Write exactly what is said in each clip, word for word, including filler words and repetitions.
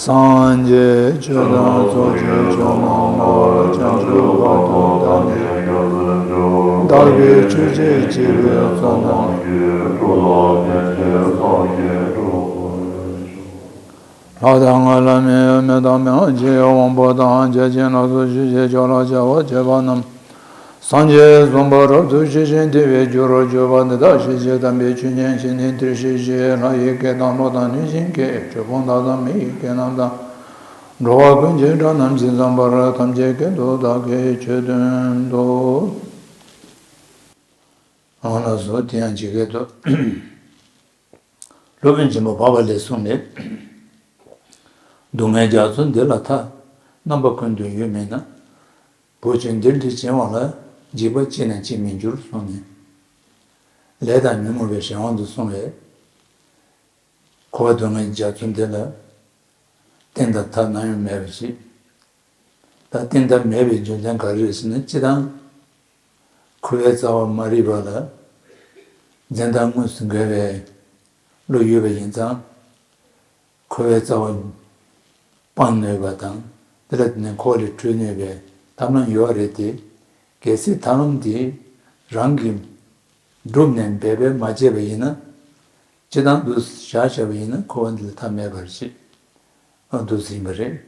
སངས་རྒྱས་ཆོས་དང་ཚོགས་ཀྱི་མཆོག་རྣམས་ལ། བྱང་ཆུབ་བར་དུ་བདག་ནི་སྐྱབས་སུ་མཆི། བདག་གིས་ཆོས་ཀྱི་སྤྱོད་པའི་ཚོགས་རྣམས་ཀྱིས། འགྲོ་ལ་ཕན་ཕྱིར་བདག་གིས་སྒྲུབ་པར་ཤོག། ལྷ་དང་ལྷ་མིན་མི་དང་མི་དབང་ཆེ་དབང་པོ་དང་། བརྒྱ་བྱིན་ལ་སོགས་ཆོས་ཀྱི་ཕྱོགས་ལ་བྱ་བ་བྱེད་པ་རྣམས། སངས་རྒྱས་བསམ་པ་རབ་ཏུ་ཞི་ཞིང་བདེ་བའི་རྒྱུར་གྱུར་པ་འདི་དག་ཤེས་བྱའི་དམ་པའི་ཆོས་ཉན་བྱས་ནས། དེར་གཤེགས་ཤིང་ལྷ་ཡི་སྐད་དང་ཀླུ་དང་གནོད་སྦྱིན་སྐད། གྲུལ་བུམ་དག་དང་མི་ཡི་སྐད་རྣམས་དང་། འགྲོ་བ་ཀུན་གྱི་སྒྲ་རྣམས་ཇི་ཙམ་པར། ཐམས་ཅད་སྐད་དུ་བདག་གིས་ཆོས་བསྟན་ཏོ། ཨང་ལགས་སོ། དེ་ཡང་ཇི་སྐད་དུ། སློབ་དཔོན་ཆེན་པོ་འཕགས་པ་ལྷས་གསུངས་ནས། སྡུག་བསྔལ་རྒྱ་མཚོ་འདི་ལ་ཐ། རྣམ་པ་ཀུན་ཏུ་ཡོད་མིན་ན། བུ་ཁྱོད་འདིར་འདྲིས་བྱིང་བ་ལ། འཇིགས་པ་ཅི་ནས་ཅིས་མི་འགྱུར་གསུངས་ནས། ལས་དང་ཉོན་མོངས་པའི་གཞན་དབང་དུ་སོང་བས། འཁོར་བ་སྡུག་བསྔལ་རྒྱ་མཚོ་འདི་ལ། གཏན་དང་ཐ་ནམ་ཡང་མེད་པ་ཞིག། ད་གཏན་དང་མེད་པའི་རྒྱུ་མཚན་ག་རེ་རེད་ཟེར་ན། སྤྱིར་བཏང་འཁོར་བའི་རྩ་བ་མ་རིག་པ་ལ་འཛིན་སྟངས་དངོས་སུ་འགལ་བའི་བློ་ཡོད་པ་ཡིན་ཙང་། འཁོར་བའི་རྩ་བ་སྤང་ནུས་པ་དང་། དེ་ལ་བརྟེན་ནས་འཁོར་བ་ལས་གྲོལ་ནུས་པའི་ཐབས་ལམ་ཡོད་རེད་དེ། གལ་སྲིད་ཐབས་ལམ་དེ་རང་གིས་བསྒྲུབས་ནས་འབད་པས་མ་བྱས་པ་ཡིན་ན། སྤྱིར་བཏང་དུ་བཞག་བཞག་པ་ཡིན་ན་འཁོར་བ་འདི་ལ་ཐ་མལ་པར་ཤེས། ཨ་འདུག་ཟིན་པ་རེད།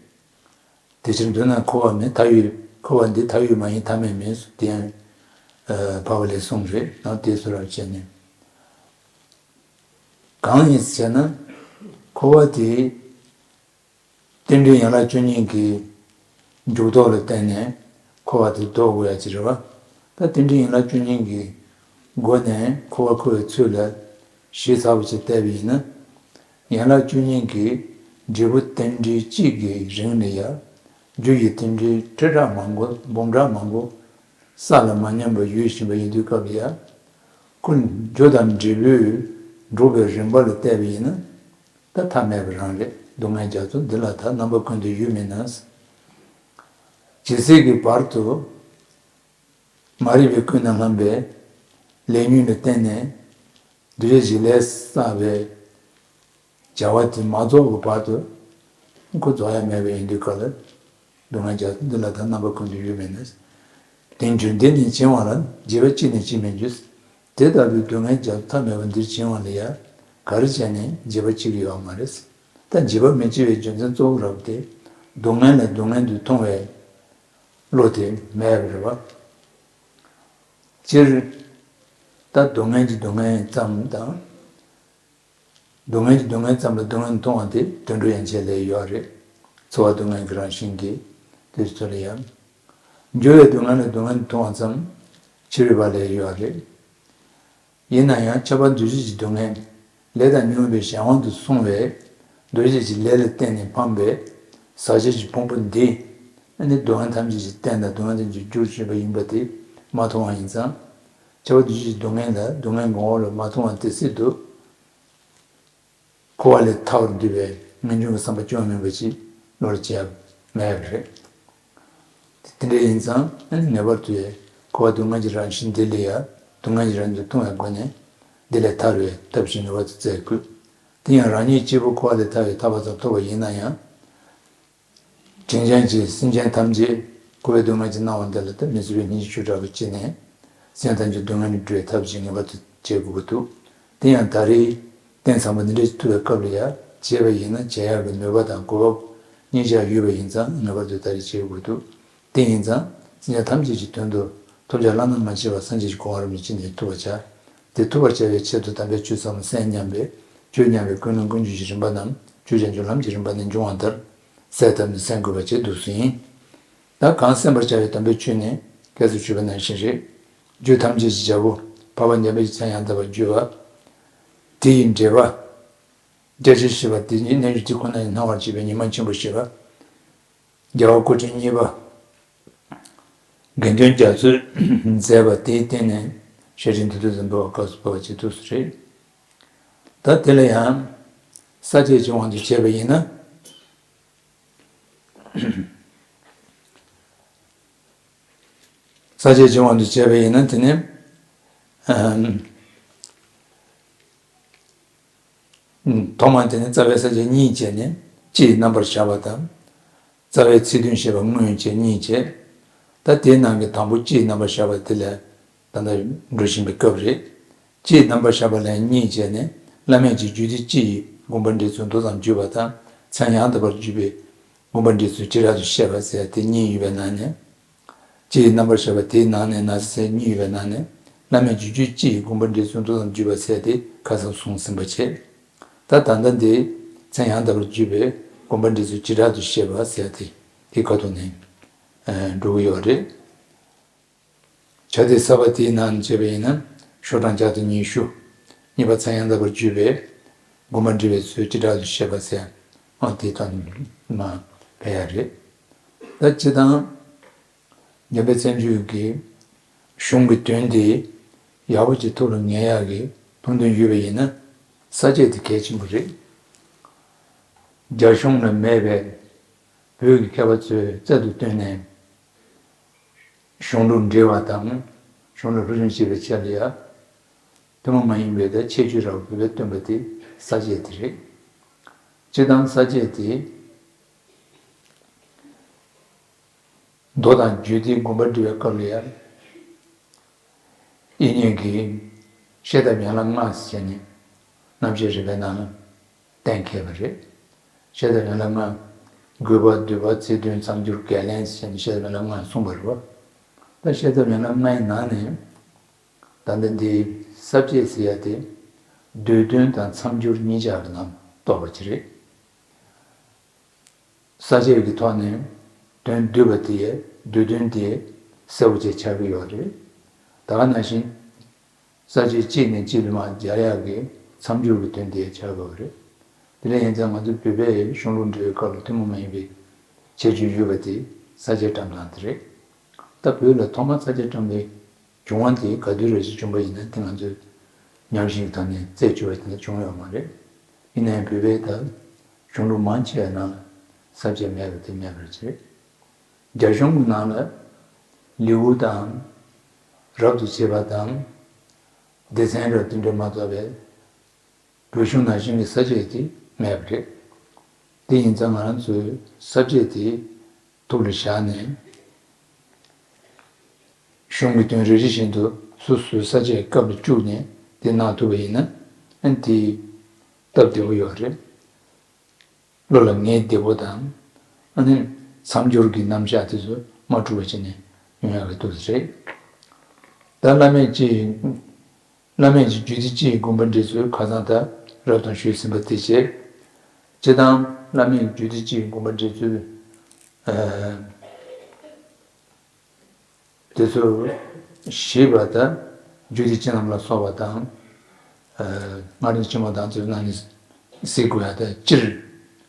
དེ་ཕྱིར་མདོར་ན་འཁོར་བ་མེད་མཐའ་ཡོད། འཁོར་བ་འདི་མཐའ་ཡོད་མ་ཡིན་མཐའ་མེད་མིན་སུ་དེ་ཡང་འཕགས་པ་ལྷས་གསུངས་རེད། ནང་དེ་སུ་རབ་བྱས་ནས། གང་ཡིན་ཟེར་ན། འཁོར་བ་དེ་རྟེན་འབྲེལ་ཡན་ལག་བཅུ་གཉིས་ཀྱི་འཇུག་ལྡོག་ལ་བརྟེན་ནས་འཁོར་བ་དེ་ལྡོག་དགོས་ཡ་ཅིག་རེད་བ། ད་རྟེན་འབྲེལ་ཡན་ལག་བཅུ་གཉིས་ཀྱི་སྒོ་ནས་འཁོར་བ་འཁོར་བའི་ཚུལ་ལ་ཞིབ་ཚགས་པོ་ཅིག་བལྟས་པ་ཡིན་ན། ཡན་ལག་བཅུ་གཉིས་ཀྱི་འབྲས་བུ་རྟེན་འབྲེལ་གཅིག་གི་རིང་ལ་ཡ། རྒྱུ་ཡི་རྟེན་འབྲེལ་ཁྲི་ཕྲག་མང་པོ་འབུམ་ཕྲག་མང་པོ་ས་ལ་མ་ཉམས་པར་ཡོད་བཞིན་པ་ཡིན་དུས་སྐབས་ལ་ཡ། ཁོ་རྒྱུ་དང་འབྲས་བུས་འགྲུབ་པའི་རིམ་པ་ལ་བལྟས་པ་ཡིན་ན། ད་ཐ་མལ་པ་རང་རེད། སྡུག་བསྔལ་རྒྱ་མཚོ་འདི་ལ་ཐ། རྣམ་པ་ཀུན་ཏུ་ཡོད་མིན་ན། ཇི་སྲིད་ཀྱི་བར་དུ་མ་རིག་པའི་ཀུན་ནས་བསླངས་པའི་ལས་ཉོན་ལ་བརྟེན་ནས་འདུ་བྱེད་ཀྱི་ལས་བསགས་པའི་བྱ་བ་དེ་མ་རྫོགས་པའི་བར་དུ་ཁོ་རྫོགས་ཡ་མེད་པ་ཡིན་དུས་སྐབས་ལ། སྡུག་བསྔལ་རྒྱ་མཚོ་འདི་ལ་ཐ། རྣམ་པ་ཀུན་ཏུ་ཡོད་མིན་ན། དེ་འགྱུར་འདི་ནི་བྱིང་བ་ལ། འཇིགས་པ་ཅི་ནས་ཅིས་མི་འགྱུར། དེ་ལྟ་བུའི་སྡུག་བསྔལ་རྒྱ་མཚོ་ཐ་མལ་པ་འདིར་བྱིང་བ་ལ་ཡ། ག་རེ་བྱས་ནས་འཇིགས་པ་སྐྱེ་གི་ཡོད་མ་རེད། ད་འཇིགས་པ་མི་སྐྱེ་བའི་རྒྱུ་མཚན་གཙོ་བོ་རབ་སྟེ། སྡུག་བསྔལ་ལ་སྡུག་བསྔལ་དུ་མཐོང་བའི་བློ་དེ་མེད་པ་རེད་བ། སྤྱིར་ད་སྡུག་བསྔལ་གྱི་སྡུག་བསྔལ་ཙམ་དང་། སྡུག་བསྔལ་གྱི་སྡུག་བསྔལ་ཙམ་ལ་སྡུག་བསྔལ་མཐོང་བ་དེ་དུད་འགྲོ་ཡན་ཆད་ལས་ཡོད་རེད། ཚོར་བ་སྡུག་བསྔལ་གྱི་རང་བཞིན་གྱིས་དེ་ཚོ་ལ་ཡང་། འགྱུར་བའི་སྡུག་བསྔལ་ལ་སྡུག་བསྔལ་མཐོང་བ་ཙམ་ཕྱི་རོལ་པ་ལས་ཡོད་རེད། ཡིན་ན་ཡང་ཁྱབ་པ་འདུ་བྱེད་ཀྱི་སྡུག་བསྔལ། ལས་དང་ཉོན་མོངས་པའི་གཞན་དབང་དུ་སོང་བས། འདུ་བྱེད་ཀྱི་ལས་ལ་བརྟེན་ནས་འཕངས་པའི་ཟག་བཅས་ཀྱི་ཕུང་པོ་འདི། ཨ་ནི་སྡུག་བསྔལ་ཐམས་ཅད་ཀྱི་རྟེན་དང་སྡུག་བསྔལ་ཐམས་ཅད་ཀྱི་རྒྱུར་གྱུར་པ་ཡིན་པ་དེ་མ་མཐོང་བ་ཡིན་ཙང་། ཁྱབ་པ་འདུ་བྱེད་ཀྱི་སྡུག་བསྔལ་ལ་སྡུག་བསྔལ་གྱི་ངོ་བོ་ལ་མ་མཐོང་བ་དེ་སྲིད་དུ། འཁོར་བ་ལས་ཐར་བར་འདོད་པའི་ངེས་འབྱུང་གི་བསམ་པ་ཅུང་མིན་པ་ཅིག་བློ་ལ་བྱེད་ཡ་མེད་པ་རེད། དེ་འདྲ་ཡིན་ཙང་ཨ་ནི་ངེས་པར་དུ་ཡ་འཁོར་བ་སྡུག་བསྔལ་གྱི་རང་བཞིན་འདི་ལ་ཡ་སྡུག་བསྔལ་གྱི་རང་བཞིན་མཐོང་བའི་སྒོ་ནས་འདི་ལས་ཐར་བའི་ཐབས་ཤིག་ངེས་པར་དུ་བཙལ་དགོས། དེ་ཡང་རང་ཉིད་གཅིག་པུ་འཁོར་བ་ལས་ཐར་བའི་ཐར་པ་ཙམ་ཐོབ་པ་ཡིན་ན་ཡང་། དྲིན་ཅན་གྱི་སེམས་ཅན་ཐམས་ཅད་འཁོར་བའི་སྡུག་བསྔལ་གྱིས་མནར་བ་འདི་ལ་ད་མི་བཟོད་པའི་སྙིང་རྗེ་ཆུ་འདྲ་བ་སྐྱེས་ནས་སེམས་ཐམས་ཅད་སྡུག་བསྔལ་ནས་སྒྲོལ་བའི་ཐབས་ཤིག་ངེས་པར་དུ་བྱེད་དགོས་ཀྱི་འདུག། དེ་ཡང་ད་རེས་རྟེན་བཟང་པོ་འདི་འདྲ་ཞིག་ཐུབ་པའི་སྐབས་ལ་ཡ་བྱས་པ་ཡིན་ན་བྱེད་ཡག་གི་ནུས་པ་དང་གོ་སྐབས་གཉིས་ཆར་ཡོད་པ་ཡིན་ཙང་ངེས་པར་དུ་ད་རེས་བྱེད་དགོས་འདུག། དེ་ཡིན་ཙང་སེམས་ཅན་ཐམས་ཅད་ཀྱི་དོན་དུ་ཐོབ་བྱ་བླ་ན་མ་མཆིས་པ་སངས་རྒྱས་ཀྱི་གོ་འཕང་རིན་པོ་ཆེ་ནས་ཐོབ་པར་བྱ། དེ་ཐོབ་པར་བྱ་བའི་ཆེད་དུ་དམ་པའི་ཆོས་ཟབ་མོ་གསན་སྙམ་པའི་ཆོས་ཉན་པའི་ཀུན་སློང་ཀུན་སྤྱོད་ཀྱི་རིམ་པ་རྣམས་ཆོས་ཀྱི་རྒྱུ་ལམ་གྱི་རིམ་པ་ནས་འབྱུང་བ་ལྟར་གསལ་བཏབ་ནས་གསན་དགོས་པ་བྱས་འདུག་སེ་ཡིན། ད་གང་གསན་པར་བྱ་བའི་དམ་པའི་ཆོས་ནི་སྐད་ཅིག་ཞུས་པ་ནང་བཞིན་རེད། རྒྱུ་ཐམས་ཅད་ཀྱི་བྱ་བོ་འཕགས་པ་འཇམ་དཔལ་གྱི་མཚན་ཡང་དག་པར་བརྗོད་པ། དེ་ཡི་འགྲེལ་པ། རྒྱ་ཆེར་བཤད་པ་དེ་ཉིད་རྣལ་འབྱོར་དེ་ཁོ་ན་ཡང་སྣང་བར་བྱེད་པའི་ཉི་མ་ཆེན་པོ་ཞེས་པ། རྒྱལ་བ་སྐུ་ཕྲེང་གཉིས་པ། དགེ་འདུན་རྒྱ་མཚོས་མཛད་པ་དེའི་སྟེང་ནས་ཤེར་ཕྱིན་བདུད་རྩི་འཛིན་པ་བ་སྐབས་སུ་བབས་པ་བྱེད་ཐུབ་སུ་རེད། ད་དེ་ལ་ཡང་ས་བཅད་ཀྱི་དབང་དུ་བྱས་པ་ཡིན་ན། ས་བཅད་ཀྱི་དབང་དུ་བྱས་པ་ཡིན་ན་དེ་ནི། ཐོག་མར་དེ་ནི་རྩ་བའི་ས་བཅད་གཉིས་བྱས་ནས་ སྤྱི་ཡི་རྣམ་པར་བཞག་པ་དང་། རྩ་བའི་ཚིག་དོན་བཤད་པ་སྔོན་བྱས་གཉིས་བྱས། ད་དེའི་ནང་གི་དང་པོ་སྤྱི་ཡི་རྣམ་པར་བཞག་པ་དེ་ལ་ད་ལྟ་འགྲོ་བཞིན་པའི་སྐབས་རེད། སྤྱི་ཡི་རྣམ་པར་བཞག་པ་ལ་གཉིས་བྱས་ནས། བླ་མེད་ཀྱི་རྒྱུད་སྡེ་སྤྱི་ཡི་དགོངས་པ་འགྲེལ་ཚུལ་མདོ་ཙམ་བརྒྱུད་པ་དང་། མཚན་ཡང་དག་པར་བརྒྱུད་པའི་དགོངས་པ་འགྲེལ་ཚུལ་བྱེ་བྲག་ཏུ་བཤད་པ་ཟེར་ཡ་དེ་གཉིས་ཡོད་པའི་ནང་ནས། སྤྱི་ཡི་རྣམ་པར་བཞག་པ་དེའི་ནང་ནས་ན་ཟེར་གཉིས་ཡོད་པའི་ནང་ནས། བླ་མེད་རྒྱུད་སྡེ་སྤྱི་ཡི་དགོངས་པ་འགྲེལ་ཚུལ་མདོ་ཙམ་བརྒྱུད་པ་ཟེར་ཡ་དེ་ཁ་སང་གསུངས་ཟིན་པ་བྱས། ད་ད་ལྟ་འདི་མཚན་ཡང་དག་པར་བརྒྱུད་པའི་དགོངས་པ་འགྲེལ་ཚུལ་བྱེ་བྲག་ཏུ་བཤད་པ་ཟེར་ཡ་དེ་དེའི་ཁ་ཐོག་ནས་འགྲོ་གི་ཡོད་རེད། བྱ་དེ་ས་པ་དེའི་ནང་ནས་བྱས་པ་ཡིན་ན། ཤོག་གྲངས་བརྒྱ་དང་ཉི་ཤུ། གཉིས་པ་མཚན་ཡང་དག་པར་བརྒྱུད་པའི་དགོངས་པ་འགྲེལ་བའི་ཚུལ་བྱེ་བྲག་ཏུ་བཤད་པ་ཟེར། ཨ་དེ་ལྟར་མ་ཕེབས་ཡ་རེད། ད་སྤྱིར་བཏང་འཇམ་དཔལ་བརྩོན་འགྲུས་ཀྱི་གཞུང་གི་དོན་དེ་ཡག་པོ་ཅིག་ཐུགས་ལ་ངེས་ཡག་གི་མཐོང་དོན་ཡོད་པ་ཡིན་ན། ས་བཅད་དེ་གལ་ཆེན་པོ་རེད། རྒྱ་གཞུང་ལ་མེད་པའི་བོད་ཀྱི་མཁས་པ་ཚོས་རྩལ་དུ་བཏོན་ནས། གཞུང་ལུགས་འགྲེལ་བ་དང་། གཞུང་ལ་སློབ་སྦྱོང་བྱེད་པའི་ཆེད་ལ་ཡང་ཐུན་མོང་མ་ཡིན་པའི་ད་ཁྱད་ཆོས་རག་པའི་བོད་པས་བཏོན་པ་དེ་ས་བཅད་དེ་རེད། སྤྱིར་བཏང་ས་བཅད་དེ་མདོ་དང་རྒྱུད་སྡེའི་དགོངས་པ་འགྲེལ་བའི་སྐབས་ལ་ཡང་། དབྱིག་གཉེན་གྱིས་བཤད་ཐབས་ཡན་ལག་ལྔ་ཟེར་ནས་རྣམ་བཤད་རིམ་པའི་ནང་ལ་གཏན་འཁེལ་བ་རེད། བཤད་ཐབས་ཡན་ལག་ལྔ། དགོས་པ། བསྡུས་པ། ཚིག་དོན། མཚམས་སྦྱོར། འགལ་རྐྱེན་ཟེར་ནས་བཤད་ཐབས་ཡན་ལག་ལྔ་གསུངས་པ་རེད་བ། ད་བཤད་ཐབས་ཡན་ལག་ལྔའི་ནང་ནས་ད་ལྟ་འདི་ས་བཅད་ཟེར་ཡ་དེ་བསྡུས་དོན་དང་མཚམས་སྦྱོར་གཉིས་ཆར་གྱི་ནང་གཏོགས་པ་ཅིག་རེད། ས་བཅད་ཀྱི་ཐོག་ནས་དོན་བསྡུས་པ་དེ་ཡི་བསྡུས་དོན་དེ་གསལ་པོ་ཅིག་ཆགས་ཀྱི་ཡོད་རེད། ད་ག་ནང་བཞིན་ས་བཅད་གཅིག་ནས་གཅིག་ལ་མར་སྦྱར་ཡག་གི་མཚམས་སྦྱོར་གྱི་དོན་དེ་ཆགས་དགོས་པ་རེད། དེ་ལས་ཡིན་ཙང་ང་ཚོ་བོད་པའི་གཞུང་ལུགས་འགྲེལ་བའི་སྐབས་ལ་ཐུན་མོང་མ་ཡིན་པའི་ཁྱད་ཆོས་ཡོད་པ་དེ་ས་བཅད་བཀྲམ་སྟངས་དེ་རེད། ད་བོད་ལ་ཐོག་མར་ས་བཅད་བཀྲམ་པའི་བྱུང་བ་དེ་ག་དུས་རེ་ཞིག་བྱུང་པ་ཡིན་ན་དེ་ང་ཚོས་ཉམས་ཞིབ་ཐོག་ནས་རྩད་གཅོད་པ་དེ་འདྲ་བྱུང་ཡོད་མ་རེད། ཡིན་ནའི་བོད་པའི་ད་གཞུང་ལུགས་མང་ཆེ་བའི་ནང་ལ་ས་བཅད་མེད་པ་དེ་མེད་པ་རེད། རྒྱ་གཞུང་གི་ནང་ལ་ལེའུ་དང་། རབ་ཏུ་བྱེད་པ་དང་། སྡེ་ཚན་རབ་དེ་འདྲ་མ་གཏོགས་པའི་བོད་གཞུང་ནང་བཞིན་གྱི་ས་བཅད་དེ་མེད་པ་རེད། དེ་ཡིན་ཙང་ང་རང་ཚོས་ས་བཅད་དེ་ཐུགས་ལ་བཞག་ནས། གཞུང་གི་དོན་རེ་རེ་བཞིན་དུ་སོ་སོའི་ས་བཅད་སྐབས་ལ་བཅུག་ནས་དེ་གནང་ཐུབ་པ་ཡིན་ན། ཨ་ནི་དེ་སྟབས་བདེ་པོ་ཡོད་རེད། བློ་ལ་ངེས་བདེ་པོ་དང་། ཨ་ནི་མཚམས་སྦྱོར་གྱི་རྣམ་གཞག་དེ་ཚོ་མ་འཁྲུག་པ་བྱས་ནས་ཡོང་ཡག་གི་འདུག་ས་རེད། ད་བླ་མེད་སྤྱི་ཡི། བླ་མེད་ཀྱི་རྒྱུད་སྡེ་སྤྱི་ཡི་དགོངས་པ་འགྲེལ་ཚུལ་ཁ་སང་ད་རབ་དང་ཞུས་ཟིན་པ་དེ་བྱས། སྤྱིར་བཏང་བླ་མེད་རྒྱུད་སྡེ་སྤྱི་ཡི་དགོངས་པ་འགྲེལ་ཚུལ། ཨ། དེ་ཚོ་ཞེས་པ་དང་རྒྱུད་སྡེ་སྤྱི་རྣམས་ལ་སོགས་པ་དང་། ཨ། སྔགས་རིམ་ཆེན་མོ་དང་ཚོའི་ནང་ནས་གཟིགས་དགོས་ཡ་དང་སྤྱིར་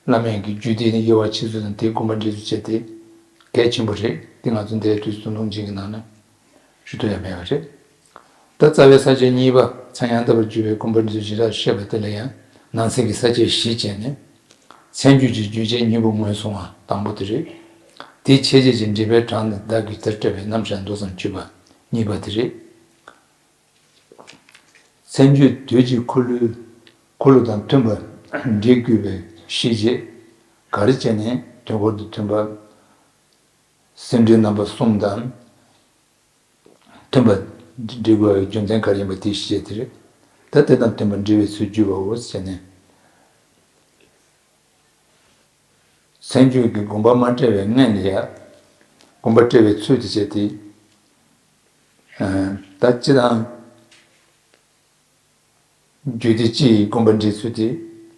བླ་མེད་ཀྱི་རྒྱུད་སྡེ་ནི་དབྱེ་བ་ཕྱེ་ཚུལ་དང་དེའི་དགོངས་པ་འགྲེལ་ཚུལ་བཅས་དེ་གལ་ཆེན་པོ་རེད། དེ་ང་ཚོ་འདིར་དུས་སུ་ཐུང་ཐུང་ཅིག་གི་ནང་ན་ཞུ་ཐུབ་ཡ་མེད་པ་རེད། ད་རྩ་བའི་ས་བཅད་གཉིས་པ་མཚན་ཡང་དག་པར་བརྗོད་པའི་དགོངས་པ་འགྲེལ་ཚུལ་ཞེས་བཤད་པ་དེ་ལ་ཡང་ནང་གསེས་ཀྱི་ས་བཅད་བཞི་བྱས་ནས། མཚན་བརྗོད་ཀྱི་རྒྱུད་ཆད་གཉིས་པོ་ངོས་བཟུང་བ་དང་པོ་དེ་རེད། དེའི་ཕྱི་རྒྱལ་གྱི་འགྲེལ་པའི་གྲངས་དང་བདག་གིས་དེར་བཀྲལ་བའི་རྣམ་གཞག་མདོ་ཙམ་བརྗོད་པ་གཉིས་པ་དེ་རེད། མཚན་བརྗོད་དུས་ཀྱི་འཁོར་ལོའི་འཁོར་ལོ་དང་མཐུན་པར་འགྲེལ་དགོས་པའི་ཤེས་བྱེད་ག་རེ་བྱས་ནས་དོན་འཁོར་དང་མཐུན་པར་སེམས་འགྲེལ་རྣམ་པ་གསུམ་དང་། མཐུན་པར་འགྲེལ་དགོས་པའི་རྒྱུ་མཚན་ག་རེ་ཡིན་པ་དེའི་ཤེས་བྱེད་དེ་རེད། ད་དེ་དང་མཐུན་པར་འགྲེལ་བའི་ཚུལ་བརྗོད་པའོ་ཟེར་ནས། མཚན་བརྗོད་ཀྱི་དགོངས་པ་མ་བཀྲལ་བའི་སྔོན་ལ་ཡང་། དགོངས་པ་བཀྲལ་བའི་ཚུལ་དེ་བྱས་ཏེ། ཨ། ད་སྤྱིར་བཏང་། རྒྱུད་སྡེ་སྤྱི་ཡི་དགོངས་པ་འགྲེལ་ཚུལ་དེ་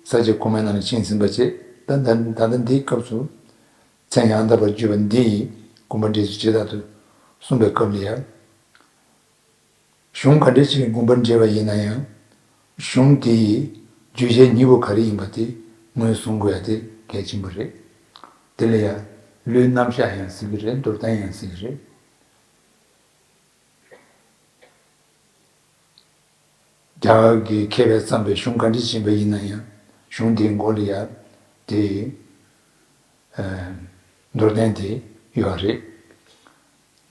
ས་བཅད་གོང་མའི་ནང་ལ་ཕྱིན་ཟིན་པ་བྱས། ད་ད་ད་ལྟ་འདིའི་སྐབས་སུ་མཚན་ཡང་དག་པར་བརྗོད་པ་འདི་ཡི་དགོངས་པ་འགྲེལ་ཚུལ་ཇི་ལྟར་དུ་གསུངས་པའི་སྐབས་ལ་ཡང་། གཞུང་ག་འདྲ་ཞིག་གི་དགོངས་པ་འགྲེལ་བ་ཡིན་ན་ཡང་། གཞུང་དེ་ཡི་རྒྱུད་ཆད་གཉིས་པོ་ག་རེ་ཡིན་པ་དེ་ངོས་བཟུང་དགོས་ཡ་དེ་གལ་ཆེན་པོ་རེད། དེ་ལ་ཡང་བློའི་རྣམ་གཞག་ཡང་ཟེར་གྱི་རེད། མདོར་བསྟན་ཡང་ཟེར་གྱི་རེད། རྒྱ་གར་གྱི་མཁས་པས་བརྩམས་པའི་གཞུང་ག་འདྲ་ཞིག་ཡིན་པ་ཡིན་ན་ཡང་། གཞུང་དེའི་མགོ་ལ་ཡང་དེའི་ཨ་མདོར་བསྟན་དེ་ཡོད་རེད།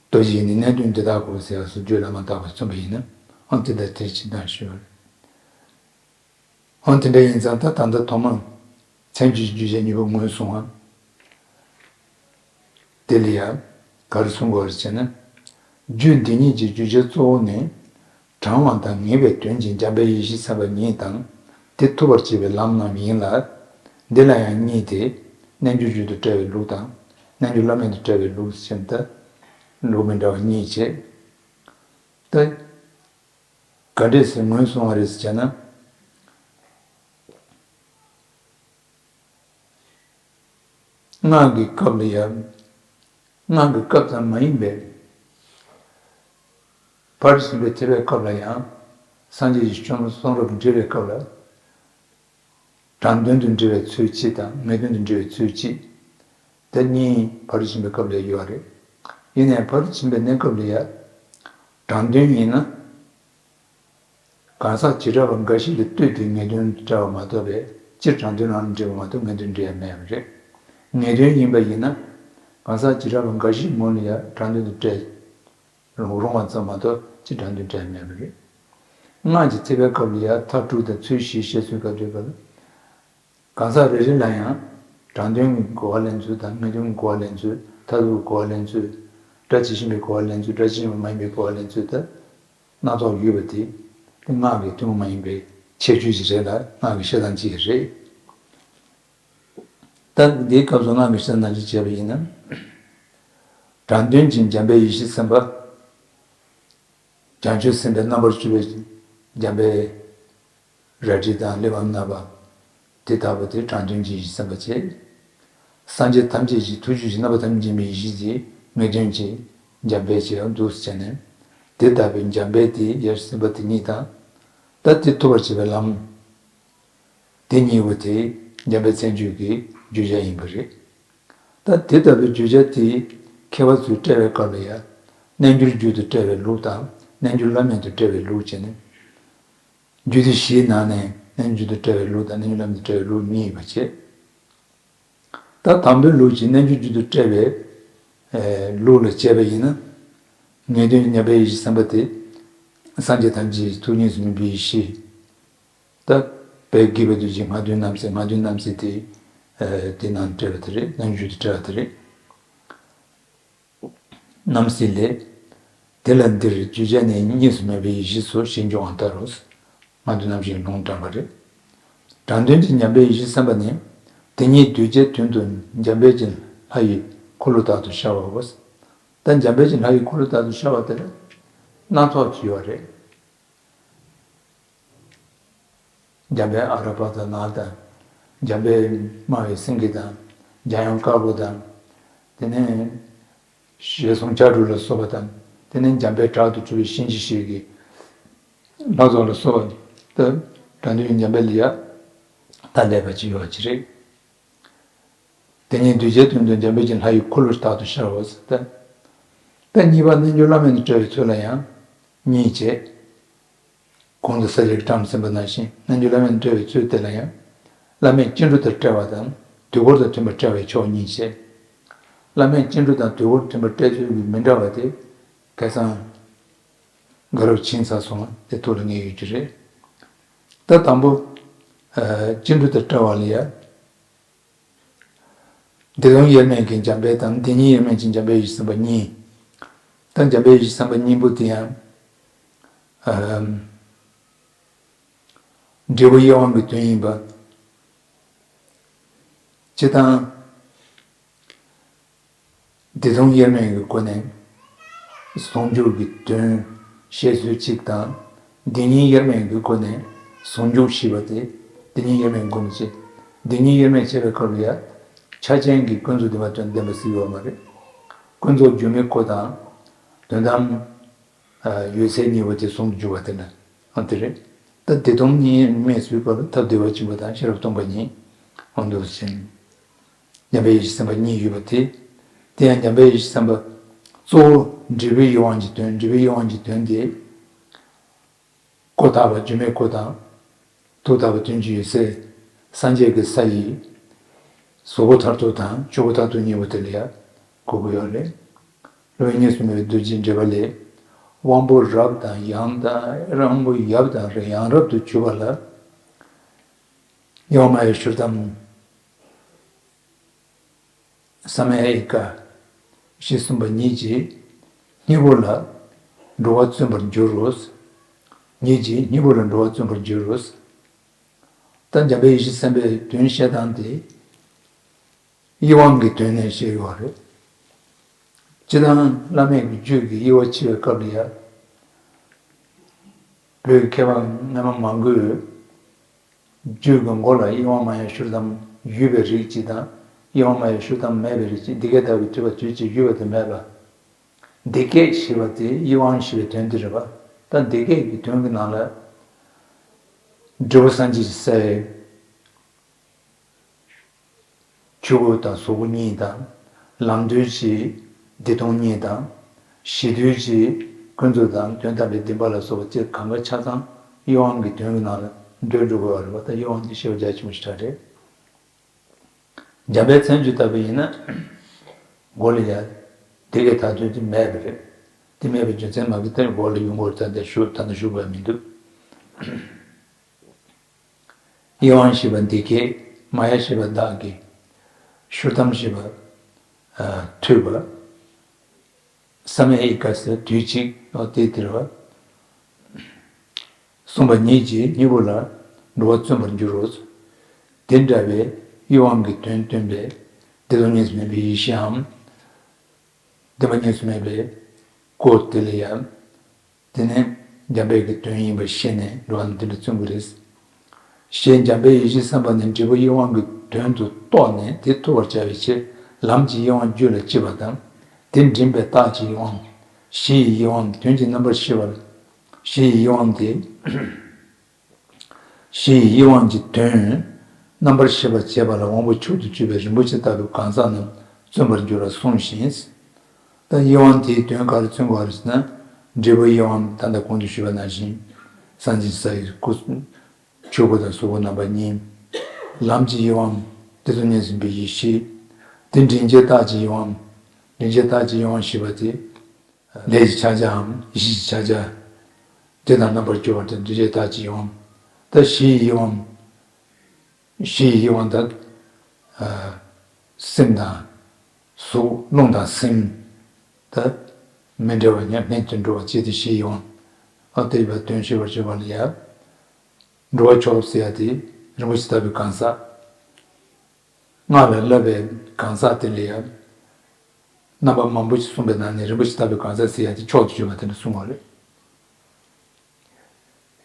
རྡོ་རྗེ་ནི་གནད་དོན་འདི་དག་གོ་ཟེར་བ་སོགས་རྒྱུད་བླ་མ་དག་པས་གསུངས་པ་ཡིན་ན། ཨང་དེ་ལྟར་དེ་ཇི་ལྟར་ཞུ་བར། ཨང་དེ་འདྲ་ཡིན་ཙང་ད་ད་ལྟ་ཐོག་མར་ མཚན་བརྗོད་ཀྱི་བརྗོད་བྱ་གཉིས་པོ་ངོས་བཟུང་བ། དེ་ལ་ཡང་ག་རེ་གསུང་དགོས་རེད་ཟེར་ན། རྒྱུད་འདི་ཉིད་ཀྱི་བརྗོད་བྱ་གཙོ་བོ་ནི། དྲང་བ་དང་ངེས་པའི་དོན་གྱི་འཇམ་དཔལ་ཡེ་ཤེས་སེམས་དཔའ་ཉིད་དང་། དེ་ཐུབ་པར་བྱེད་པའི་ལམ་རྣམས་ཡིན་ལ། འདི་ལ་ཡང་གཉིས་ཏེ། རྣལ་འབྱོར་རྒྱུད་དུ་བཀྲལ་བའི་ལུགས་དང་། རྣལ་འབྱོར་བླ་མེད་དུ་བཀྲལ་བའི་ལུགས་ཟེར་ད། ལུགས་མི་འདྲ་བ་གཉིས་བྱས། ད། ག་འདྲས་སེ་ངོས་བཟུང་བ་རེད་ཟེར་བྱས་ན། སྔགས་ཀྱི་སྐབས་ལ་ཡང་། སྔགས་ཀྱི་སྐབས་ཙམ་མ་ཡིན་པའི། ཕར་ཕྱིན་པའི་ཐེག་པའི་སྐབས་ལ་ཡང་། སངས་རྒྱས་ཀྱི་བྱང་སེམས་གསུང་རབ་འབྲི་བའི་སྐབས་ལ། དྲང་དོན་དུ་འབྲི་བའི་ཚུལ་གཅིག་དང་ངེས་དོན་དུ་འབྲི་བའི་ཚུལ་གཅིག་དེ་གཉིས་ཕར་ཕྱིན་པའི་སྐབས་ལ་ཡོད་རེད། ཡིན་ནའི་ཕར་ཕྱིན་པའི་གནས་སྐབས་ལ་ཡང་། དྲང་དོན་ཡིན་ན། གང་ཟག་བྱེ་བྲག་པ་འགའ་ཞིག་ལ་ལྟོས་ཏེ་ངེས་དོན་དུ་བཀྲལ་བ་མ་གཏོགས་པའི་སྤྱིར་དྲང་དོན་རང་འབྲེལ་བ་མ་གཏོགས་ངེས་དོན་འབྲེལ་ཡ་མེད་པ་རེད། ངེས་དོན་ཡིན་པ་ཡིན་ན། གང་ཟག་བྱེ་བྲག་པ་འགའ་ཞིག་ངོས་ལ་ཡང་དྲང་དོན་དུ་བཀྲལ་རུང་རུང་བ་ཙམ་མ་གཏོགས་སྤྱིར་དྲང་དོན་འབྲེལ་ཡ་མེད་པ་རེད། སྔགས་ཀྱི་ཐེག་པའི་སྐབས་ལ་ཡང་མཐའ་དྲུག་དང་ཚུལ་བཞི་བཤད་ཚུལ་སྐབས་དུས་སྐབས་ལ། གང་ཟག་རེ་རེ་ལ་ཡང་། དྲང་དོན་གྱི་གོ་བ་ལེན་ཚུལ་དང་ངེས་དོན་གྱི་གོ་བ་ལེན་ཚུལ། མཐར་ཐུག་གི་གོ་བ་ལེན་ཚུལ། སྒྲ་ཇི་བཞིན་པའི་གོ་བ་ལེན་ཚུལ། སྒྲ་ཇི་བཞིན་པ་མ་ཡིན་པའི་གོ་བ་ལེན་ཚུལ་དང་། སྣ་ཚོགས་ཡོད་པ་དེ། དེ་སྔགས་ཀྱི་ཐུན་མོང་མ་ཡིན་པའི་ཁྱད་ཆོས་ཅིག་རེད་ལ་སྔགས་ཀྱི་བཤད་སྟངས་གཅིག་རེད། ད་འདིའི་སྐབས་སུ་སྔགས་ཀྱི་བཤད་སྟངས་གཅིག་བྱས་པ་ཡིན་ན། དྲང་དོན་གྱི་འཇམ་དཔལ་ཡེ་ཤེས་སེམས་དཔའ། བྱང་ཆུབ་སེམས་དཔའི་རྣམ་པར་གྲོལ་བའི་འཇམ་དཔལ། རལ་གྲི་དང་གླེགས་བམ་བསྣམས་པ། དེ་ལྟ་བུ་དེ་དྲང་དོན་གྱི་ཡེ་ཤེས་སེམས་དཔའ་བྱས། སངས་རྒྱས་ཐམས་ཅད་ཀྱི་ཐུགས་རྒྱུད་ཀྱི་རྣམ་པ་ཐམས་ཅད་མཁྱེན་པའི་ཡེ་ཤེས་ཀྱི་ངེས་དོན་གྱི་འཇམ་དཔལ་བྱས་འདུག་ཟེར་ནས། དེ་ལྟ་བུའི་འཇམ་དཔལ་དེ་ཡེ་ཤེས་སེམས་དཔའ་དེ་ཉིད་དང་། ད་དེ་ཐུབ་པར་བྱེད་པའི་ལམ། དེ་གཉིས་པོ་དེ་འཇམ་དཔལ་མཚན་བརྗོད་ཀྱི་བརྗོད་བྱ་ཡིན་པ་རེད། ད་དེ་ལྟ་བུའི་བརྗོད་བྱ་དེ་མཁས་པ་ཚོས་བཀྲལ་བའི་སྐབས་ལ་ཡང་། རྣལ་འབྱོར་རྒྱུད་དུ་བཀྲལ་བའི་ལུགས་དང་རྣལ་འབྱོར་བླ་མེད་དུ་བཀྲལ་བའི་ལུགས་བྱས་ནས། རྒྱུད་སྡེ་བཞིའི་ནང་ནས་རྣལ་འབྱོར་རྒྱུད་དུ་བཀྲལ་བའི་ལུགས་དང་རྣལ་འབྱོར་བླ་མེད་དུ་བཀྲལ་བའི་ལུགས་གཉིས་ཡོད་པ་བྱས། ད་དང་པོའི་ལུགས་ཀྱི་རྣལ་འབྱོར་རྒྱུད་དུ་བཀྲལ་བའི་ཨེ་ལུགས་ལ་བྱས་པ་ཡིན་ན། ངེས་དོན་གྱི་མཉམ་པའི་ཡེ་ཤེས་སེམས་དཔའ་དེ། སངས་རྒྱས་ཐམས་ཅད་ཀྱི་ཐུགས་གཉིས་སུ་མེད་པའི་ཡེ་ཤེས། ད་དཔལ་དགྱེས་པ་རྡོ་རྗེ་ལྔ་བདོའི་རྣམ་གསལ། ལྔ་བདོའི་རྣམ་གསལ་དེ། ཨེ་དེ་ནང་བཀྲལ་བ་དེ་རེད། རྣལ་འབྱོར་རྒྱུད་དུ་བཀྲལ་བ་དེ་རེད། རྣམ་གསལ་ལས། དེ་ལ་འདིར་བརྗོད་བྱ་ནི་གཉིས་སུ་མེད་པའི་ཡེ་ཤེས་སོ་ཞེས་འབྱུང་བ་ལྟར་རོ། ལྔ་བདོའི་རྣམ་གཞག་ལུང་དྲངས་པ་རེད། དྲང་དོན་གྱི་མཉམ་པའི་ཡེ་ཤེས་སེམས་དཔའ་ནི། དེ་ཉིད་གདུལ་བྱའི་དོན་དུ་འཇམ་དཔལ་གྱི་ལྷ་ཡི་འཁོར་ལོ་ལྟར་དུ་ཤར་བའོ། ད་འཇམ་དཔལ་གྱི་ལྷ་ཡི་འཁོར་ལོ་ལྟར་དུ་ཤར་བ་དེ་ལ་སྣ་ཚོགས་ཀྱི་ཡོད་རེད། འཇམ་དཔལ་ཨ་ར་པ་ཙ་ན་དང་། འཇམ་དཔལ་སྨྲ་བའི་སེང་གེ་དང་། འཇམ་དབྱངས་དཀར་པོ་དང་། དེ་ནས་ཞལ་གསུང་ལྕགས་སྒྲོག་ལ་སོགས་པ་དང་། དེ་ནས་འཇམ་དཔལ་དྲག་ཏུ་གྲོལ་བའི་གཤིན་རྗེ་གཤེད་ཀྱི་ལྷ་ཚོགས་ལ་སོགས་པ་ད་དྲང་དོན་གྱི་འཇམ་དཔལ་ལ་ཡ་ད་ལས་པ་ཅིག་ཡོད་པ་ཅིག་རེད། དེ་ཉིད་གདུལ་བྱའི་དོན་དུ་འཇམ་དཔལ་གྱི་ལྷ་ཡི་འཁོར་ལོ་ལྟར་དུ་ཤར་བ་ཟེར་ཏེ། ད་གཉིས་པ་རྣལ་འབྱོར་བླ་མེད་དུ་བཀྲལ་བའི་ཚུལ་ལ་ཡང་གཉིས་བྱས། གོང་དུ་ས་ལེར་བཀྲམ་ཟིན་པ་ནང་བཞིན་རྣལ་འབྱོར་བླ་མེད་དུ་བཀྲལ་བའི་ཚུལ་དེ་ལ་ཡང་། བླ་མེད་སྐྱེ་འགྲོ་དང་བྲལ་བ་དང་དུས་འཁོར་དང་མཐུན་པར་བཀྲལ་བའི་ཕྱོགས་གཉིས་བྱས། བླ་མེད་སྐྱེ་འགྲོ་དང་དུས་འཁོར་མཐུན་པར་བཀྲལ་ཚུལ་གྱི་མི་འདྲ་བ་དེ། ཁ་སང་། དགའ་རབ་ཕྱིན་ཚར་སོང་དེ་ཐུགས་ལ་ངེས་ཡོད་ཀྱི་རེད། ད་དང་པོ། ཨ་སྐྱེ་འགྲོ་དང་བྲལ་བ་ལ་ཡ། བདེ་སྟོང་དབྱེར་མེད་ཀྱི་འཇམ་དཔལ་དང་བདེན་གཉིས་དབྱེར་མེད་ཀྱི་འཇམ་དཔལ་ཡེ་ཤེས་སེམས་དཔའ་གཉིས། ད་འཇམ་དཔལ་ཡེ་ཤེས་སེམས་དཔའ་གཉིས་པོ་དེ་ཡང་། ཨ་འབྲས་བུ་དབྱེ་བ་གི་དོན་ཡིན་པ། སྤྱིར་བཏང་། བདེ་སྟོང་དབྱེར་མེད་ཀྱི་སྒོ་ནས་ཟུང་འཇུག་གི་དོན་བཤད་ཚུལ་གཅིག་དང་། བདེན་གཉིས་དབྱེར་མེད་ཀྱི་སྒོ་ནས་ཟུང་འཇུག་ཞེས་པ་དེ་བདེན་གཉིས་དབྱེར་མེད་ཀྱི་སྒོ་ནས་བཤད། བདེན་གཉིས་དབྱེར་མེད་བཤད་པའི་སྐབས་ལ་ཡང་ཆ་ཅན་གྱི་ཀུན་རྫོབ་བདེན་པ་དོན་བདེན་པ་ཟེར་ཡོད་མ་རེད། ཀུན་རྫོབ་སྒྱུ་མའི་སྐུ་དང་དོན་དམ་ཡོད་ཚད་གཉིས་པོ་དེ་ཟུང་དུ་འཇུག་པ་དེ་ལ་ཨ་དེ་རེད། ད་བདེ་སྟོང་དབྱེར་མེད་ཟེར་བའི་སྐབས་ལ་ཐབས་བདེ་བ་ཆེན་པོ་དང་ཤེས་རབ་སྟོང་པ་ཉིད་ཨ་འདུག་ཟེར། འཇམ་དཔལ་ཡེ་ཤེས་སེམས་དཔའ་གཉིས་ཡོད་པ་དེ། དེ་ཡང་འཇམ་དཔལ་ཡེ་ཤེས་སེམས་དཔའ་གཙོ་བོ་འབྲས་བུའི་དབྱེ་བ་གི་དོན། འབྲས་བུའི་དབྱེ་བ་གི་དོན་དེ། སྐུ་དག་པ་སྒྱུ་མའི་སྐུ་དང་། ཐུགས་དག་པ་དོན་གྱི་འོད་གསལ། སངས་རྒྱས་ཀྱི་ས་ཡི་གཟུགས་པོ་མཐར་ཐུག་དང་ཆོས་སྐུ་མཐར་ཐུག་གཉིས་པོ་དེ་ལ་ཡང་གོ་དགོས་ཡོད་རེད། སློབ་དཔོན་གཉིས་སུ་མེད་པའི་རྡོ་རྗེའི་འགྲེལ་པ་ལས། དབང་པོ་རབ་དང་ཡང་དང་དབང་པོ་ཡབ་དང་ཡང་རབ་ཏུ་གྱུར་པ་ལ། ཡོང་མ་ཡི་ཤུར་དམ། ས་མ་ཡ་ཨི་ཀ་ཞེས་གསུངས་པ་ཉིད་ཀྱིས་སྙིང་པོ་ལ་འགྲོ་བ་བརྩོན་པར་འགྱུར་རོ། ཉིད་ཀྱིས་སྙིང་པོ་ལ་འགྲོ་བ་བརྩོན་པར་འགྱུར་རོ། ད་འཇམ་དཔལ་ཡེ་ཤེས་སེམས་དཔའི་དོན་བཤད་སྟངས་དེ་དབྱེ་བའང་གི་དོན་ནས་བཤད་ཡོད་རེད། སྤྱིར་བཏང་བླ་མེད་ཀྱི་རྒྱུད་ཀྱི་དབྱེ་བ་ཕྱེ་བའི་སྐབས་ལ་ཡང་། བོད་མཁས་པ་སྔ་མ་མང་པོས་རྒྱུད་ཀྱི་མགོ་ལ་དབྱེ་བ་མ་ཡིན་ཤུར་དམ་ཡོད་པའི་རིགས་གཅིག་དང་། དབྱེ་བ་མ་ཡིན་ཤུར་དམ་མེད་པའི་རིགས་གཅིག། འདི་སྐད་བཏགས་པའི་དྲི་བ་དུས་གཅིག་ཡོད་པ་དེ་མེད་པ། འདི་སྐད་ཞེས་པ་དེ་དབྱེ་བའང་ཞེས་པའི་དོན་དེ་རེད་པ། ད་འདི་སྐད་ཀྱི་དོན་གྱི་ནང་ལ། འབྲས་བུ་སངས་རྒྱས་ཀྱི་སའི་ཆོས་སྐུ་དང་གཟུགས་སྐུ་གཉིས་དང་། ལམ་དུས་ཀྱི་བདེ་སྟོང་གཉིས་དང་། གཞི་དུས་ཀྱི་ཀུན་རྫོབ་དང་དོན་དམ་པའི་བདེན་པ་ལ་སོགས་པ་སྤྱིར་གང་ག་ཆ་ཚང་དབྱེ་བའང་གི་དོན་གྱི་ནང་ལ་འདུས་འགྲོ་དགོས་པ་རེད་པ། ད་དབྱེ་བའང་དེ་ཤེས་པ་རྒྱ་ཆེན་པོ་ཞིག་རེད། འཇམ་དཔལ་མཚན་བརྗོད་ལྟ་བུ་ཡིན་ན། མགོ་ལ་ཡ། དེ་གའི་ད་དོན་དེ་མེད་པ་རེད། དེ་མེད་པའི་རྒྱུ་མཚན་མ་གི་ལྟར་མགོ་ལ་ཡོང་དགོས་ད་ལྟ་ཞུ་ད་ལྟ་ཞུ་དགོས་མི་འདུག། དབྱེ་བའང་ཞེས་པ་འདི་སྐད། མ་ཡ་ཞེས་པ་བདག་གི། ཤུར་དམ་ཞེས་པ། ཨ། ཐོས་པ། ས་མ་ཡ་ཨི་ཀ་ཟེར་དུས་གཅིག། ཨོ་དེ་དེ་རེད་པ། གསུངས་པ་ཉིད་ཀྱིས་སྙིང་པོ་ལ་འགྲོ་བ་བརྩོན་པར་འགྱུར་རོ། དེ་འདྲ་བའི་དབྱེ་བའང་གི་དོན་སྟོན་པའི་བདེ་སྟོང་གཉིས་སུ་མེད་པའི་ཡེ་ཤེས་འམ། བདེན་པ་གཉིས་སུ་མེད་པའི་སྐུ་དེ་ལ་ཡང་། དེ་ནི་འཇམ་དཔལ་གྱི་དོན་ཡིན་པར་ཤེས་ནས་འགྲོ་བ་ནི་དེ་འདྲ་བརྩོན་དགོས་རེད། ཞེས་འཇམ་དཔལ་ཡེ་ཤེས་སེམས་དཔའ་ནི་འབྲས་བུ་དབྱེ་བའང་གི་དོན་དུ་རྟོགས་ནས་དེ་ཐོབ་པར་བྱ་བའི་ཕྱིར་ལམ་གྱི་དབྱེ་བ་རྒྱུད་ལ་སྐྱེས་པ་དང་། དེ་འདྲེན་པའི་རྟགས་ཀྱི་དབྱེ་བའང་། གཞི་ཡི་དབྱེ་བའང་དོན་གྱི་རྣམ་པར་ཤེས་པ། གཞི་ཡི་དབྱེ་བའང་དེ། གཞི་ཡི་དབྱེ་བའང་གི་དོན་རྣམ་པར་ཤེས་པར་བྱེད་པ་ལ་དབང་པོ་མཆོག་ཏུ་གྱུར་པའི་རིན་པོ་ཆེ་ལྟ་བུའི་གང་ཟག་རྣམས་བརྩོན་པར་འགྱུར་བར་གསུངས་ཤིང་། ད་དབྱེ་བའང་དེའི་དོན་ག་རེ་མཚོན་དགོས་རེད་ཟེར་ན། འབྲས་བུ་དབྱེ་བའང་ད་ལྟ་གོང་དུ་ཞུས་པ་ནང་བཞིན། སངས་རྒྱས་ས་ཡི་སྐུ། ཆོས་སྐུ་དང་གཟུགས་སྐུ་རྣམ་པ་གཉིས། ལམ་གྱི་དབྱེ་བའང་དེ་ཚོ་ཉིད་ཟིན་པའི་ཡེ་ཤེས། དེ་འདྲེན་བྱེད་རྟགས་ཀྱི་དབྱེ་བའང་། འདྲེན་བྱེད་རྟགས་ཀྱི་དབྱེ་བའང་ཞེས་པ་དེ། ལས་ཀྱི་ཕྱག་རྒྱའམ་གཞི་ཡི་ཕྱག་རྒྱ། དེ་དང་རྣམ་པར་གྱུར་པ་དང་འདྲེན་བྱེད་རྟགས་ཀྱི་དབྱེ་བའང་། ད་གཞི་ཡི་དབྱེ་བའང་། གཞི་ཡི་དབྱེ་བ་དང་། ཨ། སེམས་དང་། གཟུགས། རླུང་དང་སེམས། ད་མི་འབྲལ་བར་མཉམ་ལྷན་དུ་འགྲོ་བ་ཅེས་ཏེ་གཞི་ཡི་དབྱེ་བ། ཨ། དེ་ཡི་དོན་ཤེས་པར་བྱེད་པ་ལ་ཡང་། འགྲོ་བ་མཆོག་ཟེར་ཡ་དེ་རིན་པོ་ཆེ་ལྟ་བུའི་གང་ཟག། སྔགས་ལ་བསླབ་པའི་གང་ཟག་དེ་ལ་ཡང་། རྣམ་པ་མང་པོ་ཞིག་གསུངས་པའི་ནང་ནས་རིན་པོ་ཆེ་ལྟ་བུའི་གང་ཟག་ཟེར་ཡ་དེ་མཆོག་ཏུ་གྱུར་པ་དེ་འདྲ་གསུངས་པ་རེད།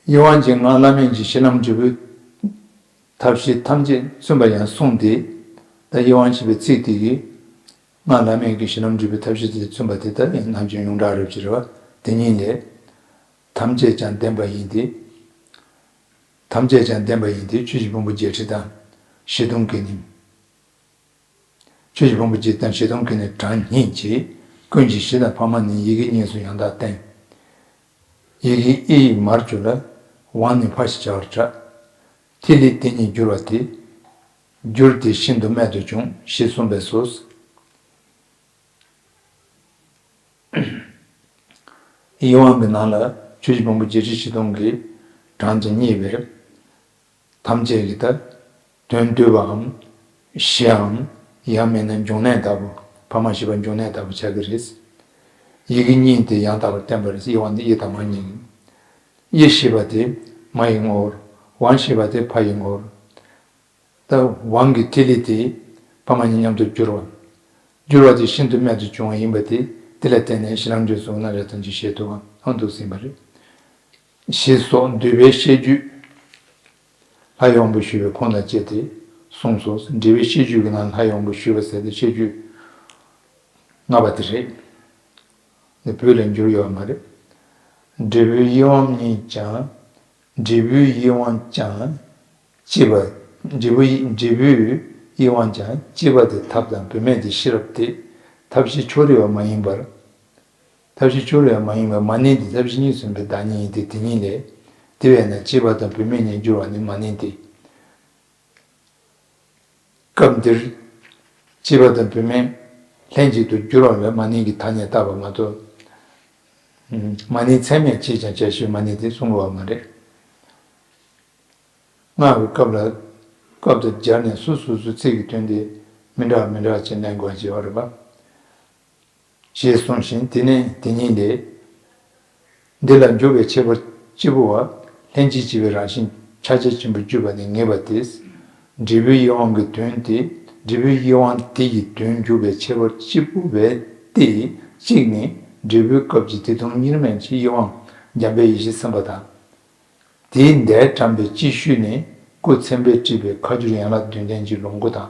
དབྱེ་བ་གྱི་སྔགས་བླ་མེད་ཀྱི་གཞི་ལམ་འབྲས་བུའི་ཐབས་ཤེས་ཐམས་ཅད་མཚོན་པ་ཡང་གསུངས་ཏེ། ད་དབྱེ་བ་ཞེས་པའི་ཚིག་དེ་གིས་སྔགས་བླ་མེད་ཀྱི་གཞི་ལམ་འབྲས་བུའི་ཐབས་ཤེས་དེ་མཚོན་པ་དེ་ལྟར་ཡང་ནམ་རྒྱུན་ཡོངས་གྲགས་རབ་ཀྱི་རེད་བ། དེ་ཉིད་ལས། ཐམས་ཅད་ཀྱང་ལྡན་པ་ཡིན་ཏེ། ཐམས་ཅད་ཀྱང་ལྡན་པ་ཡིན་ཏེ། ཆོས་ཀྱི་ཕུང་པོ་བརྒྱད་ཁྲི་དང་བཞི་སྟོང་གིས་ནི། ཆོས་ཀྱི་ཕུང་པོ་བརྒྱད་དང་བཞི་སྟོང་གིས་ནི་གྲངས་སྙེད་ཀྱི། ཀུན་གྱི་གཞི་དང་འཕགས་མ་ནི། ཡི་གེ་གཉིས་སུ་ཡང་དག་བསྟན། ཡི་གེ་ཨི་ཡིག་མར་གྱུར་ལ། ཝང་ནི་ཕ་ཞེས་བྱ་བར་གྲགས། ཐིག་ལེ་དེ་ཉིད་བསྒྱུར་བ་སྟེ། བསྒྱུར་ཏེ་ཤིན་ཏུ་རྨད་དུ་བྱུང་ཞེས་གསུངས་པས་སོ། དབྱེ་བ་གི་ནང་ལ་ཆོས་ཀྱི་ཕུང་པོ་བརྒྱད་ཁྲི་བཞི་སྟོང་གི་གྲངས་ཀྱིས་བསྙད་པའི། ཐམས་ཅད་ཀྱི་ད་དོན་བསྡུས་པའམ་གཞིའམ། ཡང་མིན་ན་འབྱུང་གནས་ལྟ་བུ། འཕགས་མ་བཞི་པ་འབྱུང་གནས་ལྟ་བུ་ཆགས་ཀྱི་རེད། ཡི་གེ་གཉིས་དེ་ཡང་དག་པར་བསྟན་པ་རེད། དབྱེ་བ་འདི་ཨི་དང་མ་གཉིས་ཡིན། ཨི་ཞེས་པ་དེ་མ་ཡི་ངོར། ཝང་ཞེས་པ་དེ་ཕ་ཡི་ངོར། ད་ཝང་གི་ཐིག་ལེ་དེ་ཕ་མ་གཉིས་མཉམ་དུ་བསྒྱུར་བ། བསྒྱུར་བ་དེ་ཤིན་ཏུ་རྨད་དུ་བྱུང་བ་ཡིན་པ་དེ། དེ་ལ་བརྟེན་ནས་གཞི་ལམ་འབྲས་བུ་གསུམ་རྣམ་གཞག་ཐམས་ཅད་བཤད་ཐུབ་པ་ཨང་འདུག་ཟིན་པ་རེད། ཞེས་སོགས་འདུས་པའི་བཤད་རྒྱུད། ལྷའི་དབང་པོ་ཞུས་པའི་ཁུངས་དང་བཅས་ཏེ་གསུངས་སོ། འདུས་པའི་བཤད་རྒྱུད་ཀྱི་ནང་ལྷའི་དབང་པོ་ཞུས་པ་ཟེར་ཏེ་བཤད་རྒྱུད་ལྔ་པ་དེ་རེད། འདི་བོད་ལ་འགྱུར་ཡོད་མ་རེད། འབྲས་བུའི་དབྱེ་བ་གཉིས་ཀྱང་། འབྲས་བུའི་དབྱེ་བ་ཀྱང་། སྐྱེས་པ། འབྲས་བུ། འབྲས་བུའི་དབྱེ་བ་ཀྱང་སྐྱེས་པ་དེ་ཐབས་དང་བུད་མེད་དེ་ཤེས་རབ་སྟེ། ཐབས་ཤེས་ཕྱོགས་རིས་པ་མ་ཡིན་པར། ཐབས་ཤེས་ཕྱོགས་རིས་པ་མ་ཡིན་པར་མ་ནིང་དེ་ཐབས་ཤེས་གཉིས་སུ་ཡིན་པའི་བདག་ཉིད་ཡིན་ཏེ། དེ་ཉིད་ལས། དེ་བས་ན་སྐྱེས་པ་དང་བུད་མེད་གཉིས་འགྱུར་བ་ནི་མ་ནིང་སྟེ། སྐབས་འདིར་སྐྱེས་པ་དང་བུད་མེད་ལྷན་ཅིག་ཏུ་འགྱུར་བ་ལ་མ་ནིང་གི་ཐ་སྙད་བཏགས་པ་མ་གཏོགས། མ་ནིང་ཚད་མས་ཅིས་ཀྱང་བྱ་ཞེས་མ་ནིང་དེ་གསུང་དགོས་པ་མ་རེད། སྔགས་ཀྱི་སྐབས་ལ། སྐབས་དེར་སྦྱར་ནས་སོ་སོ་སོའི་ཚིག་གི་དོན་དེ་ མི་འདྲ་མི་འདྲ་བྱས་ནས་དགོངས་བཞེས་པ་རེད་པ། ཞེས་གསུངས་ཤིང་། དེ་ནས་དེ་ཉིད་ལས། འདི་ལ་འཇུག་པའི་ཁྱད་པར་གཅིག་པུ་བ། ལྷན་ཅིག་སྐྱེས་པའི་རང་བཞིན་ཕྱག་རྒྱ་ཆེན་པོར་གྱུར་པ་ནི་ངེས་པ་སྟེ། འབྲས་བུའི་དབྱེ་བ་གི་དོན་ཏེ། འབྲས་བུའི་དབྱེ་བ་དེ་ཡི་དོན་འཇུག་པའི་ཁྱད་པར་གཅིག་པུ་བས་ཏེ། གཅིག་ནི་འབྲས་བུའི་སྐབས་ཀྱི་བདེ་སྟོང་གཉིས་མེད་ཀྱི་དབྱེ་བ་འཇམ་དཔལ་ཡེ་ཤེས་སེམས་དཔའ་དང་། དེའི་མདས་དྲངས་པའི་སྤྱི་ཤུལ་ནས་སྐུ་མཚན་དཔེས་བྲིས་པའི་ཁ་སྦྱོར་ཡན་ལག་བདུན་ལྡན་གྱི་ལོངས་སྐུ་དང་།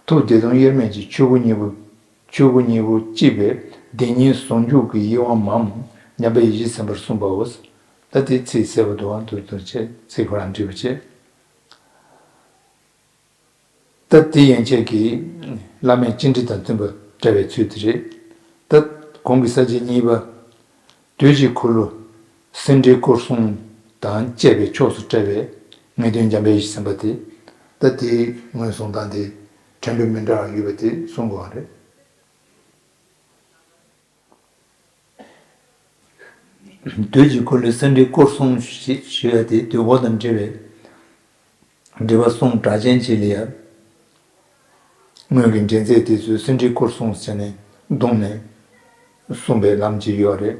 ཐུགས་བདེ་སྟོང་དབྱེར་མེད་ཀྱི་ཆོས་སྐུ་གཉིས་པོ། ཆོས་སྐུ་གཉིས་པོ་གཅིག་པའི་བདེན་གཉིས་ཟུང་འཇུག་གི་དབྱེ་བ་མམ་འཇམ་དཔལ་ཡེ་ཤེས་སེམས་དཔར་གསུངས་པའོ། ད་དེ་ཚིག་གསལ་པོ་འདུག་ཨང་། དུ་དུ་ཆེ་ཚིག་ཁོ་རང་འབྲི་བ་བྱེད། ད་དེ་ཡན་ཆད་ཀྱིས་བླ་མེད་སྤྱི་འགྲེལ་དང་མཐུན་པར་བཀྲལ་བའི་ཚུལ་དེ་རེད། ད་གོང་གི་ས་བཅད་གཉིས་པ། དུས་ཀྱི་འཁོར་ལོ་སེ་འབྲས་སྐོར་གསུམ་དང་བཅས་པའི་ཕྱོགས་སུ་བཀྲལ་བའི་ངེས་དོན་འཇམ་དཔལ་ཡེ་ཤེས་སེམས་དཔའ་སྟེ། ད་དེའི་ངོས་བཟུང་སྟངས་དེ་ཕྲན་བུ་མི་འདྲ་བ་ཡོད་པ་དེ་གསུང་དགོས་པ་རེད། དུས་ཀྱི་འཁོར་ལོའི་སེ་འབྲས་སྐོར་གསུམ་ཞེས་ཞུ་ཡ་དེ་དུས་འཁོར་དང་འབྲེལ་བའི་འགྲེལ་པ་གསུང་གྲགས་ཅན་ཅིག་ལ་ཡ། སྔོན་གྱི་འགྲེལ་མཛད་དེ་ཚོས་སེ་འབྲས་སྐོར་གསུམ་ཟེར་ནས་བརྡུངས་ནས་གསུངས་པའི་ལམ་ཅིག་ཡོད་རེད།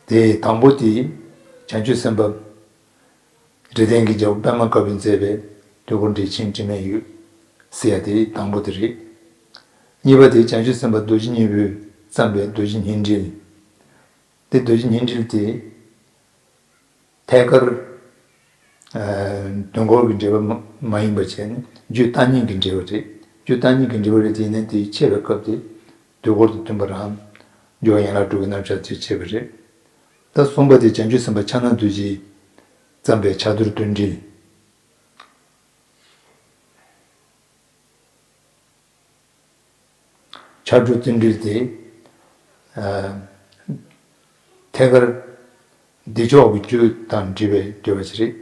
དེ་དང་པོ་དེ་བྱང་ཆུབ་སེམས་དཔའ། རིགས་ལྡན་གྱི་རྒྱལ་པོ་པདྨ་དཀར་པོས་མཛད་པའི་དུས་འཁོར་འགྲེལ་ཆེན་དྲི་མེད་འོད་ཟེར་ཡ་དེ་དང་པོ་དེ་རེད། གཉིས་པ་དེ་བྱང་ཆུབ་སེམས་དཔའ་རྡོ་རྗེ་སྙིང་པོས་བརྩམས་པའི་རྡོ་རྗེ་སྙིང་འགྲེལ། དེ་རྡོ་རྗེ་སྙིང་འགྲེལ་དེ་ཐད་ཀར། ཨ། དུས་འཁོར་གྱི་འགྲེལ་པ་མ་མ་ཡིན་པ་བྱས་ནས་རྒྱུད་བརྟག་གཉིས་ཀྱི་འགྲེལ་པ་རེད། རྒྱུད་བརྟག་གཉིས་ཀྱི་འགྲེལ་པ་རེད་དེ་ཡིན་ན་དེའི་འཆད་པའི་སྐབས་དེ་དུས་འཁོར་དང་མཐུན་པ་རང་། སྦྱོར་བ་ཡན་ལག་དྲུག་གི་རྣམ་གཞག་དེ་འཆད་པ་རེད། ད་གསུམ་པ་དེ་བྱང་ཆུབ་སེམས་དཔའ་ཕྱག་ན་རྡོ་རྗེས་བརྩམས་པའི་ཕྱག་རྡོར་བདུན་འགྲེལ། ཕྱག་རྡོར་བདུན་འགྲེལ་དེ། ཨ། ཐད་ཀར་བདེ་མཆོག་གི་རྒྱུ་དང་འབྲེལ་བའི་འགྲེལ་པ་ཞིག་རེད།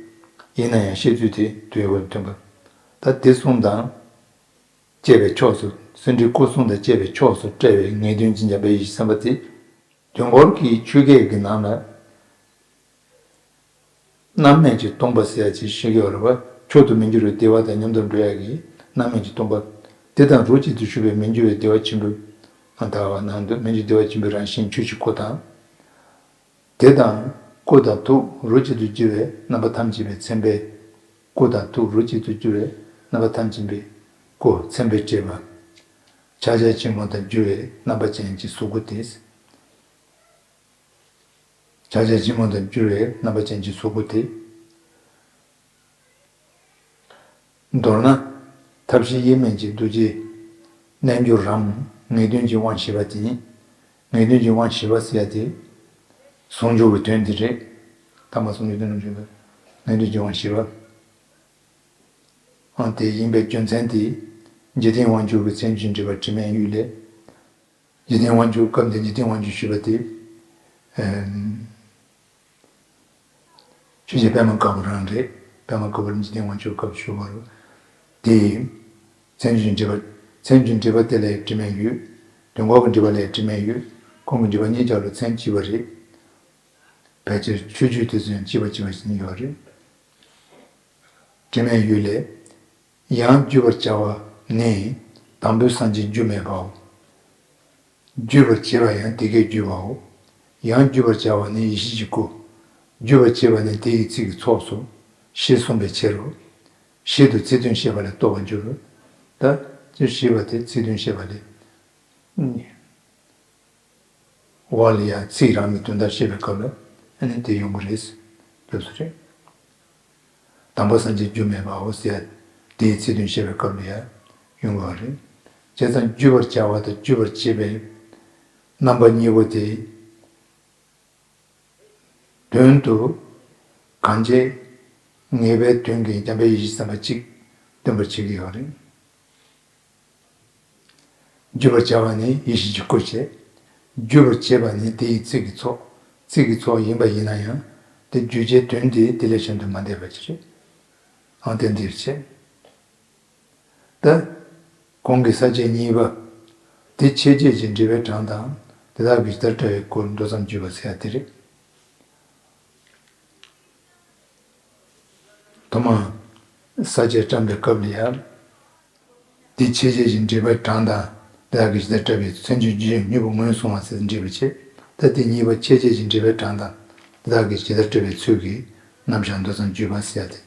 ཡིན་ན་ཡང་བཤད་ཚུལ་དེ་དུས་འཁོར་མཐུན་པ། ད་དེ་གསུམ་དང་བཅས་པའི་ཕྱོགས་སུ་སེ་འབྲས་སྐོར་གསུམ་དང་བཅས་པའི་ཕྱོགས་སུ་བཀྲལ་བའི་ངེས་དོན་གྱི་འཇམ་དཔལ་ཡེ་ཤེས་སེམས་དཔའ་དེ། དུས་འཁོར་གྱི་ཆོས་སྐད་ཀྱི་ནང་ལ། རྣམ་སྨིན་གྱིས་སྟོང་པ་ཟེར་ཡ་ཅིག་བཤད་ཀྱི་ཡོད་རེད་པ། མཆོག་ཏུ་མི་འགྱུར་བའི་བདེ་བ་དང་མཉམ་དུ་འགྲོ་ཡ་གི་རྣམ་སྨིན་གྱིས་སྟོང་པ། དེ་དང་རོ་གཅིག་ཏུ་ཞུགས་པའི་མི་འགྱུར་བའི་བདེ་བ་ཆེན་པོའི་ཨ་ལྟ་བ་ནང་དུ་མི་འགྱུར་བདེ་བ་ཆེན་པོའི་རང་བཞིན་ཆོས་ཀྱི་སྐུ་དང་། དེ་དང་སྐུ་དང་ཐུགས་རོ་གཅིག་ཏུ་གྱུར་བའི་རྣམ་པ་ཐམས་ཅད་པའི་མཚན་དཔེ། སྐུ་དང་ཐུགས་རོ་གཅིག་ཏུ་གྱུར་བའི་རྣམ་པ་ཐམས་ཅད་པའི་སྐུ་མཚན་དཔེ་བྱས་པ། ཕྱག་རྒྱ་ཆེན་མོ་དང་འགྱུར་བའི་རྣམ་པ་ཅན་གྱི་གཟུགས་སྐུ་སྟེ། ཕྱག་རྒྱ་ཆེན་མོ་དང་འགྱུར་བའི་རྣམ་པ་ཅན་གྱི་གཟུགས་སྐུ་སྟེ། མདོར་ན། ཐབས་ཤེས་དབྱེར་མེད་ཀྱི་རྡོ་རྗེ་རྣལ་འབྱོར་རམ་ངེས་དོན་གྱི་དབང་བཞི་པ་དེ་ཡིན། ངེས་དོན་གྱི་དབང་བཞི་པ་ཟེར་ཡ་དེ། ཟུང་འཇུག་གི་དོན་དེ་རེད། ཐ་མ་ཟུང་འཇུག་དོན་རྣམ་བཞི་པ། ངེས་དོན་གྱི་དབང་བཞི་པ། ཨང་དེ་ཡིན་པའི་རྒྱུ་མཚན་དེ། འཇིག་རྟེན་དབང་ཕྱུག་གི་མཚན་བརྗོད་འགྲེལ་པ་དྲི་མེད་འོད་ལས། འཇིག་རྟེན་དབང་ཕྱུག་སྐབས་འདིར་འཇིག་རྟེན་དབང་ཕྱུག་ཞུས་པ་དེ། ཨེམ། ཆོས་རྗེ་པདྨ་དཀར་པོ་རང་རེད། པདྨ་དཀར་པོ་ལ་འཇིག་རྟེན་དབང་ཕྱུག་སྐབས་ཞུ་བ་རེད། དེ་ཡིས། མཚན་བརྗོད་འགྲེལ་པ། མཚན་བརྗོད་འགྲེལ་པ་དེ་ལ་ཡང་དྲི་མེད་འོད། དུས་འཁོར་གྱི་འགྲེལ་པ་ལ་ཡང་དྲི་མེད་འོད། ཁོང་གི་འགྲེལ་པ་གཉིས་ཀྱང་ལ་མཚན་གཅིག་པ་རེད། ཕལ་ཆེར་མཆོད་བརྗོད་དེ་ཚོ་ཡང་གཅིག་པ་གཅིག་པ་ཞིག་ཡོད་རེད། དྲི་མེད་འོད་ལས། ཡང་བརྗོད་པར་བྱ་བ་ནི་དང་པོའི་སངས་རྒྱས་རྒྱུ་མེད་པའོ། བརྗོད་པར་བྱེད་པ་ཡང་དེ་སྐད་བརྗོད་པའོ། ཡང་བརྗོད་པར་བྱ་བ་ནི་ཡེ་ཤེས་ཀྱི་སྐུ། བརྗོད་པར་བྱེད་པ་ནི་དེ་ཡི་ཚིག་གི་ཚོགས་སོ། ཞེས་གསུངས་པའི་ཕྱིར་རོ། ཞེས་དུ་ཚིག་དོན་བཤད་པ་ལས་རྟོགས་པར་འགྱུར། ད་ཅི་ཞེས་པ་དེ་ཚིག་དོན་བཤད་པ་ལས། འོག་ལ་ཡང་ཚིག་རང་གི་དོན་དག་བཤད་པའི་སྐབས་ལ་ཨ་ནི་དེ་ཡོང་གི་རེད། སྐབས་སུ་རེད། དང་པོ་སངས་རྒྱས་རྒྱུ་མེད་པའོ་ཟེར་ཡ་དེའི་ཚིག་དོན་བཤད་པའི་སྐབས་ལ་ཡང་ཡོང་གི་རེད། བྱས་ཙང་བརྗོད་པར་བྱ་བ་དང་བརྗོད་པར་བྱེད་པའི་རྣམ་པ་གཉིས་པོ་དེ། དོན་དུ་གང་བྱེད་ངེས་པའི་དོན་གྱི་འཇམ་དཔལ་ཡེ་ཤེས་སེམས་དཔའ་གཅིག་སྟོན་པར་བྱེད་ཀྱི་ཡོད་རེད། བརྗོད་པར་བྱ་བ་ནི་ཡེ་ཤེས་ཀྱི་སྐུ་བྱས། བརྗོད་པར་བྱེད་པ་ནི་དེ་ཡི་ཚིག་གི་ཚོགས། ཚིག་གི་ཚོགས་ཡིན་པ་ཡིན་ན་ཡང་དེ་བརྗོད་བྱའི་དོན་དེ་དེ་ལས་གཞན་དུ་མ་འདས་པ་ཅིག་རེད། ཨང་དེ་འདིར་བྱས། ད། གོང་གི་ས་བཅད་གཉིས་པ། དེ་ཕྱེད་བྱེད་ཀྱི་འགྲེལ་པའི་གྲངས་དང་དེ་དག་གི་ཇི་ལྟར་འདྲ་བའི་སྐོར་མདོ་ཙམ་བརྗོད་པ་ཟེར་ཡ་དེ་རེད། ཐོག་མར་ས་བཅད་བཀྲམ་པའི་སྐབས་ལ་ཡང་ དེ་ཆོས་ཅན་གྱི་འགྲེལ་པའི་གྲངས་དང་། དེ་དག་གིས་ཇི་ལྟར་བཀྲལ་བའི་ཚུལ། མཚན་བཅུའི་རྒྱུད་ཆོས་སྙིང་པོ་ངོས་བཟུང་བ་ཟེར་འགྲེལ་པའི་ཕྱིར། ད་དེ་གཉིས་པ་ཆོས་ཅན་གྱི་འགྲེལ་པའི་གྲངས་དང་། དེ་དག་གིས་ཇི་ལྟར་བཀྲལ་བའི་ཚུལ་གྱི་རྣམ་གཞག་མདོ་ཙམ་བརྗོད་པ་ཟེར་ཡ་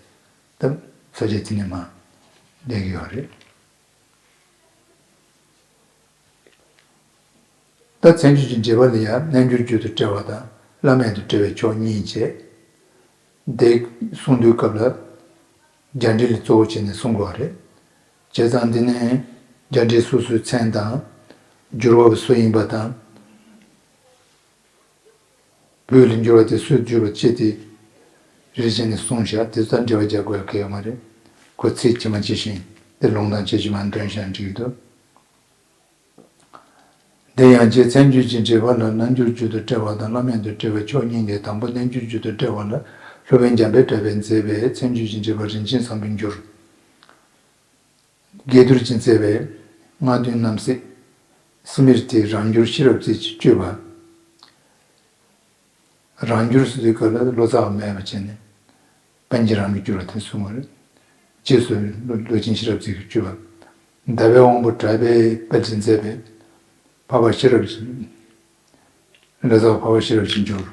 དེ། ད་ས་བཅད་དེ་ནས་མར་སླེབས་ཀྱི་ཡོད་རེད། ད་མཚན་བཅུ་གྱི་འགྲེལ་པ་ལ་ཡང་རྣལ་འབྱོར་རྒྱུད་དུ་བཀྲལ་བ་དང་བླ་མེད་དུ་བཀྲལ་བའི་ཕྱོགས་གཉིས་བྱས། དེ་གསུང་དུས་སྐབས་ལ་རྒྱ་འགྲེལ་ལ་གཙོ་བོ་བྱས་ནས་གསུང་དགོས་པ་རེད། བྱས་ཙང་འདི་ནས་རྒྱ་འགྲེལ་སོ་སོའི་མཚན་དང་། སྦྱོར་བ་སུ་ཡིན་པ་དང་། བོད་ལ་འགྱུར་བ་དེ་སུས་བསྒྱུར་བ་བྱས་ཏེ། རེ་བྱས་ནས་གསུངས་བཞག་དེ་ཚོ་ལ་འགྲེལ་པ་རྒྱག་དགོས་ཡ་གང་ཡང་མ་རེད། ཁོ་ཚིག་ཇི་མ་ཇི་བཞིན་དེ་ལུང་དང་ཇི་བཞིན་མར་འདོན་བཞག་འགྲིག་གི་འདུག་དེ་ཡང་རྗེ་མཚན་བཅུ་གྱི་འགྲེལ་པ་ལ་རྣལ་འབྱོར་རྒྱུད་དུ་བཀྲལ་བ་དང་བླ་མེད་དུ་བཀྲལ་བའི་ཕྱོགས་གཉིས་ལས། དང་པོ་རྣལ་འབྱོར་རྒྱུད་དུ་བཀྲལ་བ་ལ། སློབ་དཔོན་འཇམ་དཔལ་གྲགས་པས་མཛད་པའི་མཚན་བཅུ་གྱི་འགྲེལ་པ་རིན་ཆེན་བཟང་པོའི་འགྱུར། དགྱེས་གཏེར་གྱིས་མཛད་པའི་ལྔ་བདོན་རྣམ་གསལ། སི་མི་རི་ཏའི་རང་འགྱུར་ཤེས་རབ་རྩེ་གཅིག་བཅུ་པ། རང་འགྱུར་ཟེར་དུས་སྐབས་ལ་ལོ་ཙཱ་བ་མེད་པ་བྱས་ནས་པཎ་གྱི་རང་གི་འགྱུར་བ་དེ་གསུངས་པ་རེད། རྗེས་སུ་ལོ་ལོ་ཆེན་ཤེས་རབ་རྩེ་གཅིག་བཅུ་པ། ཟླ་བའི་དབང་པོ་གྲགས་པའི་དཔལ་གྱིས་མཛད་པའི་འཕགས་པ་ཤེས་རབ་ཀྱི། ལོ་ཙཱ་བ་འཕགས་པ་ཤེས་རབ་ཀྱི་འགྱུར།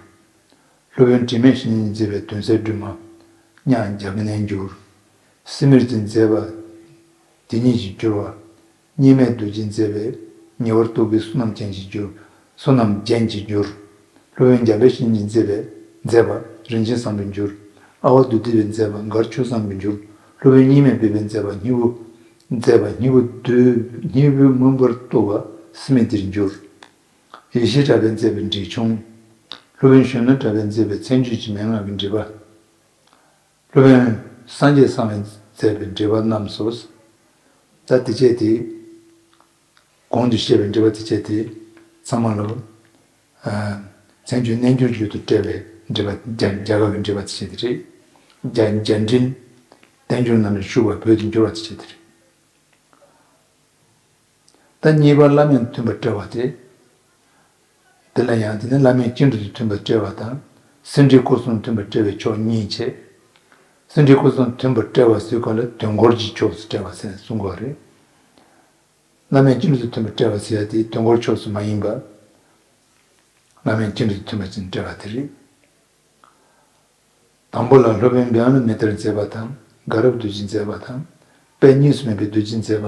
སློབ་དཔོན་དྲི་མེད་བཤེས་གཉེན་མཛད་པའི་དོན་གསལ་སྒྲོན་མ། ཉག་རྒྱ་གི་ནས་འགྱུར། སི་མི་རི་ཏས་མཛད་པ། དེ་ཉིད་ཀྱི་འགྱུར་བ། གཉིས་མེད་རྡོ་རྗེས་མཛད་པའི་ཉེ་བར་རྟོགས་པའི་བསོད་ནམས་ཅན་གྱི་འགྱུར། བསོད་ནམས་རྒྱན་གྱི་འགྱུར། སློབ་དཔོན་འཇམ་དཔལ་བཤེས་གཉེན་མཛད་པའི་མཛད་པ་རིན་ཆེན་བཟང་པོའི་འགྱུར། ཨ་ཝ་དྷཱུ་ཏི་པས་མཛད་པ་མགར་ཆོས་བཟང་པོའི་འགྱུར། སློབ་དཔོན་གཉིས་མེད་པའི་པས་མཛད་པ་སྙིང་པོ། མཛད་པ་སྙིང་པོ་བསྡུས་སྙིང་པོའི་མངོན་པར་རྟོགས་པ་སི་མི་ཏིར་འགྱུར། ཡེ་ཤེས་གྲགས་པས་མཛད་པའི་འགྲེལ་ཆུང་། སློབ་དཔོན་གཞོན་ནུ་གྲགས་པས་མཛད་པའི་མཚན་བཅུ་གྱི་མན་ངག་གི་འགྲེལ་པ། སློབ་དཔོན་སངས་རྒྱས་བསམ་ཡས་མཛད་པའི་འགྲེལ་པ་རྣམས་སོ། ད་དེ་བྱས་ཏེ། གོང་དུ་བཤད་པའི་འགྲེལ་པ་དེ་བྱས་ཏེ། ཚང་མ་ལ། ཨ། མཚན་བཅུ་རྣལ་འབྱོར་རྒྱུད་དུ་བཀྲལ་བའི་འགྲེལ་པ་རྒྱ་རྒྱ་གར་གྱི་འགྲེལ་པ་དེ་བྱས་ཏེ་རེད། རྒྱ་རྒྱ་འགྲེལ། བསྟན་འགྱུར་རྣམས་ལས་ཞུགས་པ་བོད་དུ་འགྱུར་བ་དེ་བྱས་ཏེ་རེད། ད་གཉིས་པ་བླ་མེད་མཐུན་པར་བཀྲལ་བ་སྟེ། དེ་ལ་ཡང་དེ་ནི་བླ་མེད་ཅི་འགྲུབ་ཏུ་མཐུན་པར་བཀྲལ་བ་དང་། སེམས་འགྲེལ་སྐོར་གསུམ་མཐུན་པར་བཀྲལ་བའི་ཕྱོགས་གཉིས་བྱས། སེམས་འགྲེལ་སྐོར་གསུམ་མཐུན་པར་བཀྲལ་བ་ཟེར་སྐབས་ལ་དོན་སྐོར་གྱི་ཕྱོགས་སུ་བཀྲལ་བ་ཟེར་ནས་གསུང་དགོས་རེད། བླ་མེད་ཅི་འགྲུབ་ཏུ་མཐུན་པར་བཀྲལ་བ་ཟེར་ཡ་དེ་དོན་སྐོར་ཕྱོགས་སུ་མ་ཡིན་པ། བླ་མེད་ཅི་འགྲུབ་ཏུ་མཐུན་པར་བཀྲལ་བ་དེ་རེད། དང་པོ་ལ་སློབ་དཔོན་བི་མ་ལ་མི་ཏྲས་མཛད་པ་དང་དགའ་རབ་རྡོ་རྗེས་མཛད་པ་དང་། དཔལ་གཉིས་སུ་མེད་པའི་རྡོ་རྗེས་མཛད་པ།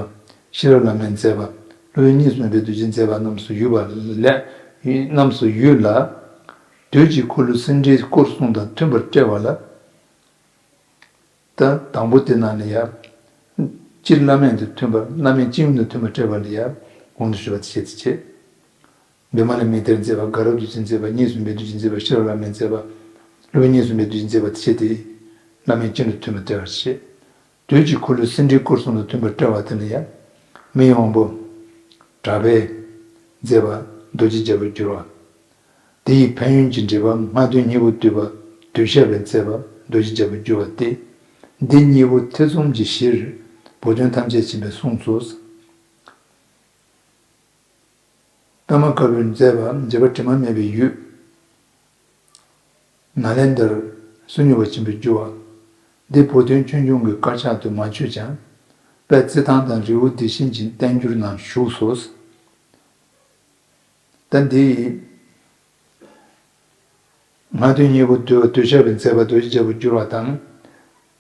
ཤེས་རབ་བླ་མས་མཛད་པ། སློབ་དཔོན་གཉིས་སུ་མེད་པའི་རྡོ་རྗེས་མཛད་པ་རྣམས་སུ་ཡོད་པ་ལས། རྣམས་སུ་ཡོད་ལ། དུས་ཀྱི་འཁོར་ལོའི་སེམས་འགྲེལ་སྐོར་གསུམ་དང་མཐུན་པར་བཀྲལ་བ་ལ། ད་དང་པོ་དེ་ནང་ལ་ཡ། སྤྱིར་བླ་མེད་དུ་མཐུན་པ་བླ་མེད་ཅི་ཡིན་དུ་མཐུན་པར་བཀྲལ་བ་ལ་ཡ། གོང་དུ་ཞུས་པ་དེ་བྱས་ཏེ་བྱས། བི་མ་ལ་མི་ཏྲས་མཛད་པ་དགའ་རབ་རྡོ་རྗེས་མཛད་པ་གཉིས་སུ་མེད་པའི་རྡོ་རྗེས་མཛད་པ་ཤེས་རབ་བླ་མས་མཛད་པ། སློབ་དཔོན་གཉིས་སུ་མེད་པའི་རྡོ་རྗེས་མཛད་པ་དེ་བྱས་ཏེ། བླ་མེད་ཅི་འགྲུབ་ཏུ་མཐུན་པར་བཀྲལ་བར་བྱེད། དུས་ཀྱི་འཁོར་ལོའི་སེམས་འགྲེལ་སྐོར་གསུམ་དང་མཐུན་པར་བཀྲལ་བ་དེ་ལ་ཡང་། མི་དབང་པོ། གྲགས་པས། མཛད་པ། རྡོ་རྗེ་རྒྱལ་པོར་འགྱུར་བ། དེ་ཡི་ཕན་ཡོན་གྱི་འགྲེལ་པ་ལྔ་བདོན་སྙིང་པོ་བསྡུས་པ་གདུལ་བྱ་བས་མཛད་པ་རྡོ་རྗེ་རྒྱལ་པོར་འགྱུར་བ་སྟེ། འདི་གཉིས་པོ་ཐེ་ཚོམ་གྱི་གཞིར། བོགས་ཐོན་ཐམས་ཅད་མཁྱེན་པས་གསུངས་སོ། པདྨ་དཀར་པོས་མཛད་པ་འགྲེལ་པ་དྲི་མ་མེད་པའི་ཡུལ། ནཱ་ལེནྡྲར་སུ་མྱུར་བ་ཆེན་པོར་འགྱུར་བ། འདི་བོགས་ཐོན་ཆོས་འབྱུང་གི་དཀར་ཆག་ཏུ་མ་ཆུད་ཀྱང་། དཔལ་རྩེ་ཐང་དང་རི་བོ་བདེ་ཆེན་གྱི་བསྟན་འགྱུར་ནང་བཞུགས་སོ། ད་འདི་ཡི། ལྔ་བདོན་སྙིང་པོ་བསྡུས་པ་གདུལ་བྱ་བས་མཛད་པ་རྡོ་རྗེ་རྒྱལ་པོར་འགྱུར་བ་དང་།